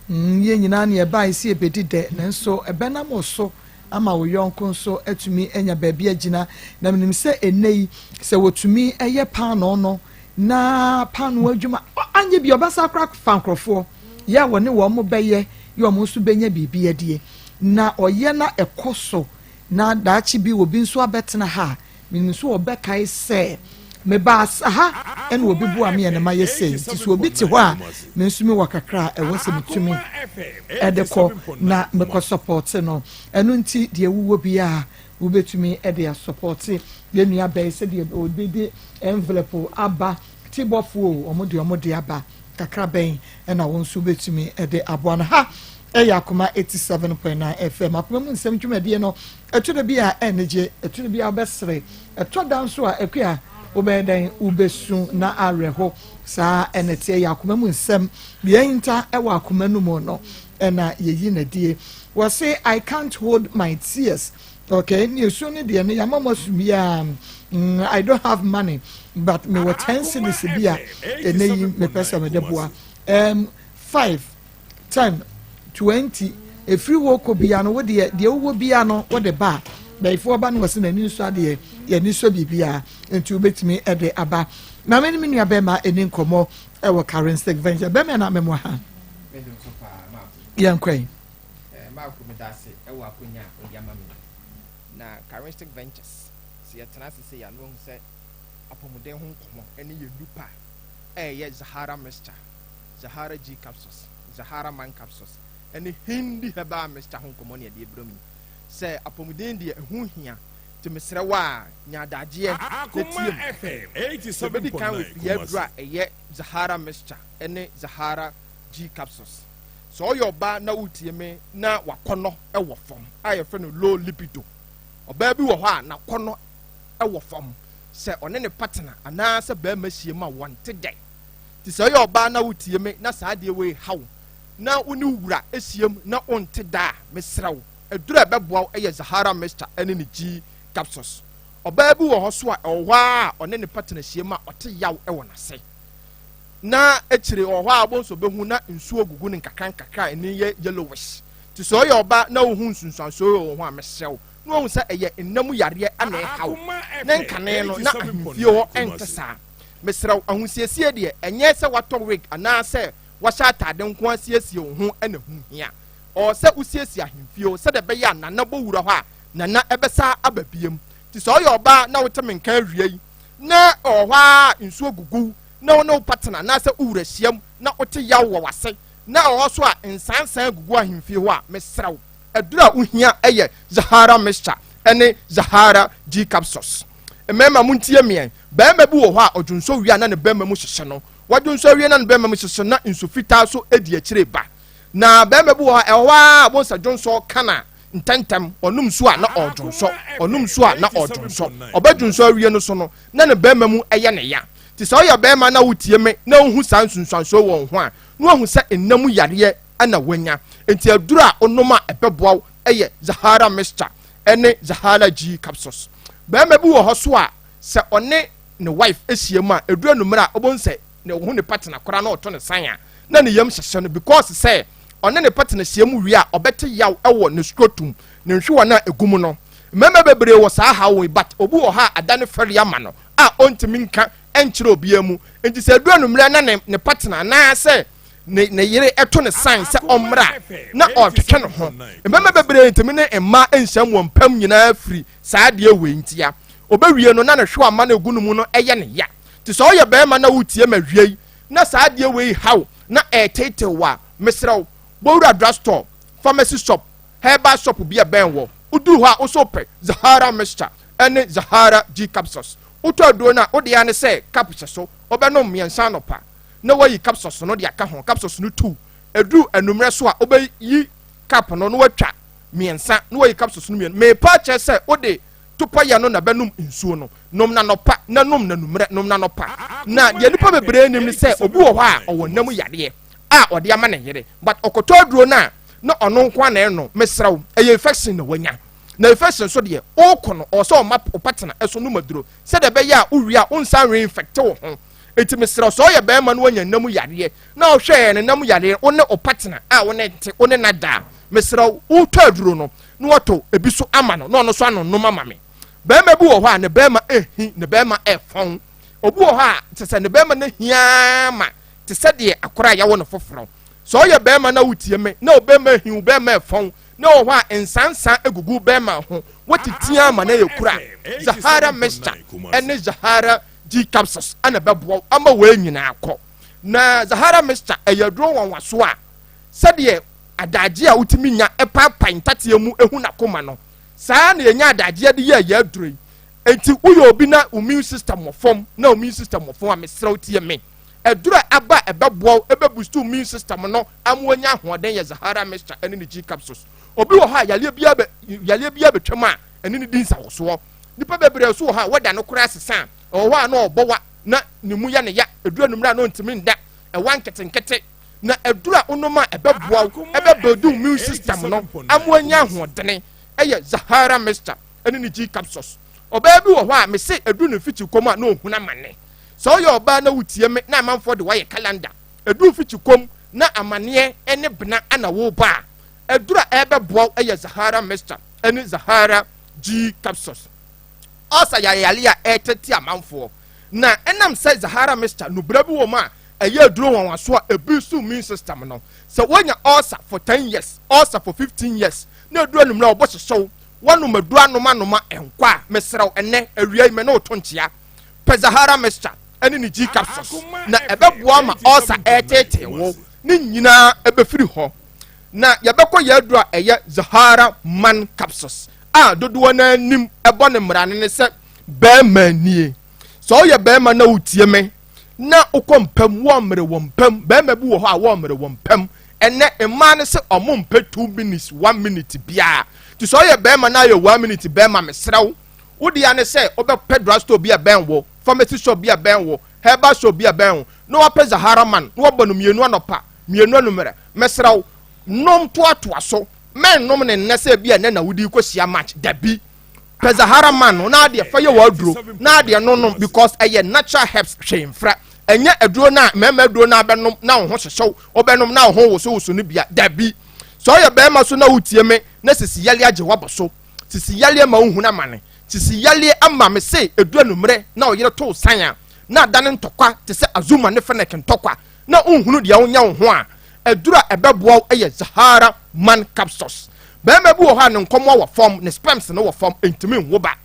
Mm, yɛn nyinaa ne ɛbae sɛ yɛbɛdi dɛ, nanso ɛbɛnam wo so ama wo yɔnko nso atumi anya baabi agyina. Na menim sɛ ɛnnɛ yi, sɛ wɔtumi yɛ paanoo no na paanoo adwuma anyɛ bi ɔbɛsa akora fa nkurɔfoɔ yɛ a wɔne wɔn bɛyɛ yɛ wɔn nso bɛnya biribi adie na ɔyɛ na ɛkɔ so na daakye bi obi nso abɛtena ha a Menim sɛ wɔbɛkae sɛ mebaa ha na obi boa me a na mayɛ sei. Nti sɛ obi te hɔ a, me nso mewɔ kakra a ɛwɔ sɛ metumi de kɔ na mekɔ sɔpɔte no. Ɛno nti deɛ wowɔ biara wobɛtumi de asɔpɔte yɛn nua bɛyi sɛdeɛ obi de envelope aba tibɔfoɔ o, wɔn deɛ wɔn de aba kakra bɛn na wo nso wobɛtumi de aboa no. Ha ɛyɛ Akoma 87.9 FM, Akoma mu nsɛm dwumadie no. Ɛtɔ da bi a anigye, ɛtɔ da bi a wobɛsere, ɛtɔ da nso a akua wobɛyɛ dɛn wobɛsu na awerɛho. Saa ɛna ɛteɛ yɛ akoma mu nsɛm, deɛ ahinta ɛwɔ akoma no mu no ɛna yɛyi no adie. Wɔse I can't hold my tears. Okay, ne esuo no deɛ no yɛama mo asu biara. Mm, I don't have money but mewɔ 10 cedis bi a ɛnɛ yi mepɛ sɛ mede boa. Um, 5 10, 20, ɛfiri hɔ kɔ bia no wodeɛ deɛ wowɔ bia no wode ba a bɛyifoɔ ba no wɔ sɛ n'ani nsɔ adeɛ yɛni sɔ biribiara nti wobɛtumi de aba na me ne me nua bɛrima ɛni nkɔmmɔ ɛwɔ Karenstick Venture bɛrima na mɛmoa ha yɛnkɔ yi Maako meda ase ɛwɔ akonya a ɔde ama me na Karenstick Ventures sɛ yɛtena ase sɛ yɛano ahu sɛ apɔmuden ho nkɔmmɔ ɛne yɛn nupa ɛyɛ Zahara mixture Zahara G capsules, Zahara Man capsules, ne Hindi herbal mixture ho nkɔmmɔ ne yɛde rebrɛ mu yi. Sɛ apɔmuden deɛ ɛho hia, nti mesrɛ wo a nya adagyeɛ na tie mu. Yɛbɛdi kan wɔ fie aduro a ɛyɛ Zahara mixture ne Zahara G capsules. Sɛ ɔyɛ ɔbaa na woretie me na wakɔnɔ wɔ fam a yɛfrɛ no low libido. Ɔbaa bi wɔ hɔ a n'akɔnɔ wɔ fam sɛ ɔne ne partner anaasɛ barima hyia mu a wɔnte dɛ. Nti sɛ woyɛ ɔbaa na wotie me na saa adeɛ wei ha wo na wo ne wo wura hyiam na wonte da a, mesrɛ wo, aduro a ɛbɛboa wo yɛ Zahara Mixture ne ne G Capsules. Ɔbaa bi wɔ hɔ so a, ɛwɔ hɔ ara a ɔne ne partner hyiam a ɔte yaw wɔ n'ase. Na akyire ɔwɔ hɔ a wobɛhu sɛ ɔbɛhu na nsuo gugu no nkakra nkakra a ani yɛ yellowish. Nti sɛ woyɛ ɔbaa na wohu nsunsuansoɔ wei wɔ wo ho a, mesrɛ wo, na wahu sɛ ɛyɛ nna mu yareɛ na ɛreha wo. Ne nkane no, na ahemfie hɔ nte saa. Mesrɛ wo, ahosiesie deɛ, ɛnyɛ sɛ woatɔ wig anaasɛ woahyɛ atade nko ara siesie wo ho na ɛho hia. Ɔwɔ sɛ wosiesie ahemfie hɔ sɛdeɛ ɛbɛyɛ a Nana bɔ wura hɔ a, Nana bɛsan aba biom. Nti sɛ woyɛ ɔbaa na wote me nka awia yi, na ɛwɔ hɔ ara a nsuo gugu wo na wo ne wo partner anaasɛ wo wura hyiam na wote yaw wɔ w'ase, na ɛwɔ hɔ nso a nsansan gugu ahemfie hɔ a, mesrɛ wo, aduru a wohia yɛ Zahara Mixture ne Zahara G Capsules. Mmarima montie me ɛ, Barima bi wɔ hɔ a ɔdwonsɔ wie a na ne barima mu hyehye no. Wadwonsɔ awie na ne barima mu hyehye no na nsu fitaa nso di akyire ba. Na barima bi wɔ hɔ a ɛwɔ hɔ ara a wobɛhu sɛ dwonsɔ ka no a ntɛmntɛm, ɔnom nsuo a na ɔredwonsɔ, ɔnom nsuo a na ɔredwonsɔ. Ɔbɛdwonsɔ awie no so no na ne barima mu yɛ no ya. Nti sɛ woyɛ barima na wotie me na wohu saa nsunsuansoɔ wɔ wo ho a, na woahu sɛ nna mu yareɛ na woanya. Nti aduro a wonom a ɛbɛboa wo yɛ Zahara Mixture ne Zahara G Capsules. Barima bi wɔ hɔ so a sɛ ɔne ne wife hyia mu a, ɛduru anummerɛ a, wobɛhu sɛ ne ɔhu ne partner koraa na ɔto ne san a, na ne yam hyehye no because sɛ ɔne ne partner hyia mu wie a, ɔbɛte yaw wɔ ne scrotum, ne nhwewa no a ɛgu mu no. Mmarima bebree wɔ saa haw yi but obi wɔ hɔ a ada ne fɛre ama no a ɔntumi nka nkyerɛ obiara mu. Nti sɛ ɛduru anummerɛ na ne ne partner anaasɛ ne ne yere to ne san sɛ ɔmmra a, na ɔretwetwe ne ho. Mmarima bebree ntumi ne mmaa nhyia mu wɔ mpam nyinaa firi saa adeɛ wei ntia. Ɔbɛwie no na ne hwewa no a ɛgu ne mu no yɛ no ya. Nti sɛ woyɛ barima na woretie me awia yi na saa adeɛ wei ha wo na ɛreteetee wo a, mesrɛ wo, bɔ wura drug store, pharmacy shop, herbal shop bi a ɛbɛn wɔ. Woduru hɔ a, wo nso wopɛ Zahara mixture ne Zahara G capsules. Wotɔ aduro no a, wo deɛ ara ne sɛ cup hyɛ so, wobɛnom mmiɛnsa anɔpa na woayi capsules no de aka ho. Capsules no tu. Ɛduru anwummerɛ so a, wobɛyi cup no na woatwa mmiɛnsa na wayi capsules no mmienu. Merepa akyerɛ sɛ wode topɔyɛ no na bɛnom nsuo no. Nom no anɔpa na nom no anummerɛ, nom no anɔpa. Na deɛ nnipa bebree nim ne sɛ obi wɔ hɔ a ɔwɔ nna mu yareɛ. a ɔde ama ne yere but ɔkɔtɔ aduro no a na ɔno nko ara na ɛnom. Mesrɛ wo, ɛyɛ infection na wanya. Na infection nso deɛ, wokɔ no, ɔwɔ sɛ ɔma wo partner ɛso nom aduro sɛdeɛ ɛbɛyɛ a wowie a wonsan reinfect wo ho. Enti mesrɛ wo, sɛ ɔyɛ barima na wanya nna mu yareɛ na ɔhwɛɛ ne nna mu yareɛ, wo ne wo partner a wo ne nte, wo ne no ada a, mesrɛ wo, wotɔ aduro no na watɔ ebi so ama no na ɔno nso anonom ama me. Barima bi wɔ hɔ a ne barima ɛhi, ne barima ɛfɔn. Obi wɔ hɔ a kyerɛ sɛ ne barima no hia ma te sɛ deɛ akora a yɛawo no foforɔ. Sɛ ɔyɛ barima na wotie me na wo barima hi, wo barima ɛfɔn, na wɔ hɔ a nsansa gugu wo barima ho, woatete ama no ayɛ kura a, Zahara mixture ne Zahara G capsules na ɛbɛboa wo ama wei nyinaa akɔ. Na Zahara mixture ɛyɛ aduro nwanwasoɔ a sɛdeɛ adagyeɛ a wotumi nya paapae ntateɛ mu hu n'akoma no, saa ara na yɛnya adagyeɛ de yɛɛ yɛn aduro yi. Enti woyɛ obi na wo immune system wɔ fam, na wo immune system wɔ fam a, mesrɛ wo tie me. Aduru a aba a ɛbɛboa wo, ɛbɛ boost wo immune system no ama woanya ahoɔden yɛ Zahara mixture ɛne ne G capsules. Obi wɔ hɔ a yareɛ biara bɛ, yareɛ biara bɛtwam a ɛne no di nsawɔsoɔ. Nnipa bebree nso wɔ hɔ a wɔda no koraa sesa a, ɛwɔ hɔ a na ɔbɔ wa na ne mu yɛ ne ya, ɛduru anwummerɛ a na ɔntumi nda, ɛwa nketenkete. Na aduru a wonom a ɛbɛboa wo, ɛbɛ build wo immune system no ama woanya ahoɔdene yɛ Zahara mixture ɛne ne G capsules. Ɔbaa bi wɔ hɔ a mese ɛduru ne mfikyi kɔm a na ɔhunu amane. Sɛ woyɛ ɔbaa na wotie me na amanfoɔ de wo ayɛ calendar, ɛduru mfikyi kɔm na amaneɛ ne bena na worebɔ a, aduru a ɛrebɛboa wo yɛ Zahara mixture ne Zahara G capsules. Ulcer yɛ yareɛ a ɛretete amanfoɔ, na ɛnam sɛ Zahara mixture nubra bi wɔ mu a ɛyɛ aduro nwanwaso a ɛboost immune system no. Sɛ woanya ulcer for 10 years, ulcer for 15 years, na ɛduru anwummerɛ a wɔbɔ hyehyɛ wo, woanom aduro anom anom a ɛnkɔ a, mesrɛ wo ɛnnɛ awia yi me ne wo to nkyea. Pɛ Zahara mixture ne ne G capsules na ɛbɛboa ma ulcer ɛreteetee wo ne nyinaa ɛbɛfiri hɔ. Na yɛbɛkɔ yɛn aduro a ɛyɛ Zahara man capsules a dodoɔ no ara nim ɛbɔ ne mmara no ne sɛ bɛrima nie. Sɛ woyɛ bɛrima na wotie me na wokɔ mpam wɔmmere wɔ mpam, bɛrima bi wɔ hɔ a wɔmmere wɔ mpam. Ɛnɛ mmaa no sɛ ɔmo mpɛ 2 minutes 1 minute biara. Nti sɛ woyɛ bɛrima na ayɛ 1 minute bɛrima mesrɛ wo Wo dea ne sɛ wobɛpɛ drugstore bi a ɛbɛn wo, pharmacy shop bi a ɛbɛn wo, herbal shop bi a ɛbɛn wo, na woapɛ Zahara Man na woabɔ no mmienu anɔpa, mmienu anwummerɛ. Mesrɛ wo, nom toatoa so. Mɛnnom no nnɛ sɛ ebia nnɛ na wode rekɔhyia match. Dabi. Pɛ Zahara Man no na adeɛ fa yɛ w'aduro na adeɛ no nom because ɛyɛ natural herbs hwee mfra. Ɛnyɛ aduro no a mmarima aduro no a bɛnom na wo ho hyehye wo, wobɛnom na wo ho wosowoso no bia. Dabi. Sɛ woyɛ barima so na wotie me na sisi yale agye w'abɔ so. Sisi yareɛ ma wohunu amane. Sisi yareɛ ama me se ɛduru anummerɛ na ɔyere to wo san a, na adane ntɔkwa te sɛ Azuma ne Fennec ntɔkwa na wonhunu deɛ wonya wo ho a, aduru a ɛbɛboa wo yɛ Zahara Man Capsules. Barima bi wɔ hɔ a ne nkɔmmoa wɔ fam, ne sperms no wɔ fam, ɛntumi nwo ba.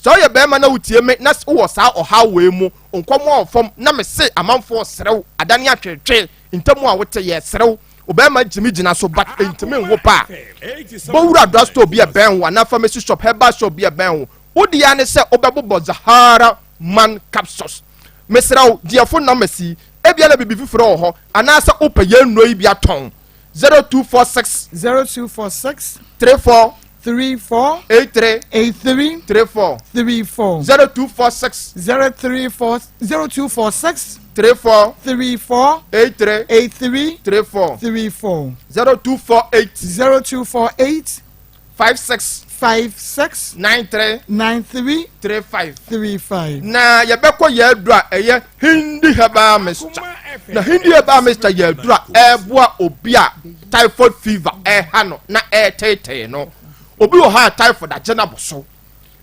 Sɛ woyɛ barima na wotie me na wowɔ saa ɔhaw wei mu, wo nkɔmmoa wɔ fam na me se amanfoɔ serew, adane atweetwee, ntamu a wote yɛreserew, Obɛɛma ntumi gyina so but ntumi nwo paa. Bɔ wura drug store bi a ɛbɛn wo anaa pharmacy shop, herbal shop bi a ɛbɛn wo. Wo dea ne sɛ wobɛbobɔ Zahara Man capsules. Mesrɛ wo, gye yɛn phone numbers yi. Ebia na biribi foforɔ wɔ hɔ anaasɛ wopɛ yɛn nnuro yi bi atɔn. 0246. 0246. 34. 34. 83. 83. 34. 34. 0246. 034 0246. 34. 34. 83. 83. 34. 34. 0248. 0248. 56. 56. 93. 93. 35. 35. Na yɛbɛkɔ yɛn aduro a ɛyɛ Hindi herbal mixture. Na Hindi herbal mixture yɛ aduro a ɛreboa obi a typhoid fever ɛreha no na ɛreteetee no. Obi wɔ hɔ a typhoid agye no abɔ so.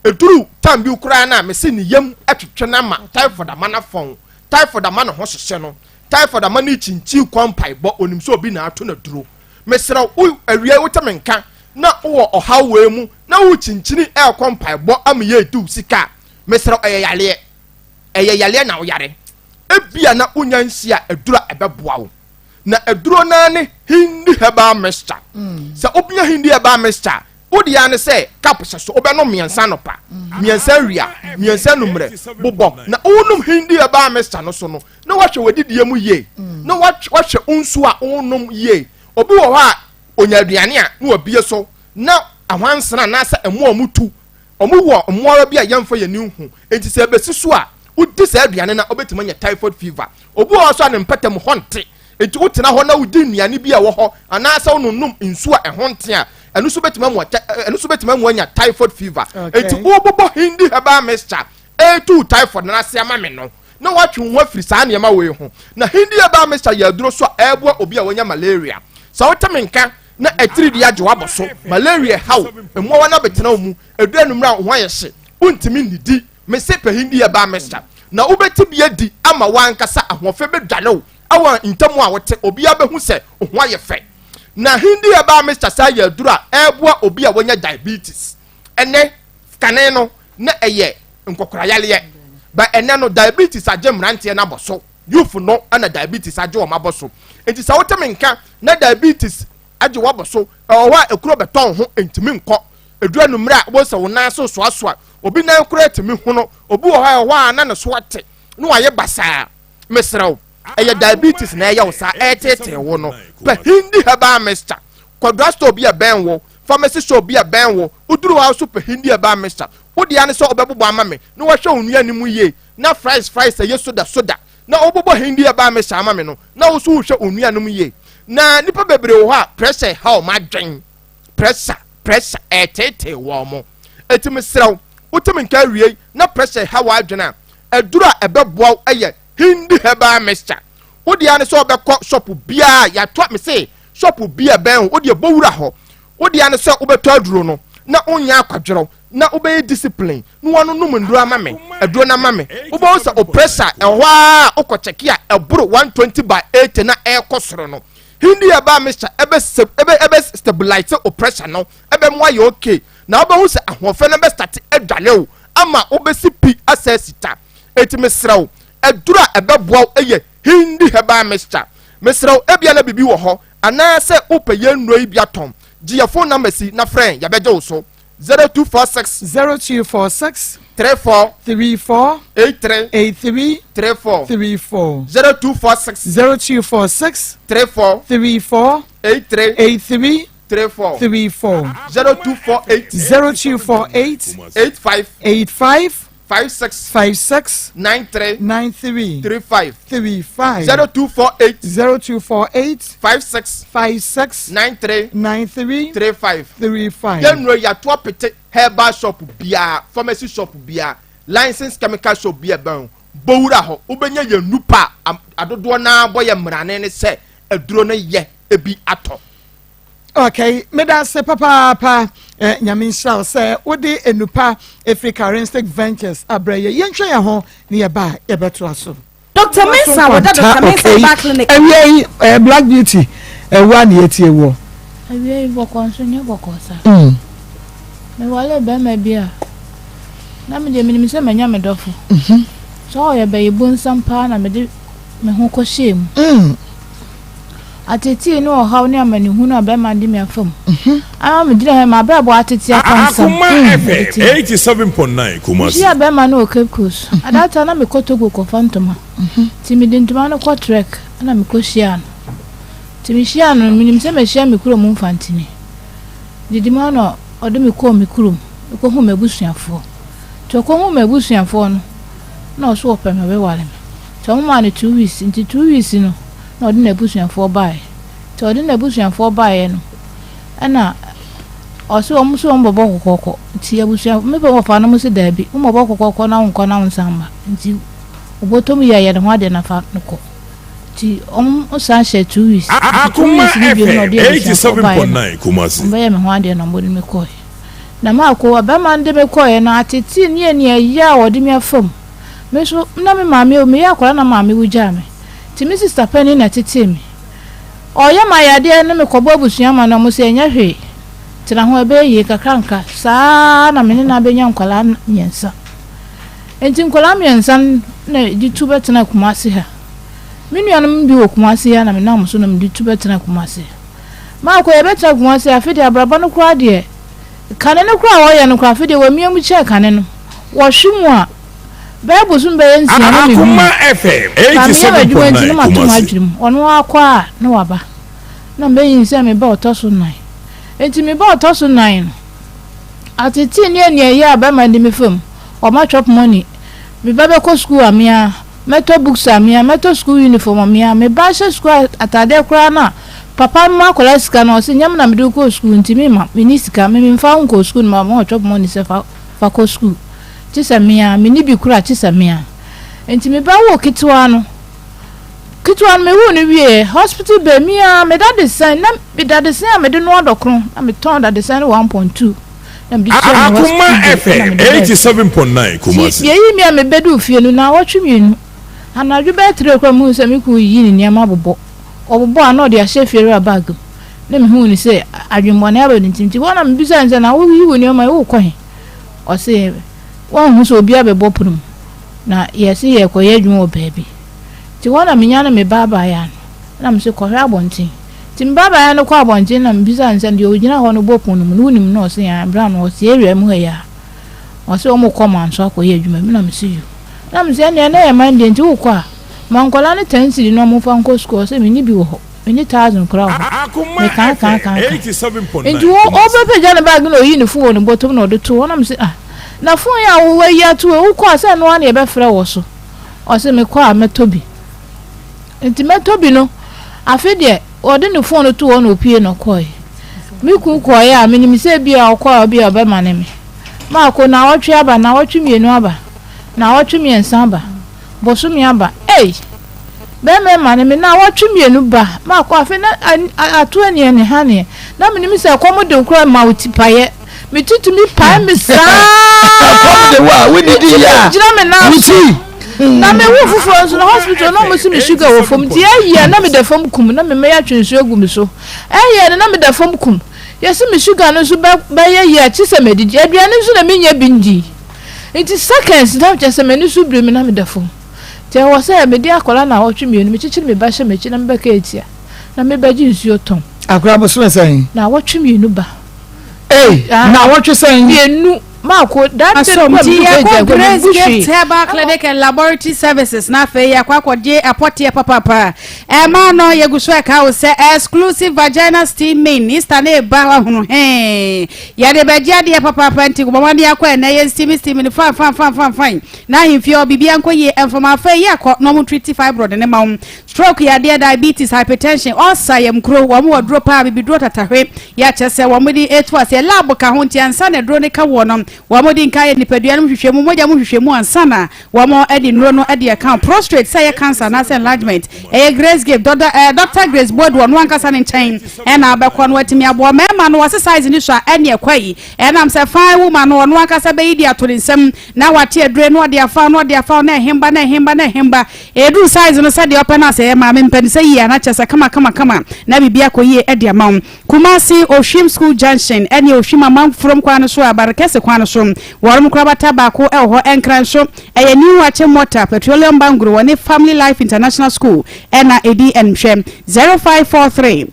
Ɛduru time bi koraa no a mese ne yam twetwe no ama typhoid ama no afɔn, typhoid ama ne ho hyehye no, typhoid ama no rekyinkyin kɔ mpaebɔ, onim sɛ obi na ato no aduro. Mesrɛ wo, awia yi wote me nka na wowɔ ɔhaw wei mu na worekyinkyini ɛrekɔ mpaebɔ ama yɛredi wo sika a, mesrɛ wo, ɛyɛ yareɛ. Ɛyɛ yareɛ na woyare. Ebia na wonya nhyia aduro a ɛbɛboa wo. Na aduro no ara ne Hindi herbal mixture. Sɛ wobɛnya Hindi herbal mixture a, wo deɛ ara ne sɛ cup hyɛ so, wobɛnom mmiɛnsa anɔpa, mmiɛnsa awia, mmiɛnsa anummerɛ, bobɔ. Na wonom Hindi herbal mixture no so no, na woahwɛ w'adidie mu yie, na woahwɛ wo nsuo a wonom yie. Obi wɔ hɔ a, ɔnya aduane a, na wabie so, na ahwansena anaasɛ mmoa a wɔtu, wɔwɔ mmoawa bi a yɛmfa yɛn ani nhu, enti sɛ ɛbɛsi so a, wodi saa aduane no a, wobɛtumi anya typhoid fever. Obi wɔ hɔ nso a ne mpɔtam hɔ nte. Enti wotena hɔ na wodi nnuane bi a ɛwɔ hɔ anaasɛ wononom nsu a ɛho nte a, ɛno nso bɛtumi ama ɛno nso bɛtumi ama woanya typhoid fever. Enti wobobɔ Hindi herbal mixture ɛretu typhoid no ase ama me no, na woatwe wo ho afiri saa nneɛma wei ho. Na Hindi herbal mixture yɛ aduro so a ɛreboa obi a wanya malaria. Sɛ wote me nka na atiridii agye w'abɔ so, malaria ɛha wo, mmoawa no abɛtena wo mu, ɛduru anwummerɛ a wo ho ayɛ hye, wontumi nnidi, mese pɛ Hindi herbal mixture na wobɛte bi adi ama w'ankasa ahoɔfɛ bɛdwane wo wɔ ntam a wote, obiara bɛhu sɛ wo ho ayɛ fɛ. Na Hindi herbal mixture saa yɛ aduro a ɛreboa obi a wanya diabetes. Ɛnɛ, kane no, na ɛyɛ nkɔkorayaleɛ. But ɛnɛ no, diabetes agye mmeranteɛ no abɔ so. Youth no na diabetes agye wɔn abɔ so. Nti sɛ wote me nka na diabetes agye w'abɔ so, ɛwɔ hɔ a ekuro bɛtɔ wo ho, ntumi nkɔ. Ɛduru anwummerɛ a, wobɛhu sɛ wo nan so soasoa. Obi nan koraa tumi hono. Obi wɔ hɔ a, ɛwɔ hɔ a na ne so ate, na wayɛ basaa. Mesrɛ wo, ɛyɛ diabetes na ɛyɛ wo saa, ɛreteetee wo no. Pɛ Hindi herbal mixture. Kɔ drugstore bi a ɛbɛn wo, pharmacy shop bi a ɛbɛn wo. Woduru hɔ a, wo nso pɛ Hindi herbal mixture. Wo dea ne sɛ wobɛbobɔ ama me na woahwɛ wo nnuane mu yie, na fries fries ɛyɛ soda soda na wobobɔ Hindi herbal mixture ama me no, na wo nso wohwɛ wo nnuane mu yie. Na nnipa bebree wɔ hɔ a pressure ha wɔn adwen. Pressure, pressure ɛreteetee wɔn. Enti mesrɛ wo, wote me nka awiei na pressure ha w'adwene a, aduru a ɛbɛboa wo yɛ Hindi herbal mixture. Wo deɛ ne sɛ wobɛkɔ shop biara yɛatɔ me se shop bi a ɛbɛn wo, wo deɛ bɔ wura hɔ. Wo deɛ ne sɛ wobɛtɔ aduro no na wonyɛ akwadworɔ na wobɛyɛ discipline na woanonom nnuro ama me, aduro no ama me. Wobɛhu sɛ wo pressure ɛhɔ ara a wokɔ kyɛke a ɛboro 120 by 80 na ɛrekɔ soro no. Hindi herbal mixture ɛbɛ ɛbɛ ɛbɛ stabilize wo pressure no, ɛbɛma woayɛ okay na wobɛhu sɛ ahoɔfɛ no bɛstarte adwale wo ama wobɛsi pi asɛ sita. Enti mesrɛ wo, aduru a ɛbɛboa wo yɛ Hindi herbal mixture. Mesrɛ wo, ebia na biribi wɔ hɔ anaasɛ wopɛ yɛn nnuro yi bi atɔn. Gye yɛn phone numbers yi na frɛ yɛn, yɛbɛgye wo so. 0246. 0246. 34. 34. 83. 83. 34. 34. 0246. 0246. 34. 34. 83. 83. 34. 34. 0248. 0248. 85. 85. 56. 56. 93. 93. 35. 35. 0248. 0248. 56. 56. 93. 93. 35. 35. Yɛn nnuro yɛato apete herbal shop biara, pharmacy shop biara, licensed chemical shop biara ɛbɛn wo. Bɔ wura hɔ, wobɛnya yɛn nnupa a adodoɔ no ara bɔ yɛ mmarane ne sɛ aduro no yɛ ebi atɔ. Okay, meda ase papaapa. Eh, Nyame nhyira wo sɛ wode nnupa ɛfiri Charismatic Ventures abrɛ yɛ. Yɛntwɛ yɛn ho ne yɛba a yɛbɛtoa so. Doctor Mensah wɔda Doctor Mensah Herbal Clinic. Awia yi eh, Black Beauty ɛwo a na yɛtie woɔ. Awia yi bɔkɔɔ nso nyɛ bɔkɔɔ saa. Mewaree barima bi a na me deɛ menim sɛ manya me dɔfo. Sɛ ɔyɛ bɛyibonsam paa na mede me ho kɔhyɛɛ mu. Ateetee ne ɔhaw ne amanehunu a bɛrima de me afa mu ama megyina ha yi, m'abrabɔ atete apansam. Akoma Mede FM te ha. 87.9 Kumasi. Mehyiaa bɛrima no wɔ Cape Coast. At that time na mekɔ Togo kɔfa ntoma. Nti mede ntoma no kɔ Trek na mekɔhyiaa no. Nti mehyiaa no no, menim sɛ mahyia me kurom mfantini. Didi mu ara na ɔde me kɔɔ me kurom kɔhuu m'abusuafoɔ. Nti ɔkɔhuu m'abusuafoɔ no, na ɔso ɔpɛ me, ɔbɛware me. Nti wɔmaa no 2 weeks, nti 2 weeks no, na ɔde n'abusuafoɔ baeɛ. Nti ɔde n'abusuafoɔ baeɛ no, ɛna ɔse wɔn nso wɔn bɛbɔ kɔkɔkɔ. Nti abusua me pɛ wɔfa no mo se daabi, wɔn bɛbɔ kɔkɔkɔ na wɔn nkɔ na wɔn nsan mma. Nti ɔbɔtɔ mu yɛ yɛ ne ho adeɛ na fa no kɔ. Nti wɔn san hyɛ 2 weeks. Nti two Akoma weeks no bio na FM ɔde abusuafoɔ baeɛ no, 87.9 Kumasi. wɔn bɛyɛ me ho adeɛ na wɔde me kɔɛ. Na maako, bɛrima no de me kɔɛ no, atetee ne aniɛyaa a ɔde me afa mu. Me nso, na me maame awu, meyɛ akwadaa na maame wu gyaa me. Nti me sista panin na ɛtetee me. Ɔreyɛ me ayadeɛ no mekɔbɔ abusua ma no, wɔse ɛnyɛ hwee, tena ho ɛbɛyɛ yie nkakrankra. Saa ara na me ne no abɛnya nkwadaa mmiɛnsa. Nti nkwadaa mmiɛnsa no na ɛde tu bɛtena Kumasi ha. Me nuanom bi wɔ Kumasi ha na menam so na mede tu bɛtena Kumasi. Maakɔ yɛbɛtena Kumasi afe deɛ abrabɔ no koraa deɛ, kane no koraa a wɔyɛ no koraa afe deɛ wɔamia mu kyɛn kane no. Wɔhwe mu a, Bɛyɛ bosom bɛyɛ nsia na mehu no. Akoma FM Ba meyɛ m'adwuma nti na 87.9 mato Kumasi. m'adwene mu. Ɔno ara kɔ a na waba. Na mɛnyinsɛn me ba a ɔtɔ so nnan. Enti me ba a ɔtɔ so nnan no, atetee ne aniɛyaa a bɛrima de me fa mu. Ɔma chop money. Me ba bɛkɔ sukuu a me ara. Mɛtɔ books a me ara, mɛtɔ school uniform a me ara. Me ba hyɛ school ataadeɛ koraa no a, papa no ma akwadaa sika no, ɔse nyɛ me na mede wo kɔɔ school nti me ma, menni sika, me memfa wo nkɔɔ school no ma ma ɔchop money sɛ fa fa kɔ school. Gye sɛ me ara, menni bi koraa gye sɛ me ara. Nti me ba woo ketewa no, ketewa no mewoo no wieɛ, hospital bed me ara, me dadesɛn, na me dadesɛn a mede noa dɔkono, na metɔn dadesɛn no 1.2. na mede tuaa me Akoma hospital bill ɛna FM mede baa fie. 87.9 Nti Kumasi. yɛyii me a mebɛduu fie no naawɔtwe mmienu, anadwo bɛyɛ three koraa mehuu sɛ me kunu reyiyi ne nneɛma abobɔ. Ɔbobɔ a na ɔde ahyɛ fiewura bag mu. Na mehuu no sɛ adwemmɔne aba ne tirim. Nti hɔ na mebisaa no sɛ na woyi wo nneɛma yi worekɔ he? Ɔse wanhu sɛ obi abɛbɔ pono mu na yɛse yɛrekɔyɛ adwuma wɔ baabi. Nti hɔ na menyane me baabaeɛ ano na mese kɔhwɛ abɔnten. Nti me babaa no kɔɔ abɔnten na mebisaa no sɛ deɛ ɔgyina hɔ no bɔ pon no mu no wonim no? Ɔse aane, bra no ɔte area mu ha yi ara. Ɔse wɔn kɔ Manso akɔyɛ adwuma bi na mese yoo. Na mese ɛnneɛ na ɛyɛ Monday nti wokɔ a ma nkwadaa no ten cedi na wɔmfa nkɔ sukuu. Ɔse menni bi wɔ hɔ, menni thousand koraa wɔ hɔ. Akoma Mekaa kaa FM kaa kaa. 87.9 Nti Kumasi. ɔbɛpagya ne bag na ɔyii ne phone wɔ ne bɔtɔm na ɔde too hɔ na mese ah na phone yi a woayi ato hɔ yi wokɔ a sɛ ɛno ara na yɛbɛfrɛ wɔ so. Ɔse mekɔ a mɛtɔ bi. Nti mɛtɔ bi no, afe deɛ ɔde ne fon no too hɔ na ɔpue na ɔkɔeɛ. Me kunu kɔeɛ a, menim sɛ ebia ɔkɔ a ebia ɔbɛmane me. Maako, naawɔtwe aba, naawɔtwe mmienu aba, naawɔtwe mmiɛnsa aba, bosome aba, ei! Bɛrima mmane me, naawɔtwe mmienu ba, maako, afe na ato aniɛ ne haneɛ. Na menim sɛ ɛkɔm de wo koraa ma wo ti paeɛ. Me ti tumi pae me saa. Ɛkɔm de wo a, wodidi yie a, Mentumi ngyina me nan wo so. ti. Na me wo foforɔ nso na hospital na wɔn si me sugar wɔ fam nti ɛyɛ na me da fam kum na me mɛyɛ atwe nsuo agu me so ɛyɛ no na me da fam kum yɛsi me sugar no nso bɛ bɛyɛ yɛ akyi sɛ mɛ didi aduane nso na me nya bi ndi nti seconds na kyɛ sɛ m'ani so biri me na me da fam nti ɛwɔ sɛ me de akwadaa na awɔtwe mmienu me kyekyere me ba hyɛ m'akyi na me bɛka etia na me bɛgye nsuo tɔn. Akwadaa bosome sɛn? Na awɔtwe mmienu ba. Ei na awɔtwe sɛn? Mmienu. Maako, that day Asom no nti kura yɛkɔ me Grace bu Gift hwee. Herbal Clinic and Laboratory Services na afei yɛakɔ akɔgye apɔteɛ papaapa. Ɛma no yɛgu so ɛka wo sɛ exclusive vagina steaming Easter ne ba wahunu hee. Yɛde bɛgye adeɛ papaapa nti bɔ mmɔden akɔ ɛnɛ yɛn steam steam no fan fan fan fan fan na ahemfie hɔ biribiara nkɔ yie ɛmfama afei yɛakɔ na wɔn treat fibroid ne ma wo. Stroke yadeɛ, diabetes, hypertension, ulcer, yamkuro, wɔn wɔ duro paa, bibiduro tatahwe, yɛ kyerɛ sɛ wɔn de etu aseɛ, lab ka ho nti ansa na aduro no ka woɔ no, wɔn di nka yɛ nipadua no mu nhwehwɛmu, mogya mu nhwehwɛmu ansa na wɔn de nnuro no de ɛka ho. Prostrate sɛ ɛyɛ cancer anaasɛ enlargement, ɛyɛ Grace Gift, Dɔda, eh, Doctor Grace Boadu ɔno ankasa ne nkyɛn ɛna abɛkɔ no watumi aboa mmarima no, wɔse size no sua ɛne ɛkɔ yi, ɛnam sɛ fine woman no ɔno ankasa bɛyi de ato ne nsam na wate aduro no ɔde afa no ɔde afa na ɛhemba na ɛhemba na ɛhemba Ɛduru size no sɛdeɛ ɔpɛ no a sɛ ɛyɛ maame mpɛ no sɛ yie a na kyerɛ sɛ kama kama kama na biribi akɔ yie de ama wo. Kumasi Ohwim School Junction ɛne Ohwim Amanfurom kwan no so a Barekɛse kwan no so wɔnom korabata baako wɔ hɔ Nkran nso ɛyɛ New Akyem Mortar Petroleum Bangro wɔne Family Life International School ɛna ɛdi nhwɛ 0543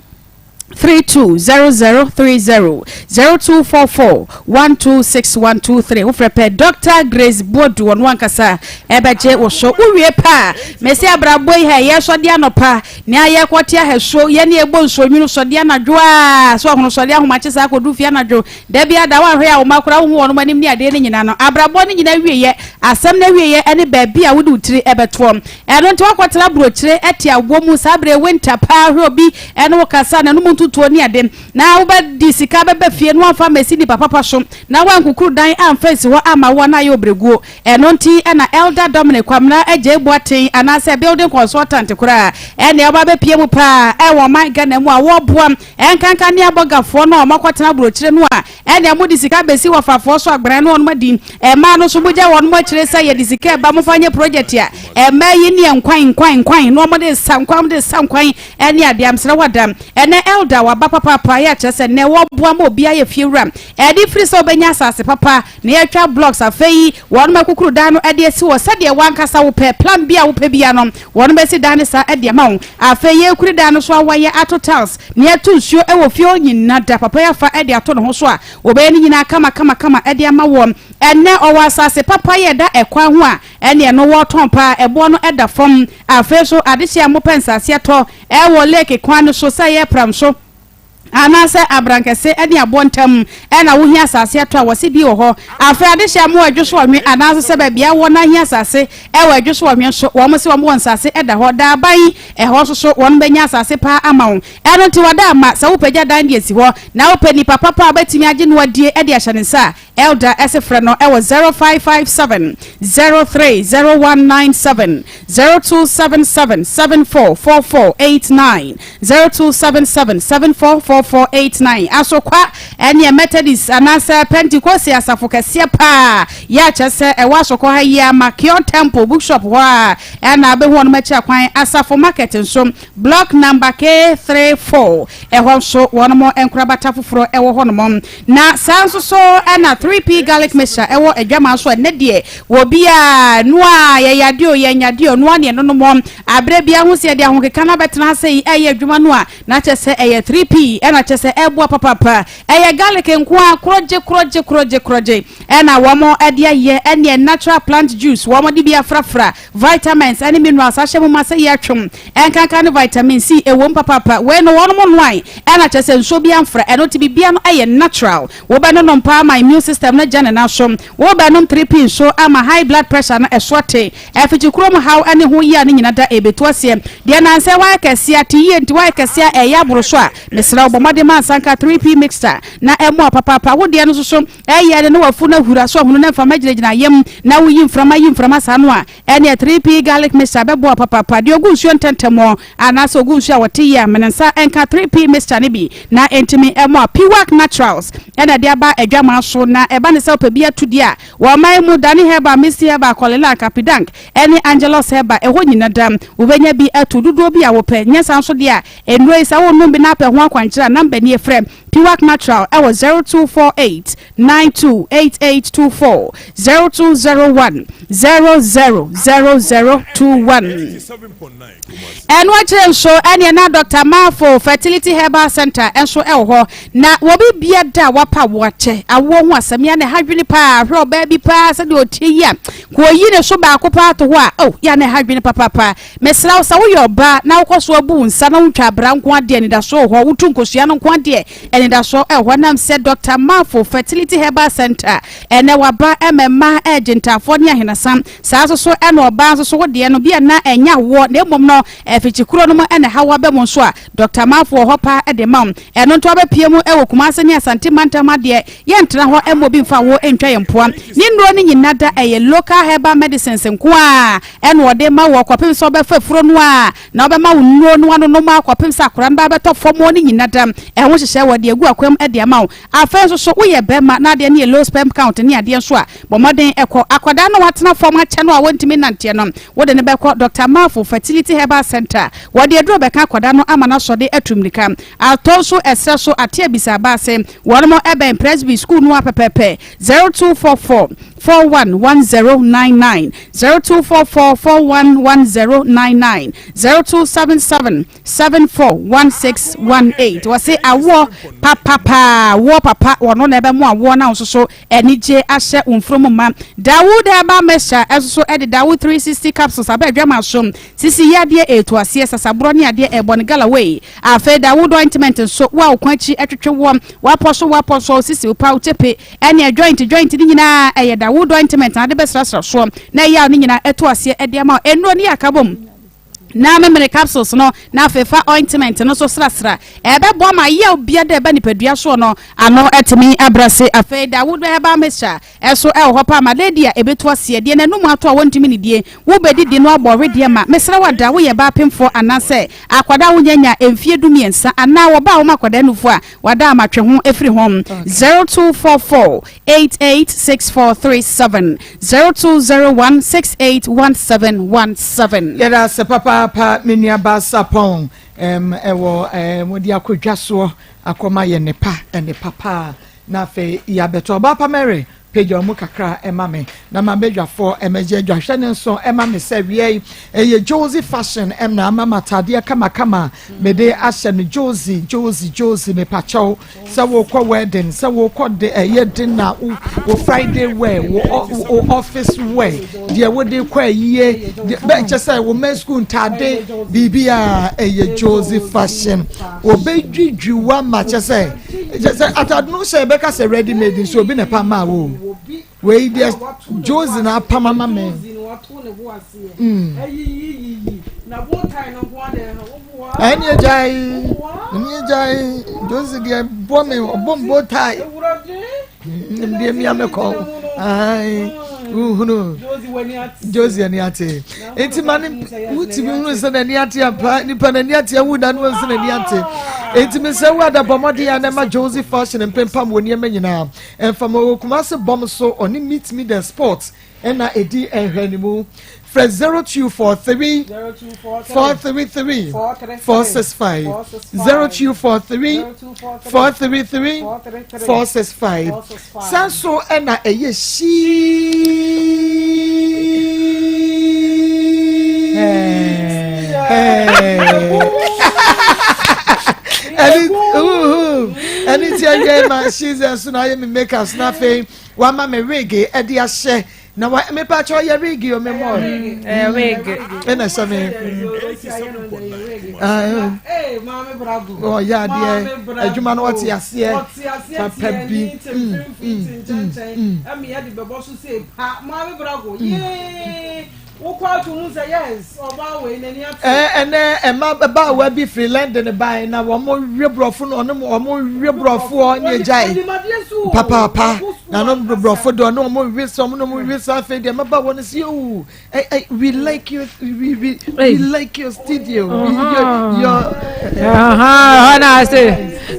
320030 0244 126123 wofrɛ pɛ Dr. Grace Boadu ɔno ankasa ɛbɛgye wo so wowie pɛ a mɛsi abrabɔ yi ha yɛ sɔde anɔpa nea yɛkɔte ahɛsuo yɛne ɛbɔ nsuo nwunu sɔde anadwo a so ɔhono sɔde ahomakye saa kɔdu fie anadwo da bi ada woahwɛ a wo mma koraa wohu wɔn anim ne adeɛ no nyinaa no abrabɔ no nyinaa wieɛ asɛm no awieɛ ɛne baabi a wode wo tiri ɛbɛtoɔ ɛno nti woakɔtena aburokyire ɛte awɔ mu saa berɛ winter paa hwɛ obi ɛne wo kasa n'anom ntutuo ne ade na wobɛdi sika bɛba fie na woamfa ammɛsi nipa papa so na woankukuru dan amfa ansi hɔ amma woɔ na ayɛ ɔbrɛguo. Ɛno nti na Elder Dominic Kwamina Adjei Boateng anaasɛ building consultant koraa ɛne ɔba abɛpie mu paa ɛwɔ ɔman Ghana mu a wɔboa ɛnkanka ne abɔgafoɔ no a wɔakɔtena aburokyire no a ɛnea mode sika bɛsi wɔfafoɔ so agbran ne wɔnom adi. Mmaa no nso mogya wɔnom akyire sɛ yɛde sika ɛba momfa nyɛ project a mmaa yi neɛ nkwan nkwan nkwan na wɔde sa nkwan wɔde sa nkwan ɛne adeɛ amsrɛ wo ada ɛnɛ elder waba papaapa yɛ akyerɛ sɛ nɛ wɔboa ma obiara yɛ fie wura ɛde firi sɛ wobɛnya asase papa na yɛatwa blocks afei wɔnom akukuru dan no ɛde asi hɔ sɛdeɛ wankasa wopɛ plan bi a wopɛ bia no wɔnom bɛsi dan no saa ɛde ama wo afei yɛkuri dan no so awayɛ ato tiles na yɛto nsuo ɛwɔ fie hɔ nyina da papa yi afa ɛde ato ne ho so a wɔbɛyɛ ne nyinaa kama kama kama ɛde ama wɔn ɛnɛ ɔwɔ asase papa yɛ da ɛkwan ho a Ɛneɛ no wɔtɔn paa ɛboɔ no da fam. Afei nso adehyeɛ a mopɛ nsaseɛ tɔ ɛwɔ lake kwan no so sɛ ɛyɛ pram so Anaasɛ abrankɛse ne aboɔ ntam na wohia asase atɔ a, wɔse bi wɔ hɔ. Afei adehye amoa adwo so ɔnwe anaa nso sɛ baabi a wɔ no ahia asase wɔ adwo so ɔnwe nso, wɔn se wɔn wɔ nsase da hɔ. Daaban, ɛhɔ nso so wɔn bɛnya asase paa ama wo. Ɛno nti wɔda ama sɛ wopagya dan de asi hɔ na wopɛ nipa papa a wobɛtumi agye no adie de ahyɛ ne nsa a, Elder se frɛ no wɔ 0557 030197, 0277 744489, 0277 744489. Asokwa ɛneɛ Methodist anaasɛ Pentekoste asafo kɛseɛ paa yɛ akyɛ sɛ ɛwɔ Asokwa ha yi ara, Makion Temple Bookshop hɔ ara ɛna wobɛhu wɔnom akyira kwan, Asafo Market nso Block number K34 ɛhɔ nso wɔnom nkorabata foforɔ ɛwɔ hɔnom. Na saa nso so na 3P garlic mixture ɛwɔ adwaman so ɛnɛ deɛ wɔ biaa noa yɛyɛ adeɛ o yɛnyɛ adeɛ o noa ne ɛnonom aberɛ biaa ho sɛ yɛde ahokeka no abɛtena ha sɛ yi ɛyɛ adwuma no a na kyɛ sɛ ɛyɛ 3P ɛna kyɛ sɛ ɛboa papapa ɛyɛ garlic nko a korɔgye korɔgye korɔgye korɔgye ɛna wɔn ɛde ayɛ ɛneɛ natural plant juice wɔn de bi afrafra Vitamins ne minerals ahyɛ mu ma sɛ yɛtwem ɛnkanka ne vitamin C ɛwom papaapa. Wei no wɔnom noae ɛna kyerɛ sɛ nsuo biara mfra ɛno nti biribiara no ɛyɛ natural. Wobɛnonom paa ma immune system no agya ne nan so. Wobɛnom 3P nso ama high blood pressure no ɛso ate. Afikyikuro mu haw ne ho yea no nyina da ɛbɛtu aseɛ. Deɛ nansɛ woayɛ kɛseɛ ate yie nti woayɛ kɛseɛ a ɛyɛ aboro so a mesrɛ wo bɔ mmɔden ma nsa nka 3P mixture na ɛmmoa papaapa. Wo deɛ no nso so Ɛyɛ de na w'afu no ahuru aso ahunu na mframa gyinagyina yam na woyi mframa yi mframa saa no a, ɛneɛ 3P garlic mixture bɛboa wo papaapa. Deɛ ɔgu nsuo ntɛntɛm anaasɛ ɔgu nsuo a wɔte yie a, mene nsa nka 3P mixture no bi na ɛntumi mmoa. Piwak Naturals na ɛde aba adwamaa so na ɛba ne sɛ wopɛ bi ato di a, wɔ ɔman mu, Dani Herbal, Misty Herbal, Kɔlelang, Kapidank ne Angelus Herbal, ɛhɔ nyina da wobɛnya bi ato dodoɔ bi a wopɛ. Nyɛ saa nso deɛ a, nnuro yi sɛ wonom bi na apɛ ho akwankyerɛ a, number nie, frɛ Piwak Natural ɛwɔ 0248 928824, 0201 000021. Ɛno akyire nso ɛneɛ na Dr. Marfo Fertility Herbal Center nso ɛwɔ hɔ na wɔbi bia da a wapa awoɔ akyɛ awoɔ ho asɛm ya na ɛha dwene paa hwɛ ɔbaa bi paa sɛdeɛ ɔtie yi a kò yi ne so baako paa to hɔ a oh ya na ɛha dwene papaapa Mesrɛ wo, sɛ woyɛ ɔbaa na wokɔ so abu wo nsa na wontwa abira nko ara deɛ, anidasoɔ wɔ hɔ. Wotu nkosua no nko ara deɛ, anidasoɔ wɔ hɔ. Ɛnam sɛ Dɔkta Marfo Fertility Herbal Centre ɛnnɛ waba ma mmaa regye ntaafoɔ ne ahenasa. Saa nso so na ɔbaa nso so wo deɛ no, bi a na ɛnyɛ awoɔ na mmom no afikyikuro no mu na ɛhaw aba mu nso a, Dɔkta Marfo wɔ hɔ paa de ma wo. Ɛno nti wabɛpue mu wɔ Kumasi ne Asante mantam ha deɛ, yɛntena hɔ mma obi mfa awoɔ ntwa yɛn mpoa. Ne nnuro no nyina da ɛyɛ local herbal medicines nko ara. Ɛna ɔde ma wo kɔpem sɛ ɔbɛfa afuro no a, na ɔbɛma wo nnuro no anonom ara kɔpem sɛ akwadaa no ba bɛtɔ fam hɔ no nyina da. Ɛho nhyehyɛɛ wɔde agu akwam de ama wo. Afei nso so woyɛ bɛrima na adeɛ no yɛ low sperm count ne adeɛ nso a, bɔ mmɔden kɔ. Akwadaa no a watena fam akyɛ no a ɔntumi nnanteɛ no, wode no bɛkɔ Doctor Marfo Fertility Herbal Centre. Wɔde aduro bɛka akwadaa no ama no asɔde atu mmirika. Atɔ nso ɛserɛ so ate abisa aba ase. Wɔnom bɛn Presby sukuu no ara pɛpɛɛpɛ. 0244 411099 0244 411099 0277 741618 Wɔse awoɔ papapaa woɔ papa wɔno na ɛbɛmo awoɔ na wo nso so anigye ahyɛ wo mfurom ma. Dawood Herbal Mixture nso so de Dawood 360 capsules aba adwaman so. Sisi yi adeɛ ɛretu aseɛ, sasaborɔ ne adeɛ ɛrebɔ no galaway. Afei Dawood ointment nso, wo a wo kɔn akyi twetwe woɔ, woapɔ so woapɔ so, wo sisi, wo pa, wo kyepe, ɛne joint joint no nyinaa ɛyɛ Dawood ointment na ade bɛsrasra soɔ na ɛyaw no nyinaa ɛtu aseɛ ɛde ama wo. Nnuro no yɛ akabom na memene capsules no na afei fa ointment no nso srasra. Ɛbɛboa ma yaw biara da ɛba nipadua soɔ no ano atumi abrɛ ase. Afei Dawood herbal mixture Ɛso ɛwɔ hɔ paa ma lady a ɛbɛtu aseɛ deɛ n'anum ato a wɔntumi nidie, wo bɛdidi no abɔ wedeɛ ma, mesrɛ wo ada, woyɛ baa pemfoɔ anaasɛ akwadaa a wonya nyaa mfie du miensa anaa wɔba a wɔma akwadaa nufoɔ a wada ama twe ho firi ho 0244 886437 0201 681717. Yɛda ase papaapa me nua baa Sarpong ɛwɔ wɔde akɔ dwa soɔ akɔma yɛ nnepa nnepa paa. Na afei yɛabɛto Ɔbaapa Mary. Pagya wɔn kakra ma me na ma m'adwafoɔ mmɛgye adwahwɛ no nso ma me sɛ wia yi ɛyɛ Josie fashion na ama m'ataadeɛ kamakama mede ahyɛ no Josie Josie Josie mepakyɛw sɛ wokɔ wedding sɛ wokɔ de ɛyɛ dinner wo Friday wear wo wo office wear deɛ wode kɔ ayie bɛkyɛ sɛ wo mɛ school ntaade biribiara ɛyɛ Josie fashion wɔbɛdwidwi wo ama kyɛ sɛ kyɛ sɛ atade no hyɛ bɛka sɛ ready made nso obi na ɛpam maa wo wei deɛ josie na apam ama me ɛne agyae ɛne agyae josie deɛ bɔ me ɔbɔ me bow tie deɛ mia me kɔn wohunu josie ani ate nti ma ne wotumi hunu sɛ n'ani ate ampa nipa n'ani ate awu na no sɛ n'ani ate nti mesɛ wo adabɔ mmɔden a na ɛma josie fashion mpempam wɔ nneɛma nyinaa ɛmfa ma wɔ kumase bɔm so ɔne meet me the sport ɛna ɛdi nhwɛnimu frɛ 0243 433 465 0243 433 465 san so ɛna ɛyɛ hyii ɛne nti ɛyɛ ma hyii so na ayɛ me makeup so na afei wama me wig ɛde ahyɛ na wa mepa kyɛ ɔyɛ wig o me mɔ ɛyɛ wig ɛna ɛhyɛ me ɔyɛ adeɛ adwuma no ɔte aseɛ papa bi Ɛnɛ ɛma baawa bi firi London bae na wɔn we borɔfo no ɔno wɔn we borɔfo ɔne agyae papaapa na no borɔfo de ɔne wɔn we sɛ wɔn ne wɔn we sɛ afei deɛ mmabaawa no si owu we like your we we we like your studio we, your your. Uh-huh, uh-huh,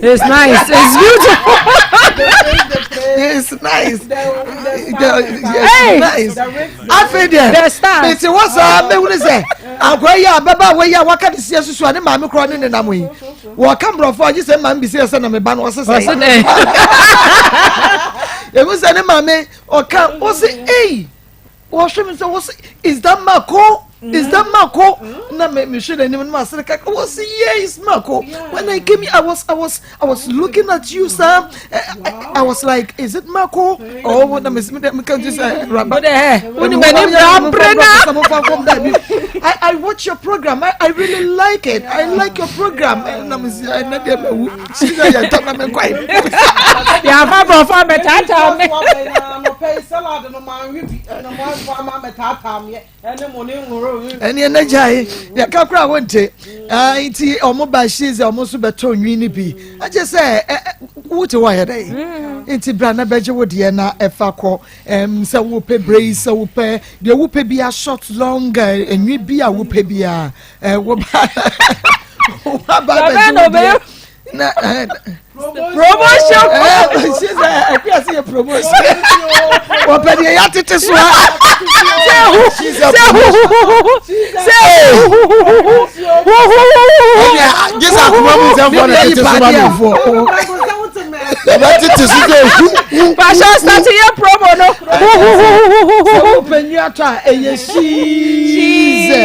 it's nice it's beautiful. it's nice. It's nice. Afei deɛ mete hɔ saa mɛhunu sɛ akoa yi a ababaawa yi a waka ne seɛ susu a ne maame korɔ ne nenam yi wɔka mborɔfo a gye sɛ maame bi sɛ sɛ na me ba no ɔse sɛ ɛhu sɛ ne maame ɔka ɔse ei wɔhwɛ me sɛ wɔse is that Marco is that Marco na me mehwɛ n'anim no ma asere kakra wɔse yeah it's Marco when I came here I was I was I was looking at you, sir. I, I, I was like, is it Marco? Oh, what am I I, I watch your program. I, I really like it. I like your program. And I'm Yeah, ɛne ɛnɛ gyae yɛka koraa wonte nti ɔmo ba hyie sɛ ɔmo nso bɛtɔ nwi no bi agye sɛ wote hɔ ayɛ dɛn mm. nti bra na bɛgye wo deɛ na ɛfa kɔ sɛ wopɛ brei sɛ wopɛ deɛ wopɛ bia short long nwi bi a wopɛ bia woba woba bɛgye wo deɛ na promotion ɛɛ sɛ ɛkua sɛ yɛ promotion wɔpɛ deɛ yɛatete so a sɛ hu sɛ huhuhuhu sɛ huhuhuhu ɛnna gye sɛ akoma mu nsɛmfoɔ na tete so ma mi yɛbɛtete so sɛ hu hu Pasha start yɛ promo no huhuhuhu sɛ wopɛ nwi atɔ a ɛyɛ shiizɛ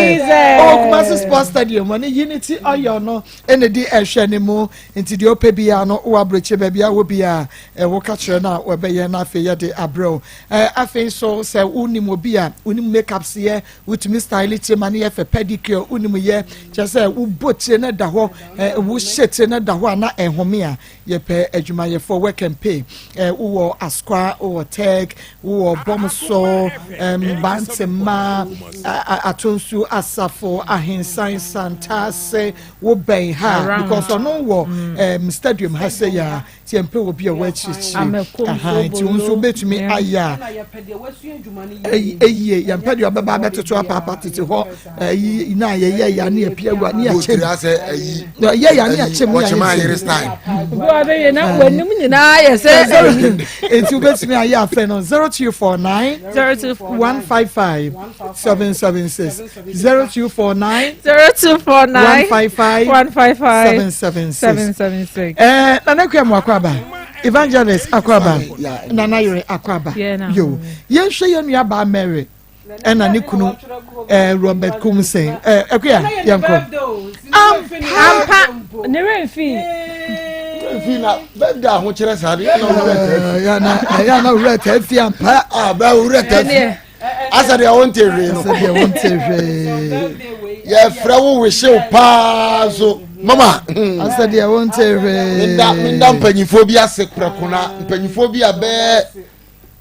ɔwɔ Kumasi sports stadium ɔne unity oil no ɛna di ɛhwɛ ne mu Nti deɛ ɔpɛ biara no wowɔ aburokyire baabi a wɔ biara wo ka kyerɛ no a wɔbɛyɛ na afei yɛde abrɛ wo. Afei nso sɛ wonim obi a wonim makeups yɛ, wotumi style tire ma no yɛ fɛ, pedicure wonim yɛ, kyerɛ sɛ wobɔ tire no da hɔ, wohyɛ tire no da hɔ a na ɛhome a, yɛpɛ adwumayɛfoɔ work and pay. Wowɔ Asokwa, wowɔ Tech, wowɔ Bɔmso, Bantema, Atonsu, Asafo, Ahensan, Santase, Wo bɛn ha because ɔno wɔ um, stadium ha sɛ yɛ a ti mpɛ wɔ bi a wɔ akyirikyiri aha nti wo nso wobɛtumi ayɛ a ɛyie yɛmpɛ deɛ ɔbɛba abɛtoto apaapa tete hɔ ɛyi na yɛyɛ ya ne yɛpia wura ne yɛkyɛm yɛ ya ne yɛkyɛm ne yɛyɛ sɛ na w'anim nyinaa yɛ sɛ nti wobɛtumi ayɛ afɛ no 0249 155 776 0249 0249 155 155 776 776. Eh, Nana Akua Mmoakɔ aba. Evangelist Akwaaba, Nana Yere Akwaaba, yo, yɛnhwɛ yɛn nua baa Mary ɛna ne kunu eh, Robert Kumsen eh, Akuya, yɛnkɔ. Ampa, ampa, ne werɛ mfi. Mfi na bɛda ahokyerɛ saa de yɛn na wura taa fi. Yɛn na wura taa fi ampa. Ah, bɛ wura taa fi. Asa deɛ wonte hwee no. Asa deɛ wonte hwee. Yɛfrɛ wo wehyew paa nso mama. Asa deɛ wonte hwee. Menda menda mpanyinfoɔ bi ase prɛko na mpanyinfoɔ bi a bɛɛ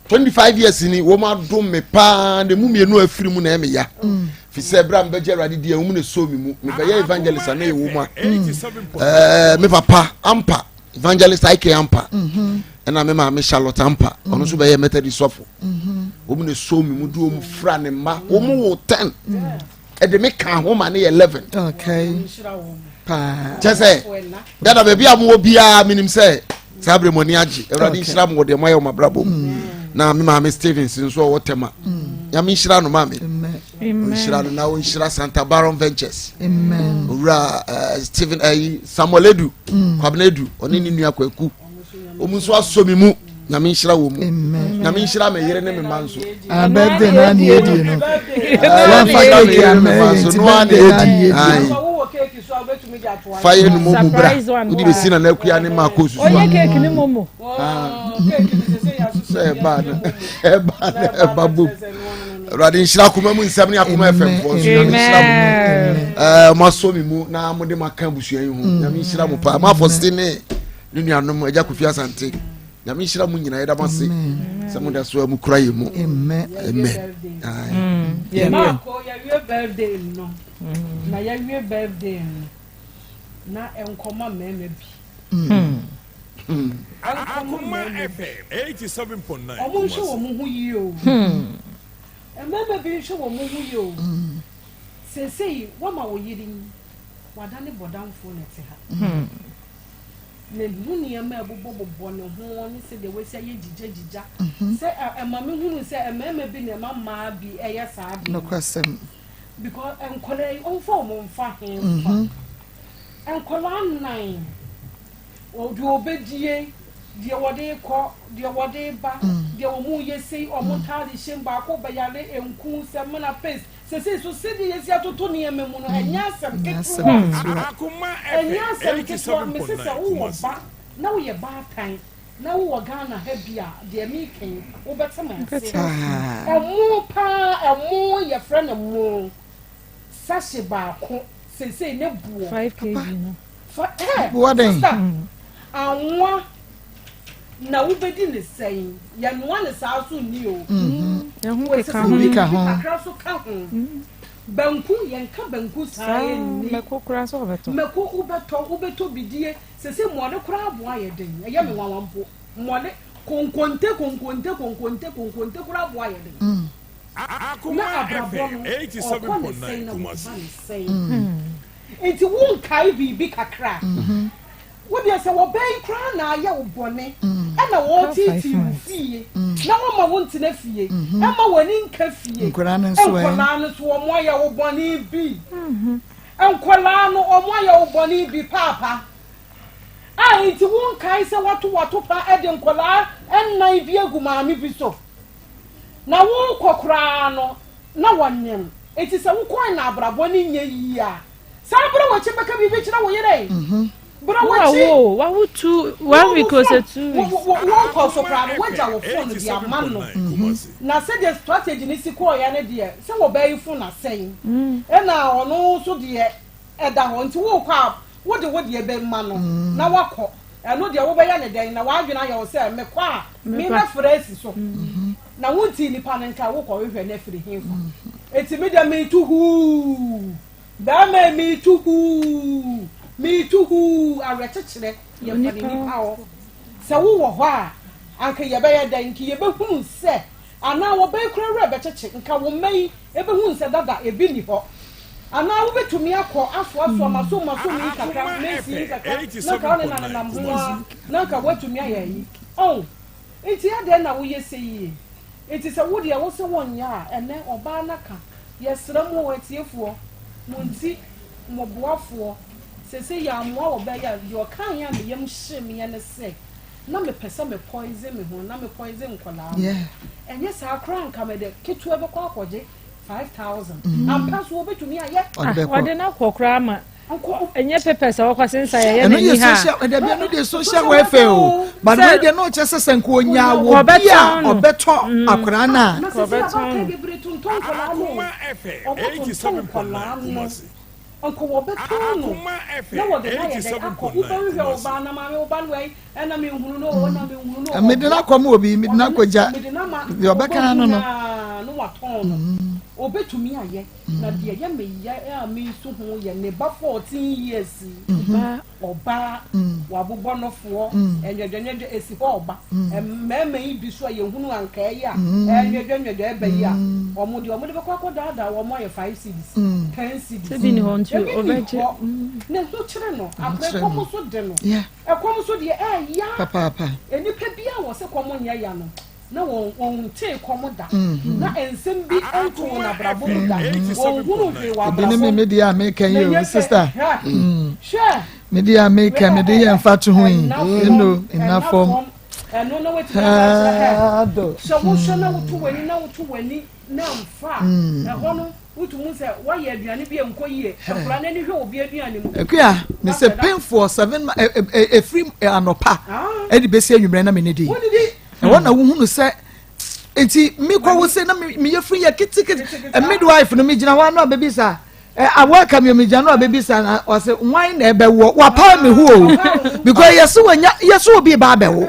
25 years ni wɔn adom me paa na emu mmienu afiri mu na ɛmɛ ya. Mm. Fi sɛ ebira mi bɛgye awurade di ɛwɔ mu na eso mi mu mebɛyɛ evangelist ana ɛwɔ mu a. Ɛɛ me papa ampa evangelist Ike ampa. Mm-hmm. Ɛna me maame Charlotte ampa ɔno nso bɛyɛ Methodist sɔfo. Wɔn na so mi mu de wɔn fira ne mma wɔn wo 10 ɛde me ka ho ma ne yɛ 11. Kyɛ sɛ dada baabi a mowɔ biara menim sɛ saa berɛ mo ani agye awurade nhyira mo wɔ deɛ moayɛ wɔ mabrabɔ mu na me maame Stevens nso ɔwɔ tɛma nyame nhyira no maame ɔnhyira no na ɔnhyira Santa Baron Ventures owura eh, Stephen eh, Samuel Edu Kwabena Edu ɔne ne nua Kwaku wɔn nso asɔ mi mu nyame nhyira wɔ mu nyame nhyira me yere ne me mma nso. Ah, birthday na ni edi no wɔnfa keeki ama yɛ nti birthday na ni edi. fa yɛ no momu bra wode bɛsi nana akua ne ma kɔ susu a ɔyɛ keeki ne momo sɛ ɛba no ɛba no ɛba bom awurade nhyira akoma mu nsɛm ne akoma fm foɔ nso nyame nhyira mo ɛɛ mo asɔ mi mu na mo de mo aka abusua yi ho nyame nhyira mo paa mo afɔsete ne ne nuanom agya kofi asante nyame nhyira mo nyinaa yɛda mo ase sɛ mo da so a mo kura yɛ mu amen Maako yɛwie birthday no na yɛwie birthday no na nkɔma mmarima bi Akoma FM 87.9 ɔmo nhwɛ wɔn ho yie o mmarima bi nhwɛ wɔn ho yie o seesei wɔma wo yere yi wadane bɔdamfoɔ na ɛte ha. Mehu nneɛma a ɛbobɔbobɔ ne ho ne sɛdeɛ wasi ayɛ gyigyagyigya sɛ ɛma mehunu sɛ mmarima bi na ɛma mmaa bi yɛ saa adeɛ no. Nokwasɛm. Because nkwadaa yi ɔmfa wɔn mfa he mfa. Nkwadaa nnan, deɛ ɔbɛdie, deɛ wɔde rekɔ, deɛ wɔde reba, deɛ wɔn reyɛ sei, wɔn ntaade hyɛm, baako bɛyare nku, samina, paste. Sesei nso sɛdeɛ yɛasi atoto nneɛma mu no, ɛnyɛ asɛm ketewa. Ɛnyɛ asɛm ketewa. Mese sɛ wowɔ ba na woyɛ baatan na wowɔ Ghana ha bi a, deɛ mereka yi, wobɛte me ase. Ɛmo paa, ɛmo yɛfrɛ no mo, sachet baako seesei ne boɔ. Fa ɛ Boa dɛn? Sista, anwa na wobɛdi ne sɛn? Yɛnoa ne saa so nni o. Ɛho Ɛsɛ keka sɛ ho. wode Ka biribi ho. kakra so ka ho. Banku, yɛnka banku saa Saa nni. mako koraa sɛ wɔbɛtɔ. Mako wobɛtɔ, wobɛtɔ bidie. Sese mmɔre koraa boa yɛ den. Ɛyɛ me nwanwa mpo. Mmɔre, konkonte, konkonte, konkonte, konkonte koraa boa yɛ den. Na abrabɔ no, ɔkɔ ne sɛn na wɔba ne sɛn. Enti wonkae biribi kakra? Wo deɛ sɛ wɔbaa yi koraa na ayɛ wo bɔne ɛna wɔreteetee wo fie na wɔma wo ntena fie ɛma w'ani nka fie. Nkwadaa no nso ɛ? Nkwadaa no nso wɔn ayɛ wo bɔne bi. Nkwadaa no wɔn ayɛ wo bɔne bi paapa. A enti wonkae sɛ woato w'atopa de nkwadaa nnan bi agu maame bi so. Na worekɔ koraa no na wɔnyem. Enti sɛ wokɔe na abrabɔ no nyɛ yie a, san bra w'akyi bɛka biribi kyerɛ wo yere. Bra w'akyi. Wawo wawo two one week o sɛ 2 weeks. Wɔnkɔ so koraa no, woagya wo phone de ama no. Na sɛdeɛ strategy no si kɔeɛ no deɛ, sɛ wɔbaa yi phone asɛe, ɛna ɔno nso deɛ ɛda hɔ. Nti worekɔ a, wode wo deɛ bɛma no na woakɔ. Ɛno deɛ wobɛyɛ no dɛn? Na w'adwene ayɛ wo sɛ mekɔ a, mebɛfrɛ asi so. Na wontii nipa no nka, wokɔhwehwɛ no afiri hefa? Enti me deɛ meretu huu, barima yi meretu huu, meretu huu, awerɛkyekyerɛ yɛmfa no nnipa hɔ. Sɛ wowɔ hɔ a, anka yɛbɛyɛ dɛn? Nka yɛbɛhunu sɛ, anaa wɔbɛn koraa werɛ bɛkyekye, nka wo mma yi bɛhunu sɛ dada ebi nni hɔ. Anaa wobɛtumi akɔ asoasoa masom masom yi kakra, mesi yi kakra, na nka wo ne no anenam ho ara, na nka woatumi ayɛ ayi. Ɔn? Nti adɛn na woyɛ sei yie? Nti sɛ wo deɛ wose wonyɛ a, ɛnɛ ɔbaa no aka. Yɛsrɛ mo o atiefoɔ, mo nti, mo boafoɔ, seesei yɛammoa ɔbaa yi a, deɛ ɔkaeɛ a me yam hyee meɛ ne sɛ, Na mepɛ sɛ me poison me ho na me poison nkwadaa no. Ɛnyɛ saa koraa nka mede ketewa bɛkɔ akɔgye 5000. Ampa so wɔbɛtumi ayɛ. Ɔde no akɔ koraa ma ɛnyɛ papers a wɔkɔ sensa yɛyɛ ɛno n'ani yɛ ha. social ɛdabi ɛno deɛ social welfare o but wei deɛ n'o kyɛ sɛ sɛ nka onya wɔ bi a ɔbɛtɔ akwadaa no a. Na sisi abaatan bebree tontɔn nkwadaa no o. Ɔmo tontɔn nkwadaa no. Nka wɔbɛtɔn no na wɔde no ayɛ dɛn akɔ wobɛhwehwɛ wo ba na maame wo ba no wɛn ɛna menhunu no o na menhunu no o. Mede no akɔ ma obi mede no akɔgya mede no ama deɛ ɔbɛka no no. na watɔn no obɛtumi ayɛ na deɛ ɛyɛ me ya a mensu ho yɛ ne ba 14 years yi ɔbaa wabobɔ nofoɔ ɛnwɛdwɛnwɛdwɛ esi hɔ ɔba mmarima yi bi so a yɛhunu anka ɛyɛ a ɛnwɛdwɛnwɛdwɛ ɛbɛ yi a wɔn deɛ wɔn de bɛkɔ akɔ daadaa wɔn ayɛ 5 cedis 10 cedis Ebi ni hɔ nti ebi ni ɔbɛgye. hɔ ne ho kyerɛ no apɛ kɔm so de no ɛkɔm so deɛ ɛɛya Papaapa. nnipa bi a wɔ sɛ kɔm nyɛ ya no na wɔn wɔntee kɔm da na nsɛm bi nto wɔn abrabɔ mu da wɔnhunu hwee wɔ Ebi ne abrabɔ me me deɛ a meka yi na o nyɛ sɛ sister. hwɛ hwɛ Me deɛ a meka me de yɛ mfa to ho yi. ɛnna fam Eno nna ɛnna fam. fam ɛno na watumi aka akyerɛ hɛ Ado. sɛ wohwɛ na woto w'ani na woto w'ani na mfa a ɛhɔ no wotumi sɛ woayɛ aduane bi a nkɔ yie akwadaa no ani hwɛ obi aduane mu Akuya me sɛ painfoɔ seven ma ɛ ɛ efiri anɔpa ɛde besi anwummerɛ na me ne di. wodidi Ɛhɔ na wohunu sɛ nti mekɔ wo se na meyɛ firi yɛ ketekete midwife no megyina hɔ ano a bɛbisa ɛ awɔ ka mi megyina no a bɛbisa na ɔsɛ wan na ɛbɛwɔ wapa me ho o because yɛsɛ wɔnya yɛsɛ obi ba abɛwo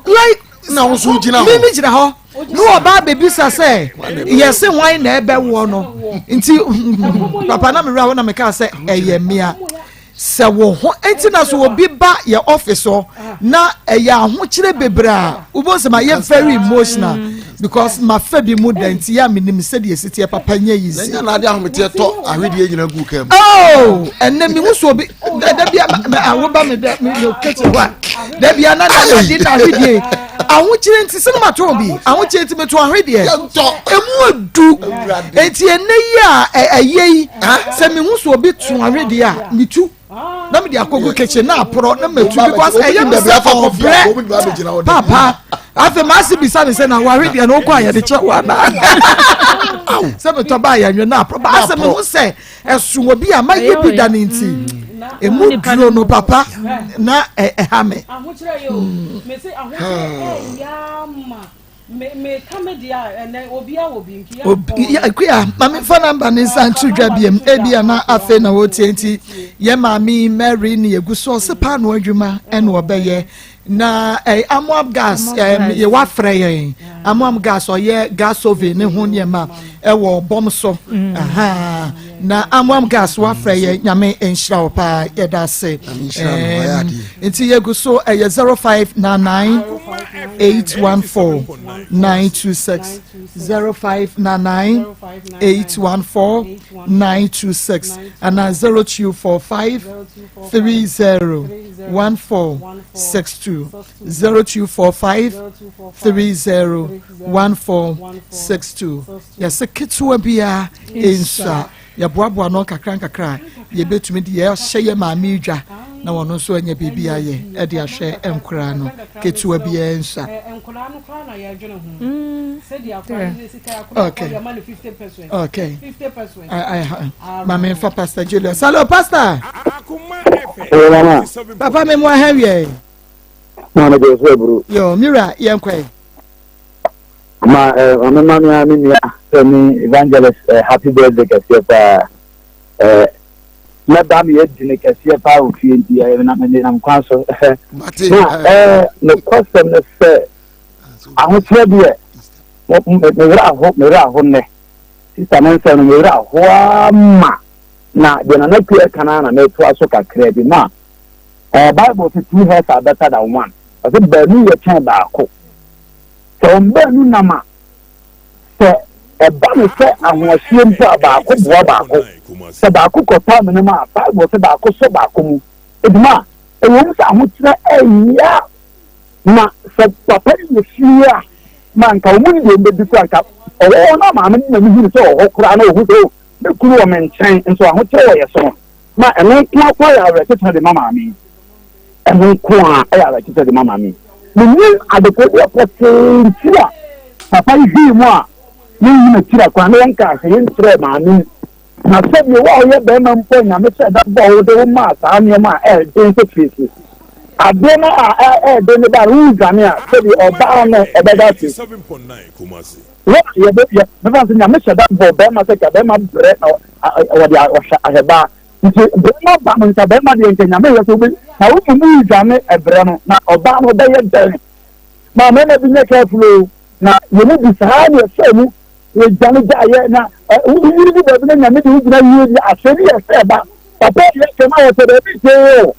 like na wo nso gyina mi hɔ mi gyina hɔ ne ɔba abɛbisa sɛ yɛsɛ wan na ɛbɛwɔ no nti papa na mewura hɔ na meka sɛ ɛyɛ mmea sɛ wo ho nti na so obi ba yɛ office hɔ na ɛyɛ ahokyere bebree a wobɔ sɛ ma yɛ very emotional because ma fɛ bi mu da nti yɛ a menim sɛdeɛ ɛsi teɛ papa nyɛ yi na nya na ade ahometeɛ tɔ ahwedeɛ nyina gu kam oh ɛnɛ mi wusu obi da bi a awoba mi dɛ mi mi kitchen hɔ a da bi a na na adi na ahwedeɛ ahokyere nti sɛ ma to obi ahokyere nti mi to ahwedeɛ emu edu eti ɛnɛ yi a ɛyɛ yi sɛ mi hu so obi to ahwedeɛ a mi tu na mi de akogo kitchen na aporɔ na ma tu because ɛyɛ mi sɛ ɔbrɛ papa afei maa si bisa mi sɛ na wahwedeɛ no okɔ a yɛde kyɛ wa na sɛ mi tɔ ba yɛ nwe na aporɔ ba asɛ mi hu sɛ ɛso obi a ma yɛ bi da ne nti emu duro no papa na ɛha mi. ahokyerɛ yɛ o mese ahokyerɛ ɛyɛ ama me meka me deɛ a ɛnɛ obiara wɔ bi nti Obi- ya- Akuya maame fa namba ne nsa nto dwa biam ebia na afei na wɔtie nti yɛ maame Mary ne yɛgu so ɔse paano adwuma ɛna ɔbɛyɛ na eh, amoam gas Amoam gas. yɛ wafrɛ yɛn amoam gas ɔyɛ gas oven ne ho nneɛma ɛwɔ bɔm so Aha. na amoam gas wafrɛ yɛn nyame nhyira wo paa yɛda ase nhyira no, ɔyɛ adeɛ. nti yɛgu so ɛyɛ 0599 814 926 0599 814 926 ana 0245 30 1462 0245 30 1462 yɛsɛ ketewa biara nsa yɛboaboa no nkakra nkakra a yɛbɛtumi de yɛahyɛ yɛ maame dwa na wɔn nso anya biribi ayɛ ɛde ahwɛ nkoraa no ketewa biara nsa nkwadaa no koraa na yɛdwene ho sɛdeɛ akwadaa no sika akwadaa Okay. kɔ yɛma no 50 percent Okay. 50 percent I, I, maame nfa pastor Julius hello pastor Hello, mama. papa mi mu ahɛn wiɛ Maame jẹ sẹ buru. yo mira yɛn kɔ yi Ma ẹ maame ma mi a mi nua sẹ mi evangelist ẹ happy birthday kẹseẹ paa. Ẹ mẹba mi yẹ di ne kẹseẹ paa wɔ fie nti ẹ na mi nam kwan so. Mate, Na ẹ nokwasɛm ne sɛ ahokyerɛ deɛ me werɛ aho me werɛ aho nnɛ. Sista ne nsɛm no me werɛ aho ama na deɛ nana kua ka no na metoa so kakra bi ma ɛɛ Bible sɛ two heads are better than one. Ɔsɛ baanu yɛ kyɛn baako. Sɛ wɔn baanu nam a sɛ ɛba no sɛ ahoɔhyeɛ mpo a baako boa baako. Sɛ baako kɔtɔ amena mu a Bible sɛ baako sɔ baako mu. Edwuma a ɛwɔ mu sɛ ahokyerɛ ɛyɛ na sɛ papa no wɔ fie a ma nka wɔn mu ne deɛ wɔbɛdi koraa nka ɔwɔ hɔ na maame no na ne hunu sɛ ɔwɔ hɔ koraa na ɔhu sɛ o ne kunu wɔ me nkyɛn nso ahokyerɛ wɔ yɛ so no ma ɛno nko akɔ yɛ awerɛkyekyerɛ de ma maame yi ɛno nko a ɛyɛ awerɛkyekyerɛ de ma maame yi. Mennim adekodeɛ pɔtee nti a papa yi hwii mu a yɛnyi n'akyiri akwan na yɛnkaa hwee nkyerɛɛ maame yi. Na sɛdeɛ wo a woyɛ barima mpo a Nyame hyɛɛ da bɔɔ wo de wo maa saa nneɛma a ɛyɛ den sɛ siesie adeɛ no a ɛyɛ den no ba no woredwane a sɛdeɛ ɔbaa no ɔbɛda ase. Wo a yɛbɛ yɛ mɛfa sɛ Nyame hyɛ da bɔɔ barima sɛ ka barima brɛ na wɔde ɔhwɛ ahwɛ baa. Nti barima ba no nka barima deɛ nka Nyame yɛ sɛ wobɛ na wo mu redwane ɛbrɛ no na ɔbaa no ɔbɛyɛ dɛn. Ma mmarima bi nyɛ careful o na yɛn mu bi saa na yɛfaa mu yɛdwane gyaeɛ na woyiri bi baabi na Nyame de wo gyina yie bi asɛm bi yɛ sɛ ɛba papa yɛ sɛ ma wɔpɛ baabi tie o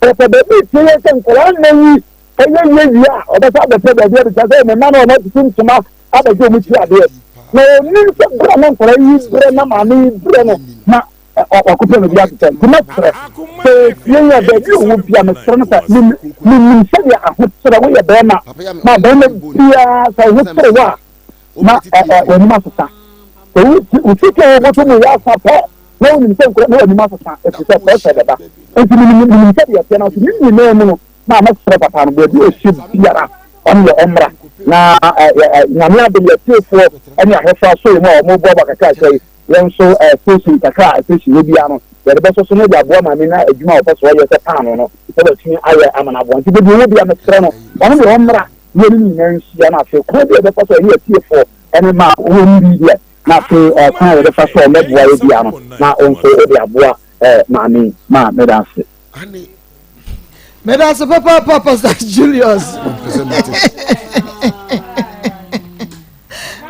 wɔpɛ baabi tie yɛ sɛ nkɔlaa nna yi ɛyɛ yie wie a ɔbɛsa abɛpɛ baabi abisa sɛ ne mma no ɔma tutu ntoma abɛgye ɔmo ti adeɛ na onim sɛ berɛ na nkɔlaa yi berɛ na maame yi berɛ no na wakɔpɛ baabi atotɔ nti mɛsrɛ sɛ ofie yɛ baabi ɔwɔ bia mesrɛ no sɛ menim sɛdeɛ ahokyerɛ woyɛ bɛrima ma bɛrima biara sɛ wo ho kyere wo a na w'anim asesa sɛ wo sika a wɔbɔtɔ mu yɛ asa pɛ na wonim sɛ nkora na w'anim asesa ɛfiri sɛ pɛsɛ bɛba nti menim sɛdeɛ ɛteɛ no nso ne nyinaa mu no na mɛsrɛ papa no baabi a ɔhyɛ biara ɔno yɛ ɔmmra na nyame adom yɛtiefoɔ ne ahwɛfoɔ asɔre mu a wɔboaboa kakrakra yi Yɛn nso station kakra a station hɔ biara no, yɛde bɛsɔ so na yɛde aboa maame na adwuma a ɔpɛ sɛ ɔyɛ sɛ paanoo no, na watumi ayɛ ama no aboa. Nti baabi ɔwɔ biara mesrɛ no, ɔno deɛ ɔmmra na yɛne no nyinaa nhyia na afei kwan bi a yɛbɛfa so a yɛne atiefoɔ ne ma wɔn bi deɛ na afei kwan a yɛbɛfa so a wɔbɛboa yɛ biara no na wo nso wode aboa maame yi. Ma meda ase. Meda ase papaapa Pastor Julius.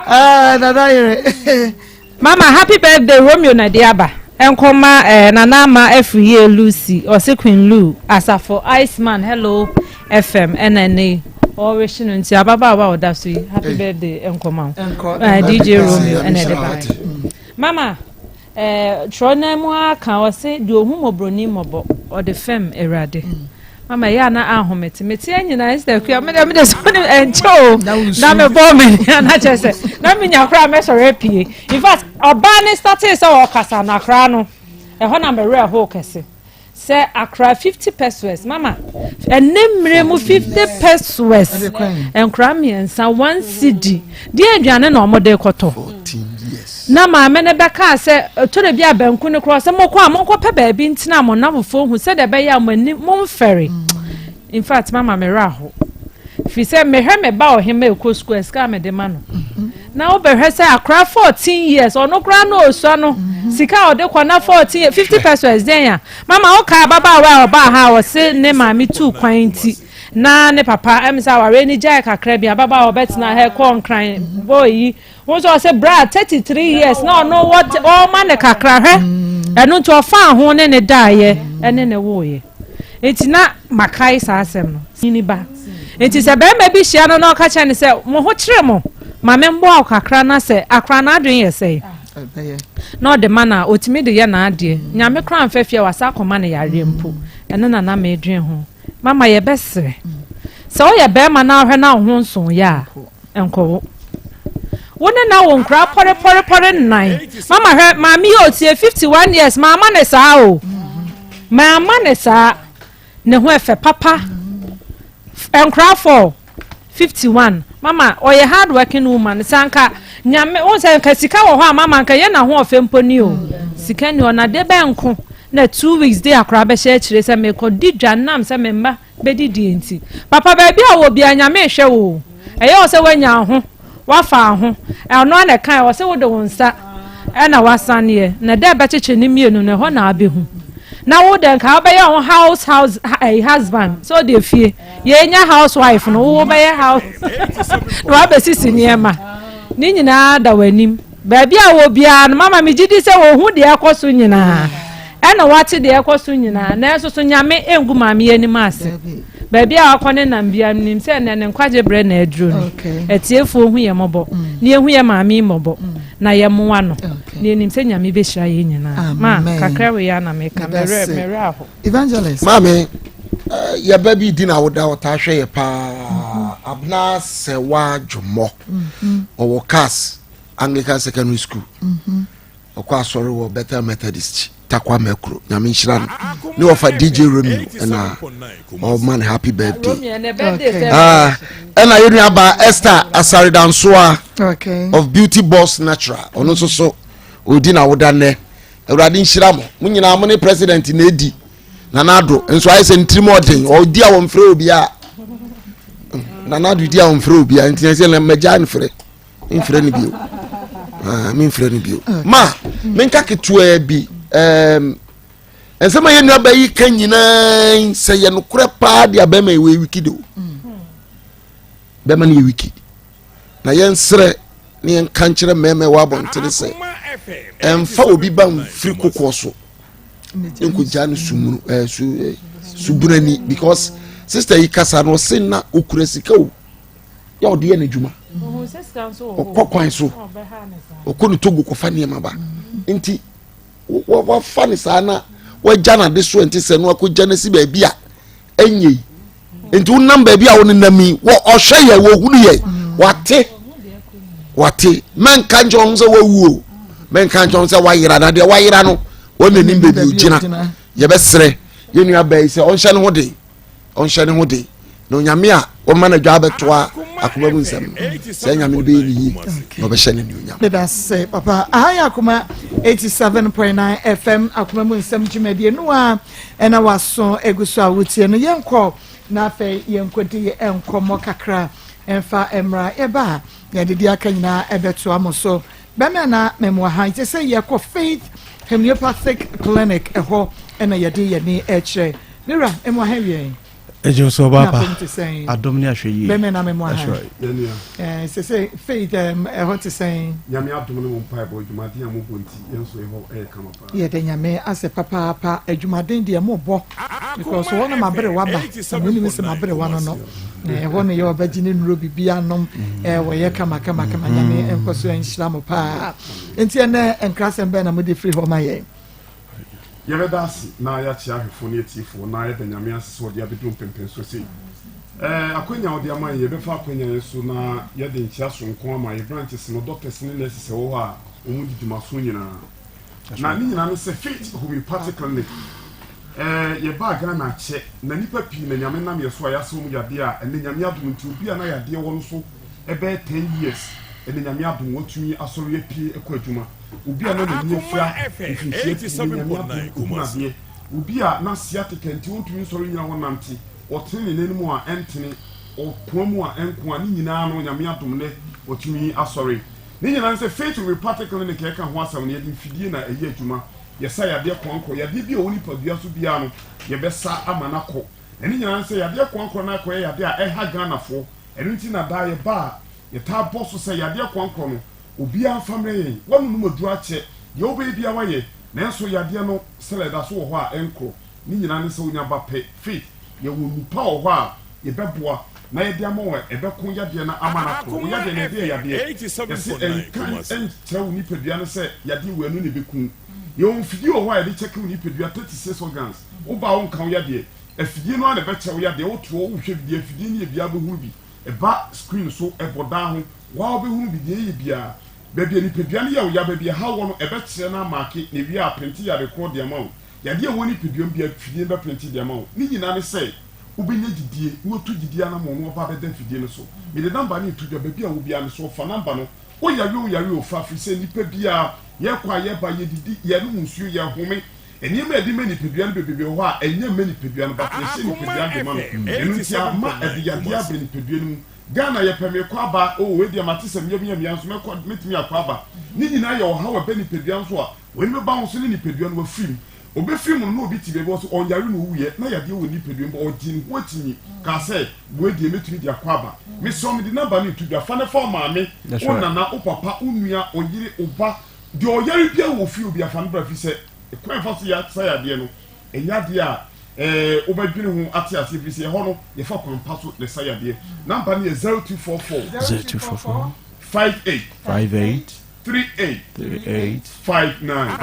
Ah, Nana yere. Mama happy birthday Romeo na ɛde aba nkɔma eh, Nana Ama Afriyie Lucy ɔse Queen Lou Asafo Iceman Hello FM ɛna ɛnɛ yi ɔrehye no nti ababaawa a ɔda so yi happy birthday nkɔma wo eh, DJ Romeo ɛna ɛde ba Mama Eh, twerɛ no mu ara ka ɔse deɛ ɔhu mmɔborɔni mmɔbɔ ɔde fɛm awurade mama ɛyɛ a na ahomete meteɛ nyinaa ɛsɛ akua mede mede so ne ɛnkyɛ o na mebɔ me na kyerɛ sɛ na menya koraa mɛsɔre apue in fact ɔbaa ne startee sɛ ɔkasa no akora no ɛhɔ na mewerɛ hoo kɛse Sɛ akora 50 pesewas mama ɛnɛ mmerɛ mu 50 pesewas nkora mmiɛnsa 1 cedi deɛ aduane na wɔde kɔtɔ na maame no bɛkaa sɛ ɛtɔrɔ bi a banku no korɔ sɛ mokɔ a monkɔpɛ baabi ntena mo nnamfofoɔ hu sɛdeɛ ɛbɛyɛ a mo ani momfɛre in fact mama me werɛ aho firi sɛ mehwɛ me ba ɔhema ɛkɔ sukuu a sika a mede ma no na wobɛhwɛ sɛ akora 14 years ɔno koraa na ɔsua no sika a ɔde kɔ na 14 years 50 pesos dɛn a mama woka ababaawa a ɔbaa ha a ɔse ne maame tuu kwan nti na ne papa ɛm sɛ awareɛ no gyae kakra bi ababaawa ɔbɛtena ha kɔɔ nkran bɔɔ yi Wo nso ɔsɛ bra 33 years na ɔno ɔma no kakra hwɛ ɛno nti ɔfaa ho ne ne daeɛ ɛne ne woeɛ nti na makae saa asɛm no nyini ba nti sɛ bɛrima bi hyia no na ɔka kyerɛ no sɛ mo ho kyerɛ mo ma me mmoa wo kakra na sɛ akora no adwene yɛ sɛe na ɔde ma no a ɔtumi de yɛ n'adeɛ nyame koraa mfa fie a wasa akɔma no yareɛ mpo ɛno na na medwen ho mama yɛbɛsrɛ sɛ woyɛ bɛrima na ahwɛ na wo ho nso yɛ a Nkɔwo. Wo ne na wo nkora pɔrepɔrepɔre nnan. Mama hwɛ, maame yi otie 51 years, maama ne saa o. Maama ne saa. Ne ho ɛfɛ papa. Nkora 4, 51. Mama, ɔyɛ hard working woman. Sɛ anka nyame, wo sɛ nka sika wɔ hɔ a mama nka yɛ na ho ɔfɛ mpo ni o. Sika ni ɔna de bɛnko na 2 weeks de akora bɛhyɛ akyire sɛ mekɔ di dwa nam sɛ me mma bɛdidie nti. Papa baabi a wowɔ biara Nyame rehwɛ wo o. Ɛyɛ wo sɛ woanya wo ho, woafa wo ho. Ɔno ara na ɛkae, ɔse wode wo nsa na woasaneɛ, na dɛ bɛkyekye ne mmienu no ɛhɔ na wobɛhu. Na wo dɛ nka wobɛyɛ wo house house ɛyi husband sɛ wode fie yɛnya house wife no wo wobɛyɛ house na wabɛsisi nneɛma. Ne nyinaa da w'anim. Baabi a wɔ biara no mama megye di sɛ wɔhu deɛ ɛkɔ so nyinaa. Ɛna wate deɛ ɛkɔ so nyinaa, nanso so Nyame ngu maame yi anim ase? Baabi a wakɔ ne nam biara, menim sɛ ɛnnɛ ne nkwagye berɛ na aduru no. Atiefoɔ hu yɛn mmɔbɔ, na yɛhu yɛn maame yi mmɔbɔ, na yɛmmoa no, na yɛnim sɛ Nyame bɛhyira yɛn nyinaa. Ma, kakra wei ara na meka, me werɛ, me werɛ aho. Evangelist. Maame, eh, yɛba bi di na woda ɔtaa hwɛ yɛ paa. Abena Sɛwa Dwomɔ. Ɔwɔ CAS, Anglican Secondary School. Ɔkɔ asɔre wɔ Bethel Methodist. Takwa Mɛkuro nyame nhyira no ne wɔfa DJ Romeo ɛna ɔma no happy birthday ah, ɛna yɛn nua ba Esther Asaredansoa of Beauty Boss Natural ɔno nso so ɔdi na woda nnɛ awurade nhyira mo mo nyinaa mo ne president na edi nana ado nso ayɛ sɛ ntirim ɔden ɔdi a wɔmfrɛ obiara nana ado di a wɔmfrɛ obiara nti ɛsɛ na mɛgya nfrɛ mfrɛ no bio ah, memfrɛ no bio ma menka ketewaa bi um, nsɛm a yɛn nuaba yi ka nyinaa sɛ yɛ nokorɛ paa de abɛma yɛ wɔ wiki de o bɛma no yɛ wiki na yɛnsrɛ ne yɛnka nkyerɛ mmarima ɛwɔ abɔntene sɛ ɛmfa obi ba mfiri kokoɔ so nkogya no sumunu ɛɛ su ɛɛ subunani because sister yi kasa no ɔse na okura sika o yɛ ɔde yɛ n'adwuma ɔkɔ kwan so ɔkɔ ne togo kɔfa nneɛma ba nti wafa ne saa na wagya n'ade so nti sɛ no akɔgya no si baabi a ɛnyɛ yi nti wonam baabi a wonenam yi wɔ ɔhwɛ yɛ wɔhunu yɛ wate wate mɛnka nkyɛn wɔn sɛ wawu o mɛnka nkyɛn wɔn sɛ wayera na deɛ wayera no wɔn n'anim baabi ogyina yɛbɛsrɛ yɛn nua bɛyi sɛ ɔnhyɛ ne ho den ɔnhyɛ ne ho den na onyame a wɔma no adwa abɛtoa akoma mu nsɛm no sɛ nyame no bɛyɛ ne yie na ɔbɛhyɛ no anuonyam meda se papa aha yɛ akoma 87.9 fm akoma mu nsɛm dwumadie no a ɛna waso egu so a wotie no yɛnkɔ na afei yɛnkɔdi nkɔmmɔ kakra ɛmfa mmra yɛba a yɛde di aka nyinaa ɛbɛtoa mo so bɛmɛ na mɛmoa ha nti sɛ yɛkɔ faith homeopathic clinic ɛhɔ ɛna yɛde yɛne ɛkyerɛ Me wura, emu ahe wiɛ? Ejo so ɔba pa. Adom ne ahwɛ yie. Bɛmɛ na memu ahe. Eh, sɛ sɛ faith ɛhɔ te sɛn. Nyame adom ne mo mpaebɔ adwumaden a mobɔ nti yɛn nso ɛhɔ ɛyɛ kama paa. Yɛda Nyame ase papaapa adwumaden deɛ mobɔ because hɔ no maberewa ba na menim sɛ maberewa no no ɛhɔ no yɛ ɔbɛgye ne nnuro bibi anom wɔyɛ kama kama kama Nyame nkɔ so nhyira mo paa nti ɛnɛ nkrasɛm bɛn na mode firi hɔ ma yɛn. Yɛbɛda ase na yɛakyea ahwɛfoɔ ne atiefoɔ na yɛda Nyame ase sɛ ɔde abɛduru mpɛnpɛnsoɔ sei. Ɛɛ akwanya a ɔde ama yɛn, yɛbɛfa akwanya yi so na yɛde nkyea soronko ama yɛ branches no doctors ne nurses ɛwɔ hɔ a wɔn di dwumaso nyinaa. Na ne nyinaa ne sɛ Faith Homeopathic Clinic ɛɛ yɛbaa Ghana akyɛ na nnipa pii na Nyame nam yɛ so a yɛasa wɔn yadeɛ a ɛnɛ Nyame adom nti obi a na yadeɛ wɔ no so ɛbɛyɛ 10 years ɛnɛ Nyame adom watumi asɔre apue kɔ adwuma. Obi a na n'ani afira mfirihyia pii no, Nyame adom, ohunu adeɛ. Obi a na sciatica nti ɔntumi nsɔre nnyina hɔ nnante, ɔtene ne nan mu a ɛntene, ɔkoa mu a ɛnkoa, ne nyinaa no, Nyame adom nnɛ watumi asɔre. Ne nyinaa ne sɛ Faith Homeopathic Clinic a yɛka ho asɛm no, yɛde mfidie na ɛyɛ adwuma. Yɛsa yadeɛ koankorɔ. Yadeɛ bi a ɛwɔ nipadua so biara no, yɛbɛsa ama no akɔ. Na ne nyinaa ne sɛ yadeɛ koankorɔ no akɔyɛ yadeɛ a ɛha Ghanafoɔ. Ɛno nti na daa yɛba a, yɛtaa bɔ so sɛ yadeɛ koankorɔ no, Obiara mfa mmrɛ yɛn. Woanonom aduru akyɛ. Deɛ wobɛyɛ biara woayɛ. Nanso yadeɛ no, still ɛda so wɔ hɔ a ɛnkorɔ. Ne nyinaa ne sɛ wonya ba pɛ, faith. Yɛwɔ nnupa wɔ hɔ a yɛbɛboa na yɛde ama wo a ɛbɛko yadeɛ no ama no akorɔ. Wo yadeɛ no, ɛdeɛn yadeɛ? Yɛse ɛnka nkyerɛ wo nipadua no sɛ yadeɛ wei ɛno na ɛbɛku wo. Yɛwɔ mfidie wɔ hɔ a yɛde kyɛke wo nipadua, 36 organs. Woba a wonka wo yadeɛ. Afidie no ara na ɛbɛkyerɛ wo yadeɛ. Wotoɔ, wohwɛ bi deɛ afidie no yɛ biara wobɛhunu bi. Ɛba screen so, ɛbɔ dan ho. Wo ara wobɛhunu bi, deɛ ɛyɛ biara. Baabi a nipadua no yɛ wo ya, baabi a ɛhaw wɔ no, ɛbɛkyerɛ na amaake, na ɛwie a, aprente yare korɔ de ama wo. Yadeɛ a ɛwɔ nipadua mu biara, fidie no bɛprente de ama wo. Ne nyinaa ne sɛ, wobɛnya gyidie, na watu gyidie anammɔn na waba abɛda fidie no so. Mede namba no reto dwa, baabi a wɔ biara, mesrɛ wo fa namba no. Woyare o, yare o, fa, firi sɛ nnipa biara, yɛkɔ a yɛba, yɛdidi, yɛnom nsuo, yɛhome. Nneɛma a yɛde ma nipadua no bebrebe wɔ hɔ a, ɛnyɛ mma nipadua no, but yɛhyɛ nipadua no de ma no. Ɛno nti ama ɛde yadeɛ aba nipadua no mu. Ghana yɛpɛ mekɔ aba oh wei deɛ mate sɛ meyam yɛ mea nso mɛkɔ mɛtumi akɔ aba ne nyinaa yɛ ɔhaw ɛbɛ nipadua nso a w'ani bɛba ho so ne nipadua no wafiri mu ɔbɛfiri mu no na obi te baabi ɔso ɔnyare na ɔwuiɛ na yadeɛ wɔ nipadua mu ɔgye ne ho akyinyi kaa sɛ wei deɛ mɛtumi de akɔ aba mesrɛ wo mede namba no reto dwa fa ne fa wo maame wo nana wo papa wo nua wo yere wo ba deɛ ɔyare biara wɔ fie obi afa no bra fi sɛ kwan fa so yɛ sa yadeɛ no Ɛnyɛ adeɛ a ɛɛ wobɛdwene ho ate aseɛ ɛfiri sɛ ɛhɔ no yɛfa kwan pa so na ɛsa yadeɛ. Number no yɛ 0244. 0244. 58. 58. 38 38 59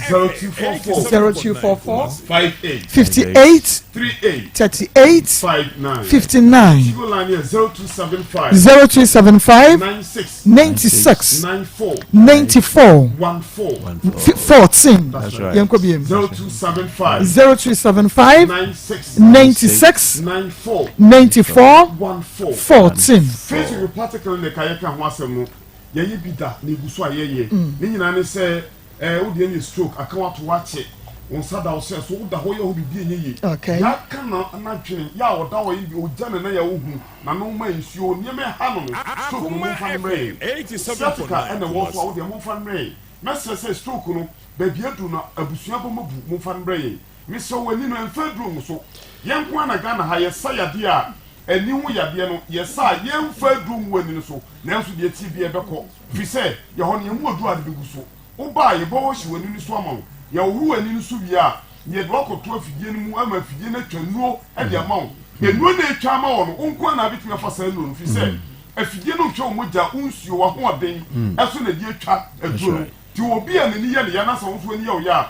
0244 0244 58 58 38 38 59 59 Tigo line yɛ 0275 0275 96 96 94 94 14 14 That's right. Yɛnkɔ biem. 0275 0275 96 96 94 94 14 14 Facebook party clinic a yɛka ho asɛm no yɛyɛ bi da na egu so a yɛyɛ. Mm. Ne nyinaa ne sɛ ɛɛ wo deɛ ne yɛ stroke aka wo ato wakye wo nsa da wo sɛ so woda hɔ yɛ ho biribi ɛnyɛ yie. Okay. Yɛaka na n'adwene yɛ a ɔda hɔ yi bi ogya ne nan yɛ wohu n'ano ma nsuo nneɛma ɛha no no stroke no momfa no mmerɛ yɛn. Sciatica ɛna ɛwɔ so a wo deɛ momfa no mmerɛ yɛn. Mɛsrɛ sɛ stroke no baabi aduru no abusua bɔ mu abu momfa no mmerɛ yɛn. Mesrɛ wo ani no ɛmfa aduro ngu so. Yɛn nko ara na Ghana ha yɛsa yadeɛ a Ani ho yadeɛ no, yɛ saa a, yɛmfa aduro ngu ani no so, nanso deɛ ɛteɛ biara ɛbɛkɔ, firi sɛ, yɛ hɔ no, yɛmmu aduro a ade bɛgu so. Woba a, yɛbɛwɔhye w'ani no so ama wo. Yɛhohoro w'ani no so wie a, na yɛde wo akɔto afidie no mu ama afidie no atwa nnuro de ama wo. Nnuro no a ɛtwa ama wo no, wo nko ara na wobɛtumi afa saa nnuro no, firi sɛ, afidie no nhwɛ wo mogya, wo nsuo, w'ahoɔden so na ɛde atwa aduro no. Nti obi a n'ani yɛ ne ya na sɛ wo nso w'ani yɛ wo ya a,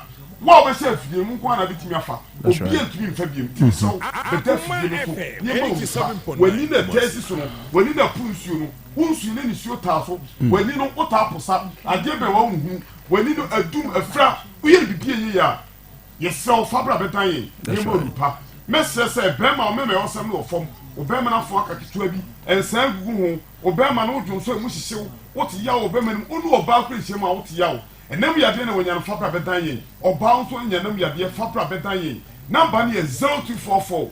wo a wobɛhyɛ afidie no mu nko ara na bɛtumi afa. Obi antumi mfa biom. Nti mesrɛ wo, bɛda afidie no so na yɛmma wo nipa. W'ani na ɛtaa si so no, w'ani na ɛpo nsuo no, wo nsuo na nisuo taa so, w'ani no wotaa posa, adeɛ bɛn w'anhunu, w'ani no adum, afira, woyɛ no biribi a ɛnyɛ yie a, yɛsrɛ wo fa bra bɛdan yɛn na yɛmma wo nipa. Mɛsrɛ sɛ bɛrima wo mɛma ɛwɔsɛm no wɔ fam, wo bɛrima no afoa aka ketewa bi, nsaa ngugu ho, Ɔbarima no, wo dwonsɔ a emu hyehye wo, wote yaw wɔ bɛrima no mu, wo ne ɔbaa kora nhyiam a wote yaw. Ɛnam yadeɛ na wanya no fa bra bɛdan yɛn. Ɔbaa nso anya nam yadeɛ fa bra bɛdan yɛn. Number no yɛ 0244.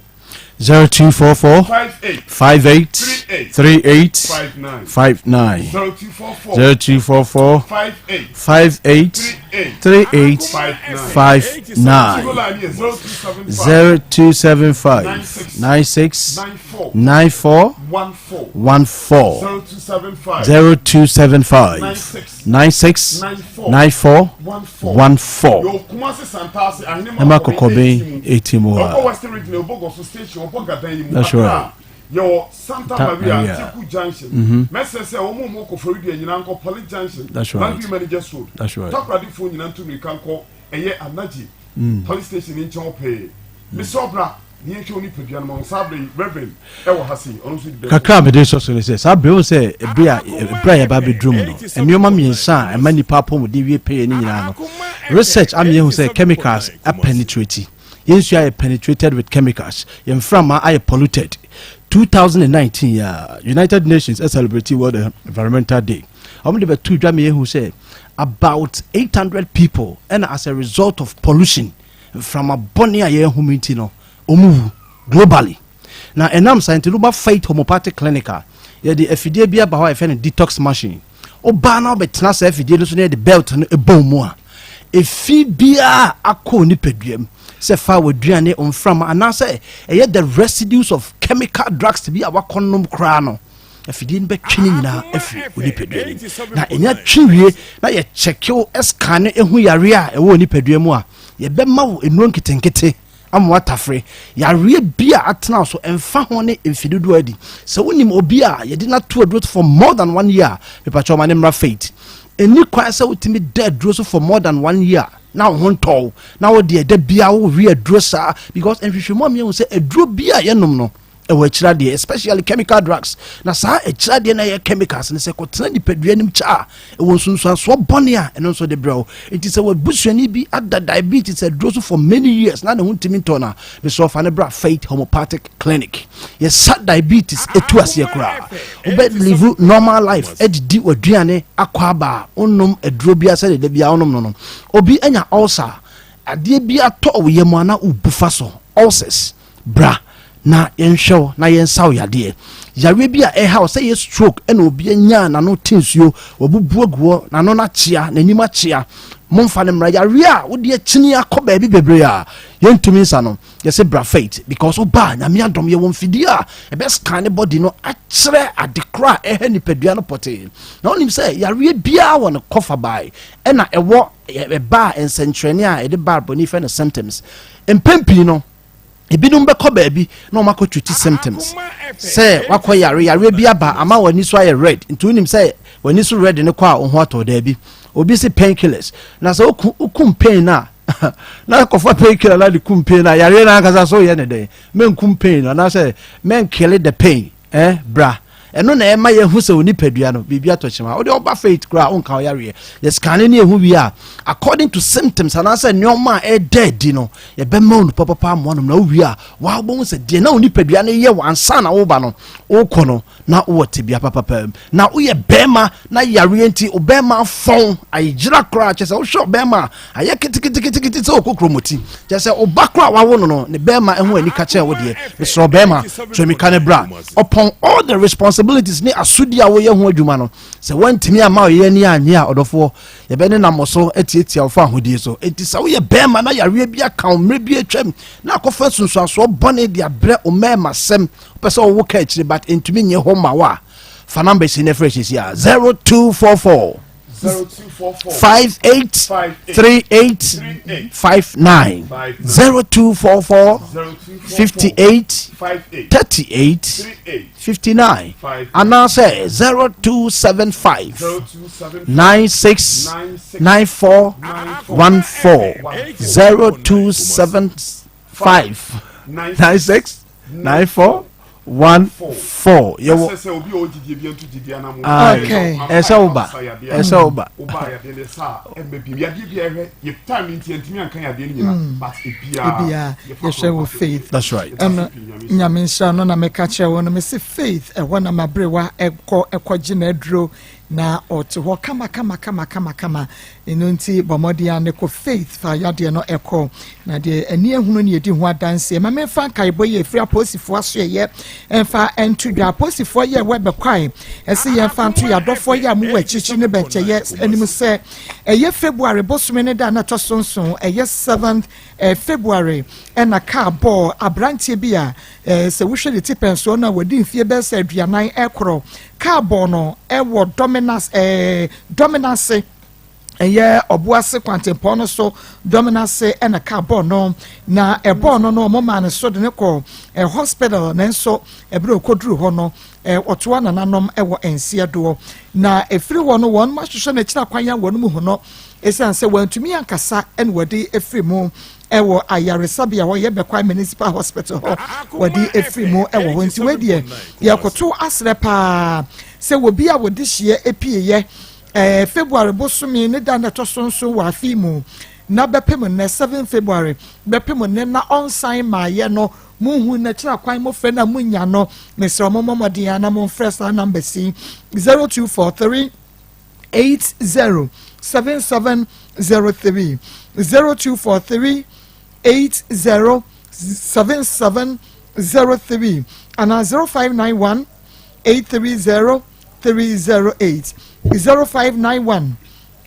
0244 58 58 38 38 59 59 0244 0244 58 58 38 59 0275 96 94 14 0275 96 94 14 Ɛma kɔkɔben eti mu a. That's right. Yɛwɔ Santa Ta Maria, Maria. Teku Junction. Mhm. Mɛsrɛ sɛ wɔn a wɔwɔ Koforidua nyinaa nkɔ Poly Junction, That's right. Landry Managers Road. That's right. Takoradifoɔ nyinaa ntu mmirika nkɔ ɛyɛ Anagye Mm. Police Station ne nkyɛn hɔ pɛɛ. Mesrɛ wo bra na yɛnhwɛ wo nipadua no ma wo. Saa berɛ yi, Reverend ɛwɔ ha sei, ɔno nso di bɛn. Kakra a mede sɔ so ne sɛ saa bere wo sɛ ɛbere a ɛbere a yɛba abɛduru mu no nneɛma mmiɛnsa a ɛma nnipa apɔmuden wie pɛyɛ no nyinaa no research ama yɛahu sɛ chemicals apenetrate Yɛn nsuo ayɛ penetrated with chemicals, yɛn mframa ayɛ polluted. 2019 a United Nations celebrate World Environmental Day, wɔn de bɛto dwa ma yɛhu sɛ about 800 people ɛna as a result of pollution, mframa bɔne a yɛhome nti no, wɔn wu globally. Na ɛnam saa nti no woba Faith Homeopathic Clinic a, yɛde afidie bi aba hɔ a yɛfrɛ no detox machine. Wobaa na wobɛtena saa afidie no so na yɛde belt no bɔ wo mu a, efi biara a akɔ wo nipadua mu, sɛ fa w'aduane, wo mframa, anaasɛ ɛyɛ the residues of chemical drugs bi a wakɔnom koraa no, afidie no bɛtwe ne nyinaa afiri wo nipadua no mu. Na ɛnya twe wie na yɛkyɛke wo, ɛskane ɛhu yareɛ a ɛwɔ wo nipadua mu a, yɛbɛma wo nnuro nketenkete ama woatafere yareɛ bi a atena wo so ɛmfa ho ne mfe dodoɔ adi. Sɛ wonim obi a yɛde no ato aduro so for more than one year a, mepakyɛw ma ne mmra Faith. Ɛnni kwan sɛ wotumi da aduro so for more than one year na wo ho ntɔ wo na wo deɛ da biara wowe aduro saa because nhwehwɛmu ama yɛahu sɛ aduro bi a yɛnom no ɛwɔ akyiradeɛ especially chemical drugs na saa akyiradeɛ na ɛyɛ chemicals no sɛ kɔtena nipadua nim kyɛ a ɛwɔ nsunsuansoɔ bɔne a ɛno nso de brɛ wo nti sɛ wabusuani bi ada diabetes aduro so for many years na ne ho ntumi ntɔ no a mesrɛ fa ne bra Faith Homeopathic Clinic yɛsa diabetes ɛtu aseɛ koraa wobɛ live normal life adidi w'aduane akɔ aba a wonom aduro biara sɛdeɛ da biara wonom no no obi anya ulcer adeɛ bi atɔ wo yam a na wobu fa so ulcers Bra na yɛnhwɛ wo na yɛnsa wo yadeɛ. Yareɛ bi a ɛha wo sɛ yɛ stroke ɛna obi anya a n'ano te nsuo, wabubu agu hɔ, n'ano no akyea, n'anim akyea. Momfa no mmra. Yareɛ a wode akyini akɔ baabi bebree a yɛntumi nsa no, yɛse bra Faith because woba a Nyame adom yɛwɔ mfidie a ɛbɛ scan ne body no akyerɛ ade korɔ a ɛha nipadua no pɔtee. Na wonim sɛ yareɛ biara wɔ ne kɔfabae ɛna ɛwɔ ɛba a nsɛnkyerɛnne a ɛde ba a broni frɛ no symptoms. Mpɛn pii no, ebinom bɛkɔ baabi na wɔn akɔ treat symptoms. Sɛ wakɔ yare, yareɛ bi aba ama w'ani so ayɛ red, nti wonim sɛ w'ani so red no kɔ a wo ho atɔ daabi. Obi se pain killers, na sɛ wokum pain no a, na kɔfa pain killer na de kum pain no a, yareɛ no ankasa so yɛ ne dɛn? Menkum pain no anaasɛ menkele the pain. Eh, bra. Ɛno na ɛma yɛhu sɛ onipadua no biribi atɔ kyema. Wode ɔba faith koraa wonka ɔyareɛ. Yɛscanne ne ɛhu wie a, according to symptoms anaasɛ nneɛma a ɛda adi no, yɛbɛma wo nipa papa amoa nom na wowie a, wobɛhu sɛ deɛ na onipadua no yɛ wɔ ansa na woba no, wokɔ no na wowɔ tebea papapa mu. Na woyɛ bɛrima na yareɛ nti wo bɛrima afɔn ayegyina koraa, kyɛ sɛ wohwɛ ɔbɛrima a ayɛ keteketekete sɛ ɔkɔkuromoti, kyɛ sɛ ɔba koraa wawo no no ne bɛrima ho ani ka kyerɛ wo deɛ, mesrɛ ɔbɛrima twamika ne bra. Upon all the responsibilities ne asodi a woyɛ ho adwuma no, sɛ woantumi amma ɔyɛ ani annye a, ɔdɔfoɔ, yɛbɛne nam so atiatia wo fa ahodie so. Enti sɛ woyɛ bɛrima na yareɛ bi aka wo mmerɛ bi atwam na akɔfa nsunsuansoɔ bɔne de abrɛ wo mmarima sɛm, wopɛ sɛ ɔwo ka akyire but ɛntumi nyɛ hɔ ma wo a, fa number si ne frɛ sisi a 0244 58 38 59 0244 58 38 59 anaasɛ 0275 96 94 14 0275 96 94 14 yɛwɔ ɛsɛ wo ba ɛsɛ wo ba. Ebia yɛhwɛ wɔ faith. That's right. Ɛno nyame nhyira no na meka kyerɛ wo no mese faith ɛhɔ na maberewa ɛkɔ ɛkɔgye n'aduro Na ɔte hɔ kama kama kama kama kama. Ɛno nti bɔ mmɔden ara ne kɔ Faith fa yadeɛ no kɔ. Na deɛ ani ahunu ne yɛdi ho adanseɛ. Ma memfa nkaebɔ yi a ɛfiri apolisifoɔ asoɛeɛ mfa nto dwa. Apolisifoɔ yɛ wɔ ɛbɛkwae ɛse yɛmfa nto yɛn adɔfoɔ yɛ a mowɔ akyirikyiri ne bɛnkyɛyɛ anim sɛ ɛyɛ February bosome ne da a na ɛtɔ so nson, ɛyɛ 7th February ɛna kaa bɔɔ aberanteɛ bi a sɛ wohwɛ ne tipɛnsoɔ no a wadi mfeɛ bɛyɛ sɛ aduanan ɛkorɔ. Kaa bɔɔ no wɔ Dominas ɛɛ Dominase ɛyɛ Ɔboase kwantempɔn no so Dominase ɛna kaa bɔɔ no na ɛbɔɔ no no wɔn maa no so de no kɔ ɛ hospital nanso ɛberɛ ɔkɔduru hɔ no ɛ ɔtoa nananom ɛwɔ nseɛ doɔ na ɛfiri hɔ no wɔn ahwehwɛ no akyiri akwan a wɔn mu hu no ɛsiane sɛ wɔantumi ankasa ɛna wɔde ɛfiri mu wɔ ayaresabea hɔ yɛ Bɛkwae Municipal Hospital hɔ wɔde efiri mu wɔ hɔ nti wei deɛ yɛkoto asrɛ paa sɛ obi a wɔde hyeɛ epieyɛ ɛɛ February bosome ne da na ɛtɔ so nso wɔ afe mu na bɛpem nnɛ 7 February bɛpem nnɛ na ɔnsan maayɛ no monhu n'akyiri akwan mofrɛ na munya no mesrɛ mo mmɔ mmɔden a na momfrɛ saa numbers yi 0243 80 7703 0243 80 7703 anaa 0591 830 308 0591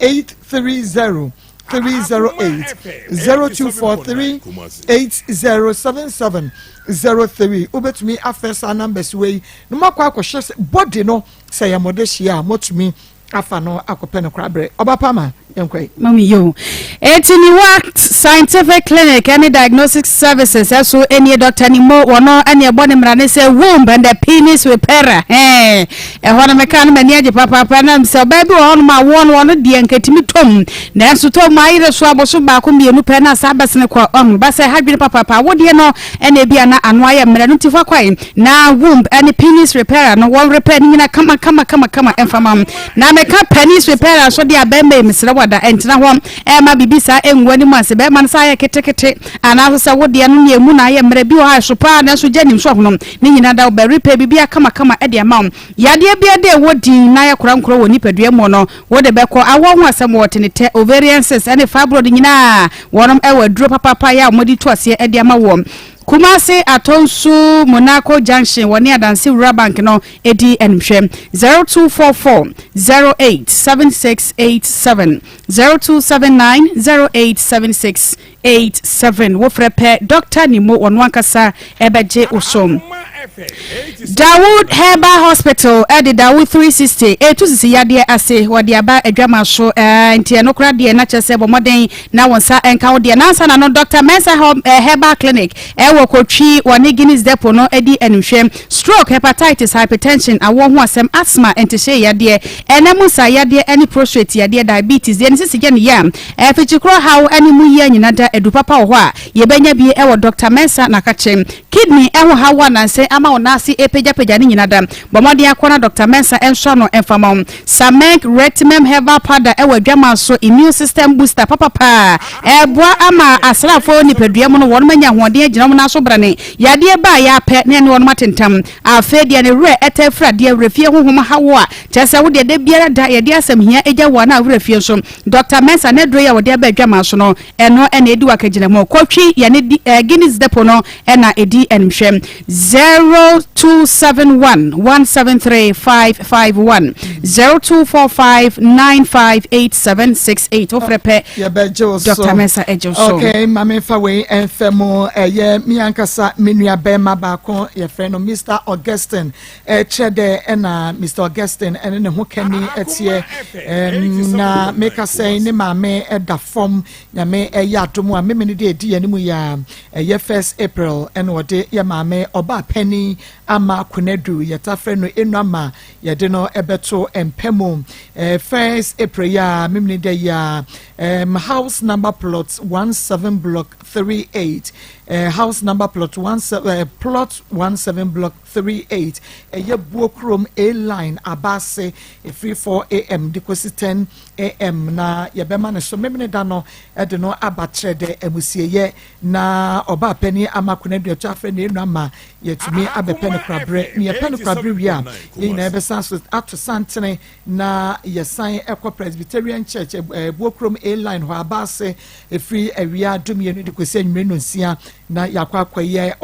830 308 0243 8077 03 wobɛtumi afrɛ saa numbers wei na moakɔ akɔhyɛ sɛ body no Sɛ yɛ mode hyia a motumi afa no akɔpɛ no koraberɛ. Ɔba pa ma yɛnkɔ yi. Mami yo. Eti Niwat Scientific Clinic ɛne Diagnostic Services ɛso ɛnie Dr. Nimo wɔno ɛne ɛbɔ ne mmara ne sɛ womb and the penis repairer hɛn ɛhɔ no meka no m'ani agye papaapa nam sɛ ɔbaa bi wɔ hɔnom a wɔn wɔno deɛ nkatumi tɔm nanso tɔm ayere so aboso baako mmienu pɛ na saa bɛsene kɔ ɔho ba sɛ ha dwene papaapa wodeɛ no ɛna ebi a na ano ayɛ mmerɛ no nti fa kɔe na womb ɛne penis repairer no wɔn repair ne nyina kama kama kama kama ɛmfa ma na meka penis repairer so deɛ abɛɛma yi mesrɛ wada ɛntena hɔ ɛma biribi saa ɛngu anim ase bɛɛma no saa ayɛ ketekete anaaso sɛ wo deɛ no ne emu na ayɛ mmerɛ bi wɔ hɔ a ɛso paa nanso gya nim so ɔhono ne nyina da wobɛ repair biribi a kama kama ɛde ama wo yadeɛ bia de ɛwɔ din na ayɛ korankorɔ wɔ nipadua mu no wode bɛkɔ awɔ ho asɛm wɔ tenetɛ ovarian cyst ɛne fibroid nyinaa wɔnom ɛwɔ aduro papapa yɛ a wɔde to aseɛ ɛde ama wɔ Kumasi Atonsu Monaco Junction wɔne Adanse Rural Bank no di animhwɛ. 0244 08 7687 0279 08 7687 Wofrɛ pɛ Dɔkta Nimo ɔno ankasa bɛgye wo so. Dawood Herbal Hospital de Dawood 360 retu sisi yadeɛ ase, wɔde aba adwama so nti ɛno koraa deɛ na kyerɛ sɛ bɔ mmɔden na wo nsa nka wo deɛ. Nansa na no Dr. Mensah Herbal Clinic ɛwɔ Kotwi wɔne Guinness Depot no di animhwɛ. Stroke, hepatitis, hypertension, awoɔ ho asɛm, asthma, ntehyee yadeɛ, ɛna mu nsa yadeɛ ne prostrate yadeɛ, diabetes deɛ ne sisi yɛ ne ya, afikyikorɔ haw ne mu yia nyina da adu papa wɔ hɔ a yɛbɛnya bi wɔ Dr. Mensah Nakakye. Kidney ho haw a nansa ama wo nan ase repagyapagya ne nyina da. Bɔ mmɔden akɔ na Dɔkta Mensah nsɔ ano mfa ma wo. Sameg Retimem Herbal Powder wɔ adwaman so, immune system booster papapa a ɛboa ama asraafoɔ nipadua mu no wɔnom anya ahoɔden agyina wɔn nan so brane yadeɛ ba a yɛapɛ na ɛne wɔnom atentam. Afei deɛ ne werɛ taa firi adeɛ, werɛfie honhom haw a kyerɛ sɛ wo deɛ da biara da yɛde asɛm hia gya wo anaa werɛfie nso. Dɔkta Mensah n'aduro yi a wɔde aba adwaman so no Ɛno na edi w'akagyinamu. Kotwi yɛne di eh, Guinness Depot no na edi animhwɛ. 0271 173 551 0245 958768. Wofrɛ pɛ, yɛbɛgye wo so. Dr. Mensah agye wo so. Okay, ma memfa wei mfa mu. Ɛyɛ me ankasa me nua bɛrima baako, yɛfrɛ no Mr. Augustine. Ɛkyerɛ dɛ ɛna Mr. Augustine ɛne ne ho kani ɛteɛ. Na meka sɛ ne maame ɛda fam. Nyame ɛyɛ adom a memene de ɛdi yɛn mu yɛ a ɛyɛ 1st April ɛna ɔde yɛ maame ɔbaa panin ama Konadu, yɛta frɛ no Enu ama yɛde no ɛbɛto mpɛ mu. 1st April yɛ a memene dɛ yɛ a house number plot 17 block 38, house number plot 17, plot 17 block 38, ɛyɛ Buo kurom A line aba ase, ɛfiri 4 a.m. de kɔsi 10 a.m. na yɛbɛma no so memene da no de no aba kyerɛ dɛ amusieyɛ na ɔbaa panin ama Konadu ɛtɔ afrɛ na enu ama yɛtumi abɛpɛ no koraberɛ na yɛpɛ no koraberɛ wie a, yɛn nyinaa yɛbɛsan so ato santene na yɛsan ɛkɔ Presbyterian Church, Buo kurom A line hɔ aba ase, ɛfiri awia 12 de kɔsi anwummerɛ 6 na yɛakɔ akɔyɛ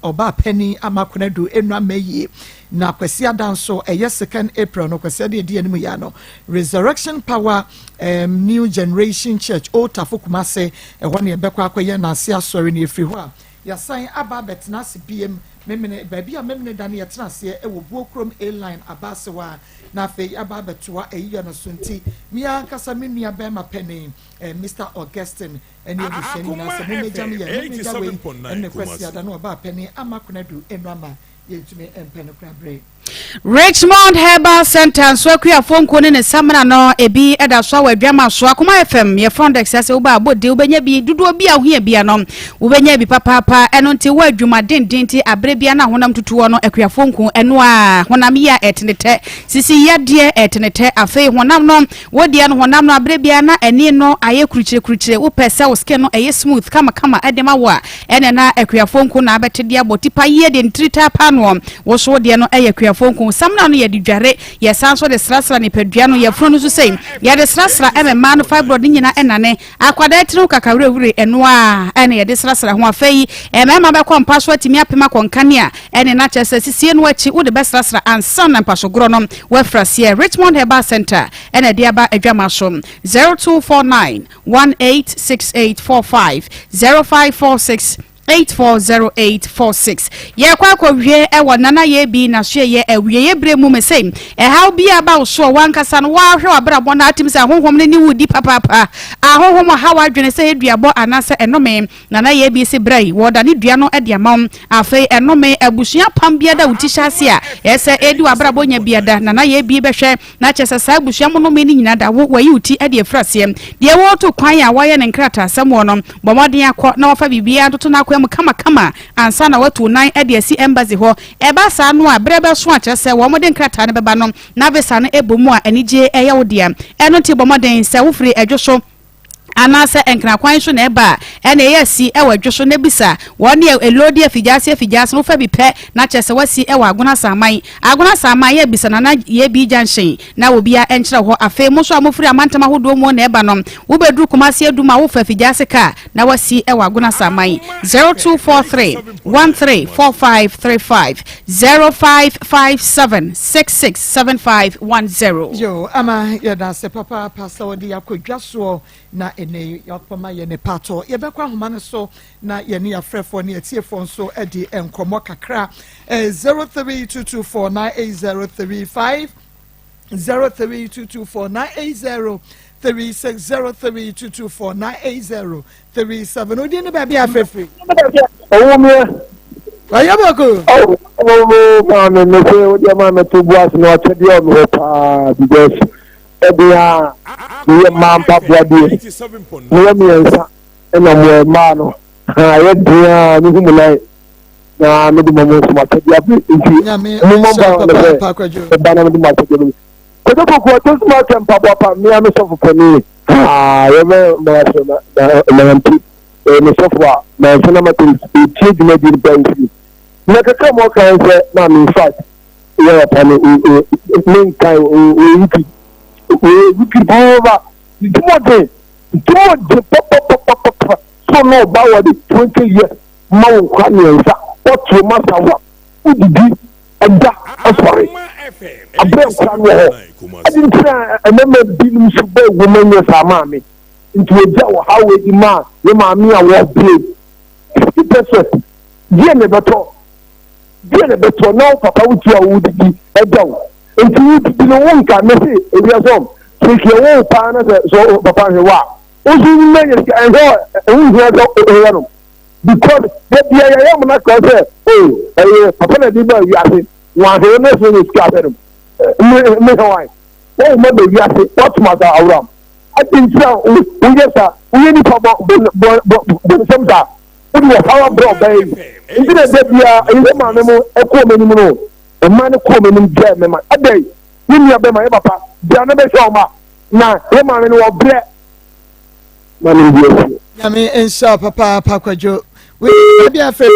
ɔbaa panin ama Konadu enu ama yie. Na Kwasi ada nso ɛyɛ 2nd April no, Kwasi ada edi anim yɛ no, Resurrection Power New Generation Church, Old Tafo, Kumase, ɛhɔ ne yɛbɛkɔ akɔyɛ n'ase asɔre. Na efiri hɔ a yɛasan aba abɛtena ase biem memene baabi a memene da no yɛtena aseɛ ɛwɔ Buo kurom A line abaase hɔ a, na afei aba abɛtoa ɛyiyɛ no so. Nti mmea ankasa me nua bɛrima panin Mr Augustine ɛne abusua no nyinaa sɛ mommɛgya me yɛ memegya wei ɛne Kwasi ada no ɔbaa panin ama Konadu enu ama yɛntumi mpɛ no kora bere. Richmond Herbal Center nso akuafoɔ nkuo ne ne samina no ebi da so wɔ Adwama so. Akoma FM yɛ front desk sɛ woba abɔ de wobɛnya bi dodoɔ bi a wohia bia no wobɛnya bi papaapa. Ɛno nti wɔ adwuma denden nti aberɛ bia na honam tutuɔ no, akuafoɔ nku ɛno a honam yi a ɛtenetɛ sisi yadeɛ ɛtenetɛ. Afei honam no wo deɛ no honam no aberɛ biara na ani no ayɛ kurukyire kurukyire, wopɛ sɛ wo skin no ɛyɛ smooth kamakama ɛde ma wo a, ɛne na akuafoɔ nku na abɛte de abɔ tipa yie de ntiri taa paanoɔ. Wo so wo deɛ no ɛyɛ akuafoɔ nku samina no yɛde dware, yɛsan so de srasra nipadua no, yɛfunu no so sɛ yɛde srasra ɛmɛ mmaa no fibroid ne nyinaa ɛnane akwadaa tiri ho kakawurawure, ɛno a ɛne yɛde srasra ho. Afei mmarima bɛkɔ mpa so atumi apem akɔnkane a ɛne na kyerɛ sɛ sisie no akyi wode bɛsrasra ansa na mpasogorɔ no wafira seɛ. Richmond Herbal Center ɛna ɛde aba adwama so. 0249 186845, 0546 840846. Yɛkɔ akɔwie ɛwɔ Nana yɛ bi naso yɛ awieɛ berɛ mu me sɛ ɛhaw bi aba wo soɔ wankasa no woahwɛ w'abrabɔ no atim sɛ ahohom no ne wo di papaapa, ahohom ɔha w'adwene sɛ ɛduabɔ anaasɛ ɛnome. Nana yɛ bi se berɛ yi wɔdane dua no de ama wo. Afei ɛnome abusua pam biada wo ti hyɛ ase a ɛsɛ ɛdi w'abrabɔ nya biada, Nana yɛ bi bɛhwɛ na kyerɛ sɛ saa abusua mo nnome no nyinaa da wo wayi wo ti de afiri aseɛ. Deɛ wɔreto kwan a wɔayɛ ne nkrataasɛm wɔ no, bɔ mmɔden akɔ na wafa biribiara ntoto n'akwan mu kamakama ansa na watu wo nan de asi embassy hɔ. Ɛba saa no a, berɛ bɛso a kyerɛ sɛ wɔde nkrataa no bɛba no na visa no bɔ mu a anigyeɛ yɛ wo dea. Ɛno nti bɔ mmɔden sɛ wofiri adwo so anaasɛ nkrakwan so na ɛba a, ɛna ɛyɛ asi wɔ adwo so na bisa wɔn ne ɛlodi afigyaase afigyaase no, wofa bi pɛ na kyerɛ sɛ wasi wɔ Agona Asaman. Agona Asaman yɛ bisa Nana Yɛ Bi Junction na obia nkyerɛ hɔ. Afei mo nso a mofiri amantam ahodoɔ mu na ɛba no, wobɛduru Kumasi Adum a wofa afigyaase kaa na wasi wɔ Agona Asaman. 0243 134535, 0557 667510. Yo, ama yɛda ase papaapa sɛ wɔde yɛakɔ dwa soɔ na ɛnɛ. ɛnɛ yi yɛakɔma yɛ ne paatɔ. Yɛbɛkɔ ahoma no so na yɛne yɛafrɛfoɔ ne atiefoɔ nso adi nkɔmmɔ kakra. 0322498035, 0322498036, 0322498037. Wodin ne baabi afrɛfiri? Ɔwɔ mu yɛ. Ɔyɛ bɔkɔ. Ɔwɔ maame me sɛ wode ama me to bo ase na wakyɛdeɛ ɔme hɔ paa because ɛde a meyɛ mmaa mpaboa deɛ meyɛ mmiɛnsa ɛna mo mmaa no ayɛ den a mehu mo nan na mede ma mo nso makyɛdeɛ abrɛ nti mo mmɔ mpa no sɛ ɛba na mede makyɛdeɛ no kɔdɛ kɔkɔ ɔtɔ so ma kyɛ mpaboa pa mmea me sɔfo panin yɛbɛ mmarasɛ mmarampi me sɔfo a mansa na matɛm ɛtie dwumadie no paa mfiri na kakra ma ɔka sɛ maame in fact yɛ papa no menka ɔyɛ wiki paa ntumɔden ntumɔden papapapapa so na ɔba wɔde 20 years ma wo nkwa mmiɛnsa wɔtuo ma sawa wodidi ɛda ɛsɔre aberɛ nkwa no wɔ hɔ ɛde nti na ɛmɛma binom so bɛ wo ma nyɛ saa maame nti wɔgya wɔ ha wɔ adi ma yɛ maame a wɔbrɛ 50% deɛ na ɛbɛtɔ deɛ na ɛbɛtɔ na wo papa wotu a wodidi ɛda wo nti wodidi no wonka me se ewia sɛ sɛ wo paa na sɛ sɛ papa hwɛ wo a woso nyima nyɛ sika ɛhwɛ ɛho hia sɛ ɔhwɛ no because da bia yɛyɛ mo na kra sɛ o ɛyɛ papa na de ba wiase wɔn ahwɛ no sɛ nyɛ sika ahwɛ no me me hwɛ wan wɔn mo ba wiase wɔtoma sa awuram adi nti a woyɛ sa woyɛ nipa bɔ bɔ bɔ bɔ nsɛm sa wode wɔ hawa brɛ ɔbaa yi nti na da bia ɛyɛ sɛ maame mo ɛkɔ ɔmo anim no mmaa no kɔ ɔmo anim gyae mɛma adɛn ne nua bɛma yɛ papa bia no bɛhwɛ ɔma na yɛ maame no wɔbrɛ ma no ndi asie. Nyame nhyira wo papaapa Kwadwo. Wei bi afɛ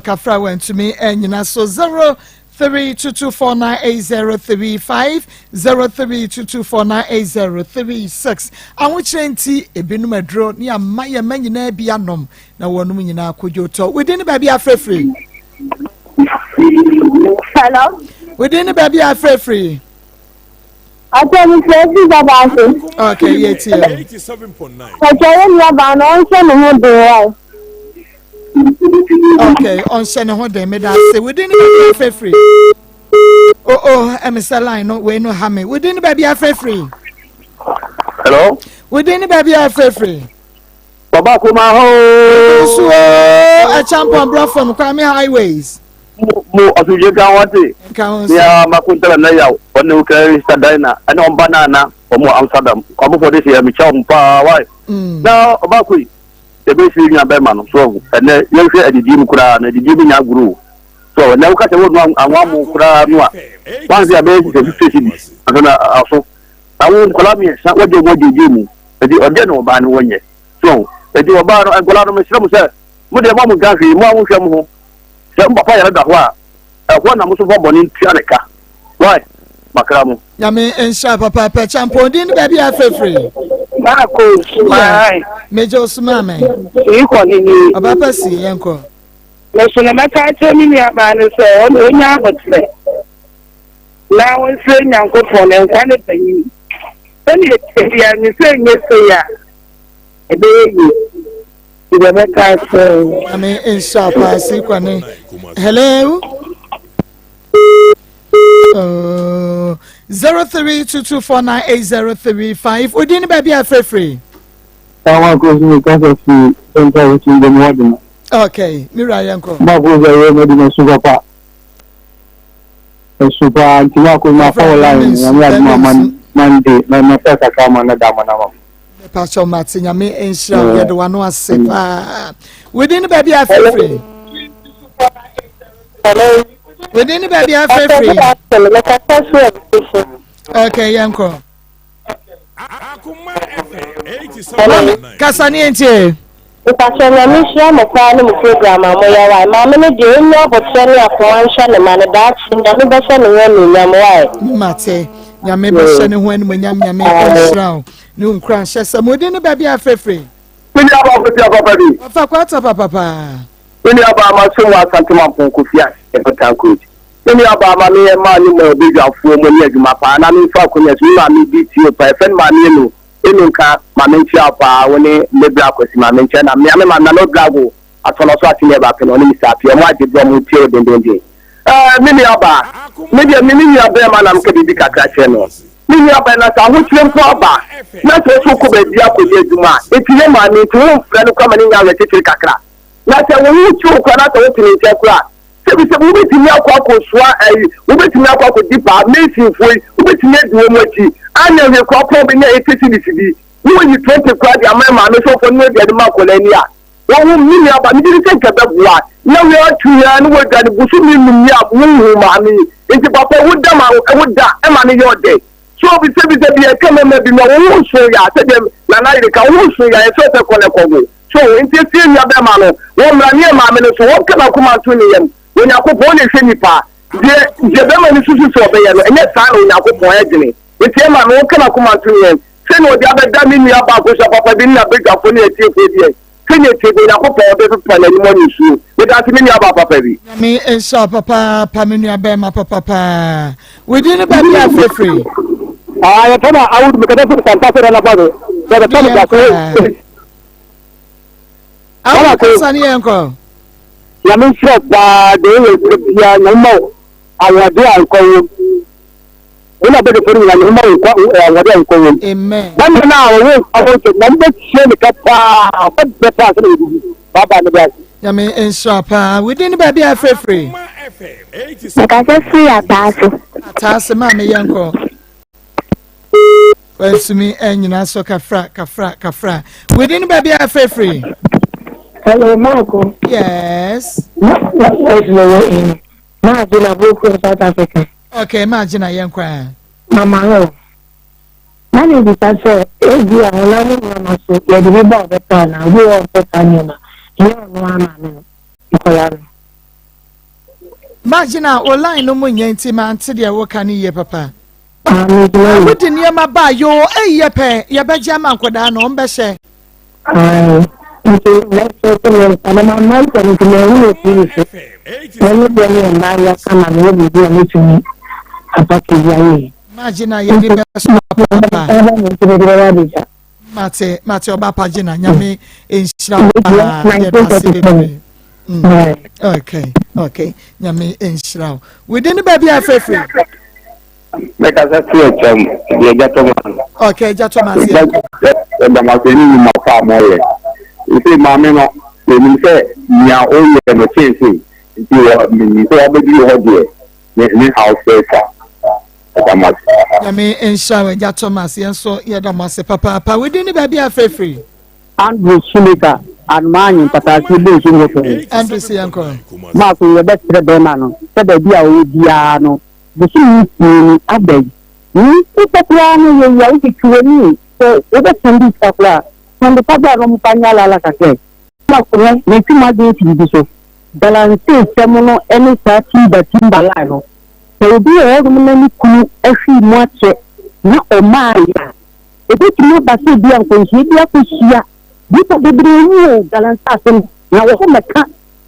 kafra wantumi anyina so 0322498035 0322498036. Ahokyerɛ nti ebinom aduro ne ama yɛn mma nyinaa bi anom na wɔnom nyinaa kodwo tɔ. Wodin ne baabi afrɛfiri? Hello. Wodin ne baabi afrɛfiri? Ɔtɔ mi fɛ fi baba ase. Okay, yɛ tie o. Ɔtɔ yɛ nua baa na ɔnhyɛ ne ho den wa. Okay, ɔnhyɛ ne ho den meda ase. Wodin ne baabi afrɛfiri? Oh oh, ɛmi sɛ line no wei no ha mi. Wodin ne baabi afrɛfiri? Hello. Wodin ne baabi afrɛfiri? Baba kuma ho. Nso ɛkyampɔn brɔfam Kwame highways. Mo mo asomdwe nka ho ate. Nka ho nso. Mea makontala na yaw ɔne wo kra Sister Dinah ɛne ɔmba Nana wɔn wɔ Amsterdam kwabofo de hyɛ mekyia wɔn paa why na ɔbaako yi yɛbɛsi nua bɛrima no so ɔho ɛnɛ yɛnhwɛ adidie mu koraa na adidie mu nya agorɔ o so ɛnɛ woka sɛ wɔnu anwa mo koraa no a wanhwɛ a bɛyɛ sɛ 50 cedis ansa na aso na wo nkwadaa mmiɛnsa wɔgye wɔn agyegye mu ɛdi ɔdeɛ na ɔbaa no wɔnyɛ so ɛdi ɔbaa no nkwadaa no mesrɛ mo sɛ mo deɛ mo a mo nka hwee mo a mohwɛ mo ho Sɛ mo papa yare da hɔ a, ɛhɔ na mo nso fa bɔne ntua ne ka. Wai, makra mo. Nyame nhyira papaapa kyampɔn din ne baabi a afrɛfiri. Maako sumae. Megye wo soma me. Sii kɔ ne ni. Ɔba pa sii yɛn kɔ. Meso na mɛka akyerɛ me nuabaa no sɛ ɔno ɔnya ahokyerɛ na ɔnsrɛ Nyankopɔn na nkwa ne banyin. Sɛnea ɛteɛ biara no sɛ ɛnyɛ sei a ɛbɛyɛ yie. Deɛ mɛka akyerɛ wo. Nyame nhyira wo paa sii kɔ ne. Hello. Oh, 0322498035 wodin ne baabi a frɛfiri. Táwọn akó sí mi kásá sí central western dem ward no. Okay, mi wura yɛn kɔ. Mo akó sɛ ɛyɛ mɛdi na ɛso papa. Ɛso paa nti mo akó ma fa wɔ line nyame adum ama Monday na ma fɛ kakra ma na da ama na ma. Pastor Mate nyame nhyira wo yɛde wano ase paa. Wodin ne baabi a frɛfiri. Wodin ne baabi a frɛfiri. Okay, yɛn kɔ. Kasa ne ntie. Mpakyɛ Nyame nhyira mo paa ne mo program a moyɛ wai maame no deɛ ɔnnya aboterɛ ne akoma nhwɛ ne ma no daakye Nyame bɛhyɛ ne ho anuonyam wai. Mate Nyame bɛhyɛ ne ho animuonyam Nyame nhyira wo ne wo nkuranhyɛ sɛ mo din ne baabi a frɛfrɛ. Me nua baa Kofi Apapa bi. Ɔfa kwata papa paa. Me nua baa ma so wɔ Asante Mampong Kofi ase Ɛfɛtan Coach. Me nua baa ma me yɛ maa ne ma ɔbɛdwafoɔ mo ne adwuma paa na me nfa akonya so me maame bi tie paa ɛfɛ no maame enu. Eno nka ma me nkyia wo paa wo ne me bra Kwasi ma me nkyia na mea me maame Nana Odrago atɔnɔ so ate neɛ baako no ɔne Mister Appiah ɔmo agye berɛ ɔmo tie wo dendenden ɛɛ me nua baa me deɛ me me nua bɛɛma na meka biribi kakra kyerɛ no me nua baa na sɛ ahokyerɛ mpo aba na sɛ ɔso kɔ baabi akɔyɛ adwuma a eti yɛ maame nti wo mfrɛ no kora ma ne nya awerɛkyekyere kakra na sɛ wo ho kyew kora na sɛ wote ne nkyɛn kora Sɛbisɛbi, wobɛtumi akɔ akɔsua ayi, wobɛtumi akɔ akɔdi paa, masonfoɔ yi, wobɛtumi adi wɔn akyi, anyɛ hwee koraa koraa wobɛnya 80 cedis bi, na wayi 20 koraa de ama maame sɛ ɔmfa nnoa aduane ma akwadaa ni a, wahu, me nua ba, megye di sɛ nka ɛbɛboa, na wei atu yi ara na wadwane bosome nnum yi a wonhuu maame yi, nti papa woda ma, woda ma no yɛ ɔdɛ. So bisabisa bi a ɛka mmarima bi ma wo ho nso yɛ a sɛdeɛ Nana yere ka wo ho nso yɛ a ɛsɛ sɛ kɔ na kɔwo. So nti efie nua bɛrima no wɔ mmara ne maame no so wɔnka n'akoma nto ne yam. Onyankopɔn na ɛhwɛ nipa. Deɛ deɛ bɛrima no susu sɛ ɔbɛyɛ no ɛnyɛ saa na Onyankopɔn ɛdwene. Nti ɛma no wɔnka n'akoma nto ne yam. Sɛnea ɔde abɛda me nua baako so papa bi ne n'abadwafoɔ ne atiefoɔ deɛ sɛnea ɛtie bi Onyankopɔn ɔbɛpepa n'anim anisuo. Meda ase me nua baa papa bi. Nyame nhyira wo papaapa me nua bɛrima papapaa. Wo din ne baabi a frɛfrɛ. Ah, yɛfrɛ no Awudu mekasa firi Santase Ranabago. Yɛbɛtɔ no dase. Awudu kasa ne yɛn kɔ. Nyame nhyira paa deɛ woyɛ biara Nyame ma wo ahoɔden a nkwa wom. Wo na bɛdefo no nyinaa Nyame ma wo nkwa ahoɔden a nkwa wom. Amen. Bɛma no a ɔwɔ nkwa wɔ nkyɛn Nyame bɛhyia ne ka paa ɔbɛbrɛ paa sɛ na wɔdidi. Bye bye meda ase. Nyame nhyira paa. Wo din ne baabi a frɛfrɛ. Mekasa firi Ataase. Ataase maame yɛnkɔ. Wansumi anyina so kafra kafra kafra. Wo din ne baabi a frɛfrɛ. Hello, Marco. Yes. Yes, no, in. Margina, Boko, South Africa. Okay, Margina, yɛnkɔ. Mama, hello. Na mebisa sɛ, Ebia honam mu nneɛma so yɛde bi ba a ɔbɛtɔ anaa? Obi wɔ hɔ a ɔmpɛ saa nneɛma, ɛnyɛ ɔno ara maame no, nkwadaa no. Magyina, wo line no mu nyɛ nti mante deɛ woka no yie papa. Ah, megyina yie. Wode nneɛma ba a, yoo, eyi yɛ pɛ, yɛbɛgye ama nkwadaa no, wɔbɛhyɛ. Ae, nti mɛsrɛ sɛ mɛmfa na mamma ntɛm nti manhu wɔ TV so. Na me deɛ meyɛ mmaayewa kama mewɔ biribi a mɛtumi apakage ayɛ yi. Magye na yɛde bɛso papa. Mate mate ɔba pa gye na nyame nhyira paa yɛda ase bebree. Mm. Okay, okay. Nyame nhyira wo. Within the baabi a frɛfrɛ. Mɛkasa fi ɛkyɛm deɛ agya tɔ ma. Okay, agya tɔ ma ase. Ɛda ma sɛ ne nnwuma pa a moyɛ. Nti maame no, yɛnim sɛ nea ɔyɛ no seesei nti wɔ menim sɛ wabɛduru hɔ deɛ ne ne haw sɛ twa. Ɛda mo ase. Nyame nhyira wo Agya Thomas, yɛn nso yɛda mo ase papaapa. Wo din ne baabi a frɛfiri? Andrew Sumika Anomaa Mpataase Bonsu Nhopɛn. Andrew se yɛnkɔ. Maako yɛbɛsrɛ bɛrima no sɛ baabi a ɔwɔ biara no bosome nsia ni aba yi hmm wopɛ koraa no yɛyi a wotwitwi w'ani sɛ wobɛsɛnde sika koraa sɛnde fa bra na ɔmfa nyɛ alaala kakra Maako no metwe m'adwene si biribi so galamsey sɛm no ne saa timba timba line no Sɛ obi wɔ hɔnom na ne kunu ahwii mu akyɛ na ɔmmaeɛ a, ɛbɛtumi aba sɛ ebia nkwanhyia bi akɔhyia. Nnipa bebree wu wɔ galamsey ase no, na wɔmmɛka.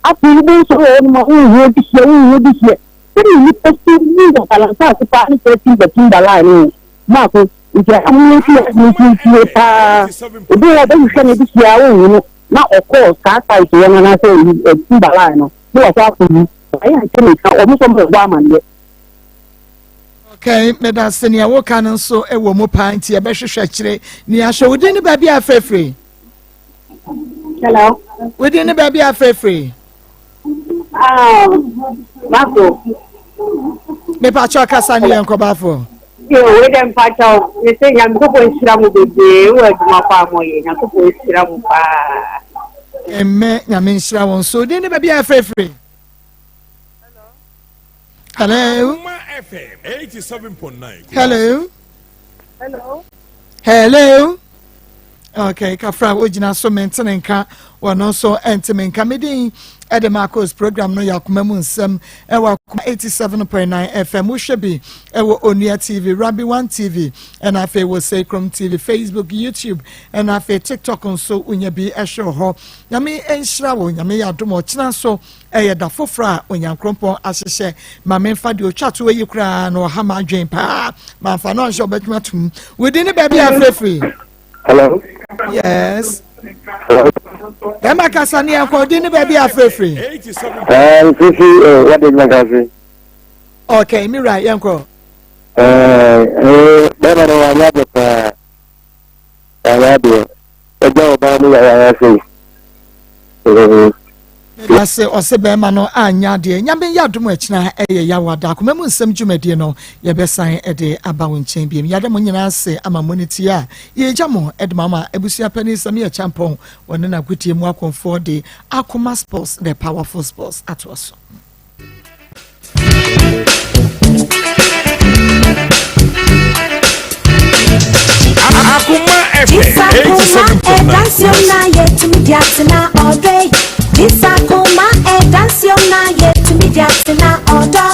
Afei wobɛhu sɛ wɔ hɔnom a wonhu adehyeɛ, wonhu adehyeɛ. Sɛdeɛ nnipa si wu wɔ galamsey ase paa ne saa timba timba line no ho. Maako, nti ɛha mo nso yɛ ntintie paa. Obi wɔ hɔ a ɔbɛhwehwɛ n'adehyeɛ a wonhu no, na ɔkɔɔ saa site hɔ no anaasɛ timba line no, na wakɔ akɔwu. Ayɛ a nkyɛ meka wɔn nso wɔbɔ amaneɛ. Okay, meda se nea woka no nso wɔ mu paa nti yɛbɛhwehwɛ akyire nea hwɛ wo din ne baabi a afrɛfiri. Hello. Wo din ne baabi a afrɛfiri. Ah, Bafo. Mepakyɛ kasa ne yɛn kɔ Bafo. Yo, wei dɛ mpakyɛ me sɛ Nyankopɔn nhyira mo bebree wɔ adwuma pa a moyɛ. Nyankopɔn nhyira mo paa. Amen. Nyame nhyira wo nso. Din ne baabi a afrɛfiri. Hello. Hello. Hello. Hello. Okay, kafra wogyina so mentene nka wɔno nso ɛnteme nka medin ɛde Marcos program no yɛ akoma mu nsɛm ɛwɔ akoma 87.9 FM wohwɛ bi ɛwɔ Onua TV, Rabbi One TV ɛna afei wɔ Seikrom TV, Facebook, YouTube ɛna afei TikTok nso wonya bi ɛhwɛ hɔ. Nyame nhyira wo, Nyame yɛ adom ɔkyena nso Ɛyɛ da foforɔ a Onyankrompɔn ahyehyɛ. Ma memfa deɛ ɔtwa toɔ yi koraa na ɔha m'adwen paa. Mamfa no anhyɛ ɔbɛtumi atom. Wo din ne baabi a afirafiri? Hello. Yes. Hello. Bɛrima kasa ne yɛnkɔ din ne baabi afirafiri. Ɛɛ nfifi ɛɛ wade nyina kase. Okay, mi wura yɛnkɔ. Ɛɛ ɛɛ bɛrima no wanyɛ ade paa wanyɛ adeɛ ɛgya ɔbaa mu yayaya sei. Medase ɔse bɛɛma no anyɛ adeɛ. Nyame yɛ adom akyina ɛyɛ yaw ada akoma mu nsɛm dwumadie no yɛbɛsan de aba wo nkyɛn biom. Yɛada mo nyinaa ase ama mo ne tie a yɛgya mo de ma ama abusua panin Samia Kyampɔn ɔne n'agodie mu akɔmfoɔ de Akoma Sports the powerful sports atoa so. Akuma FM 87.9. This akoma e dance na yetumi di atena ọdọ.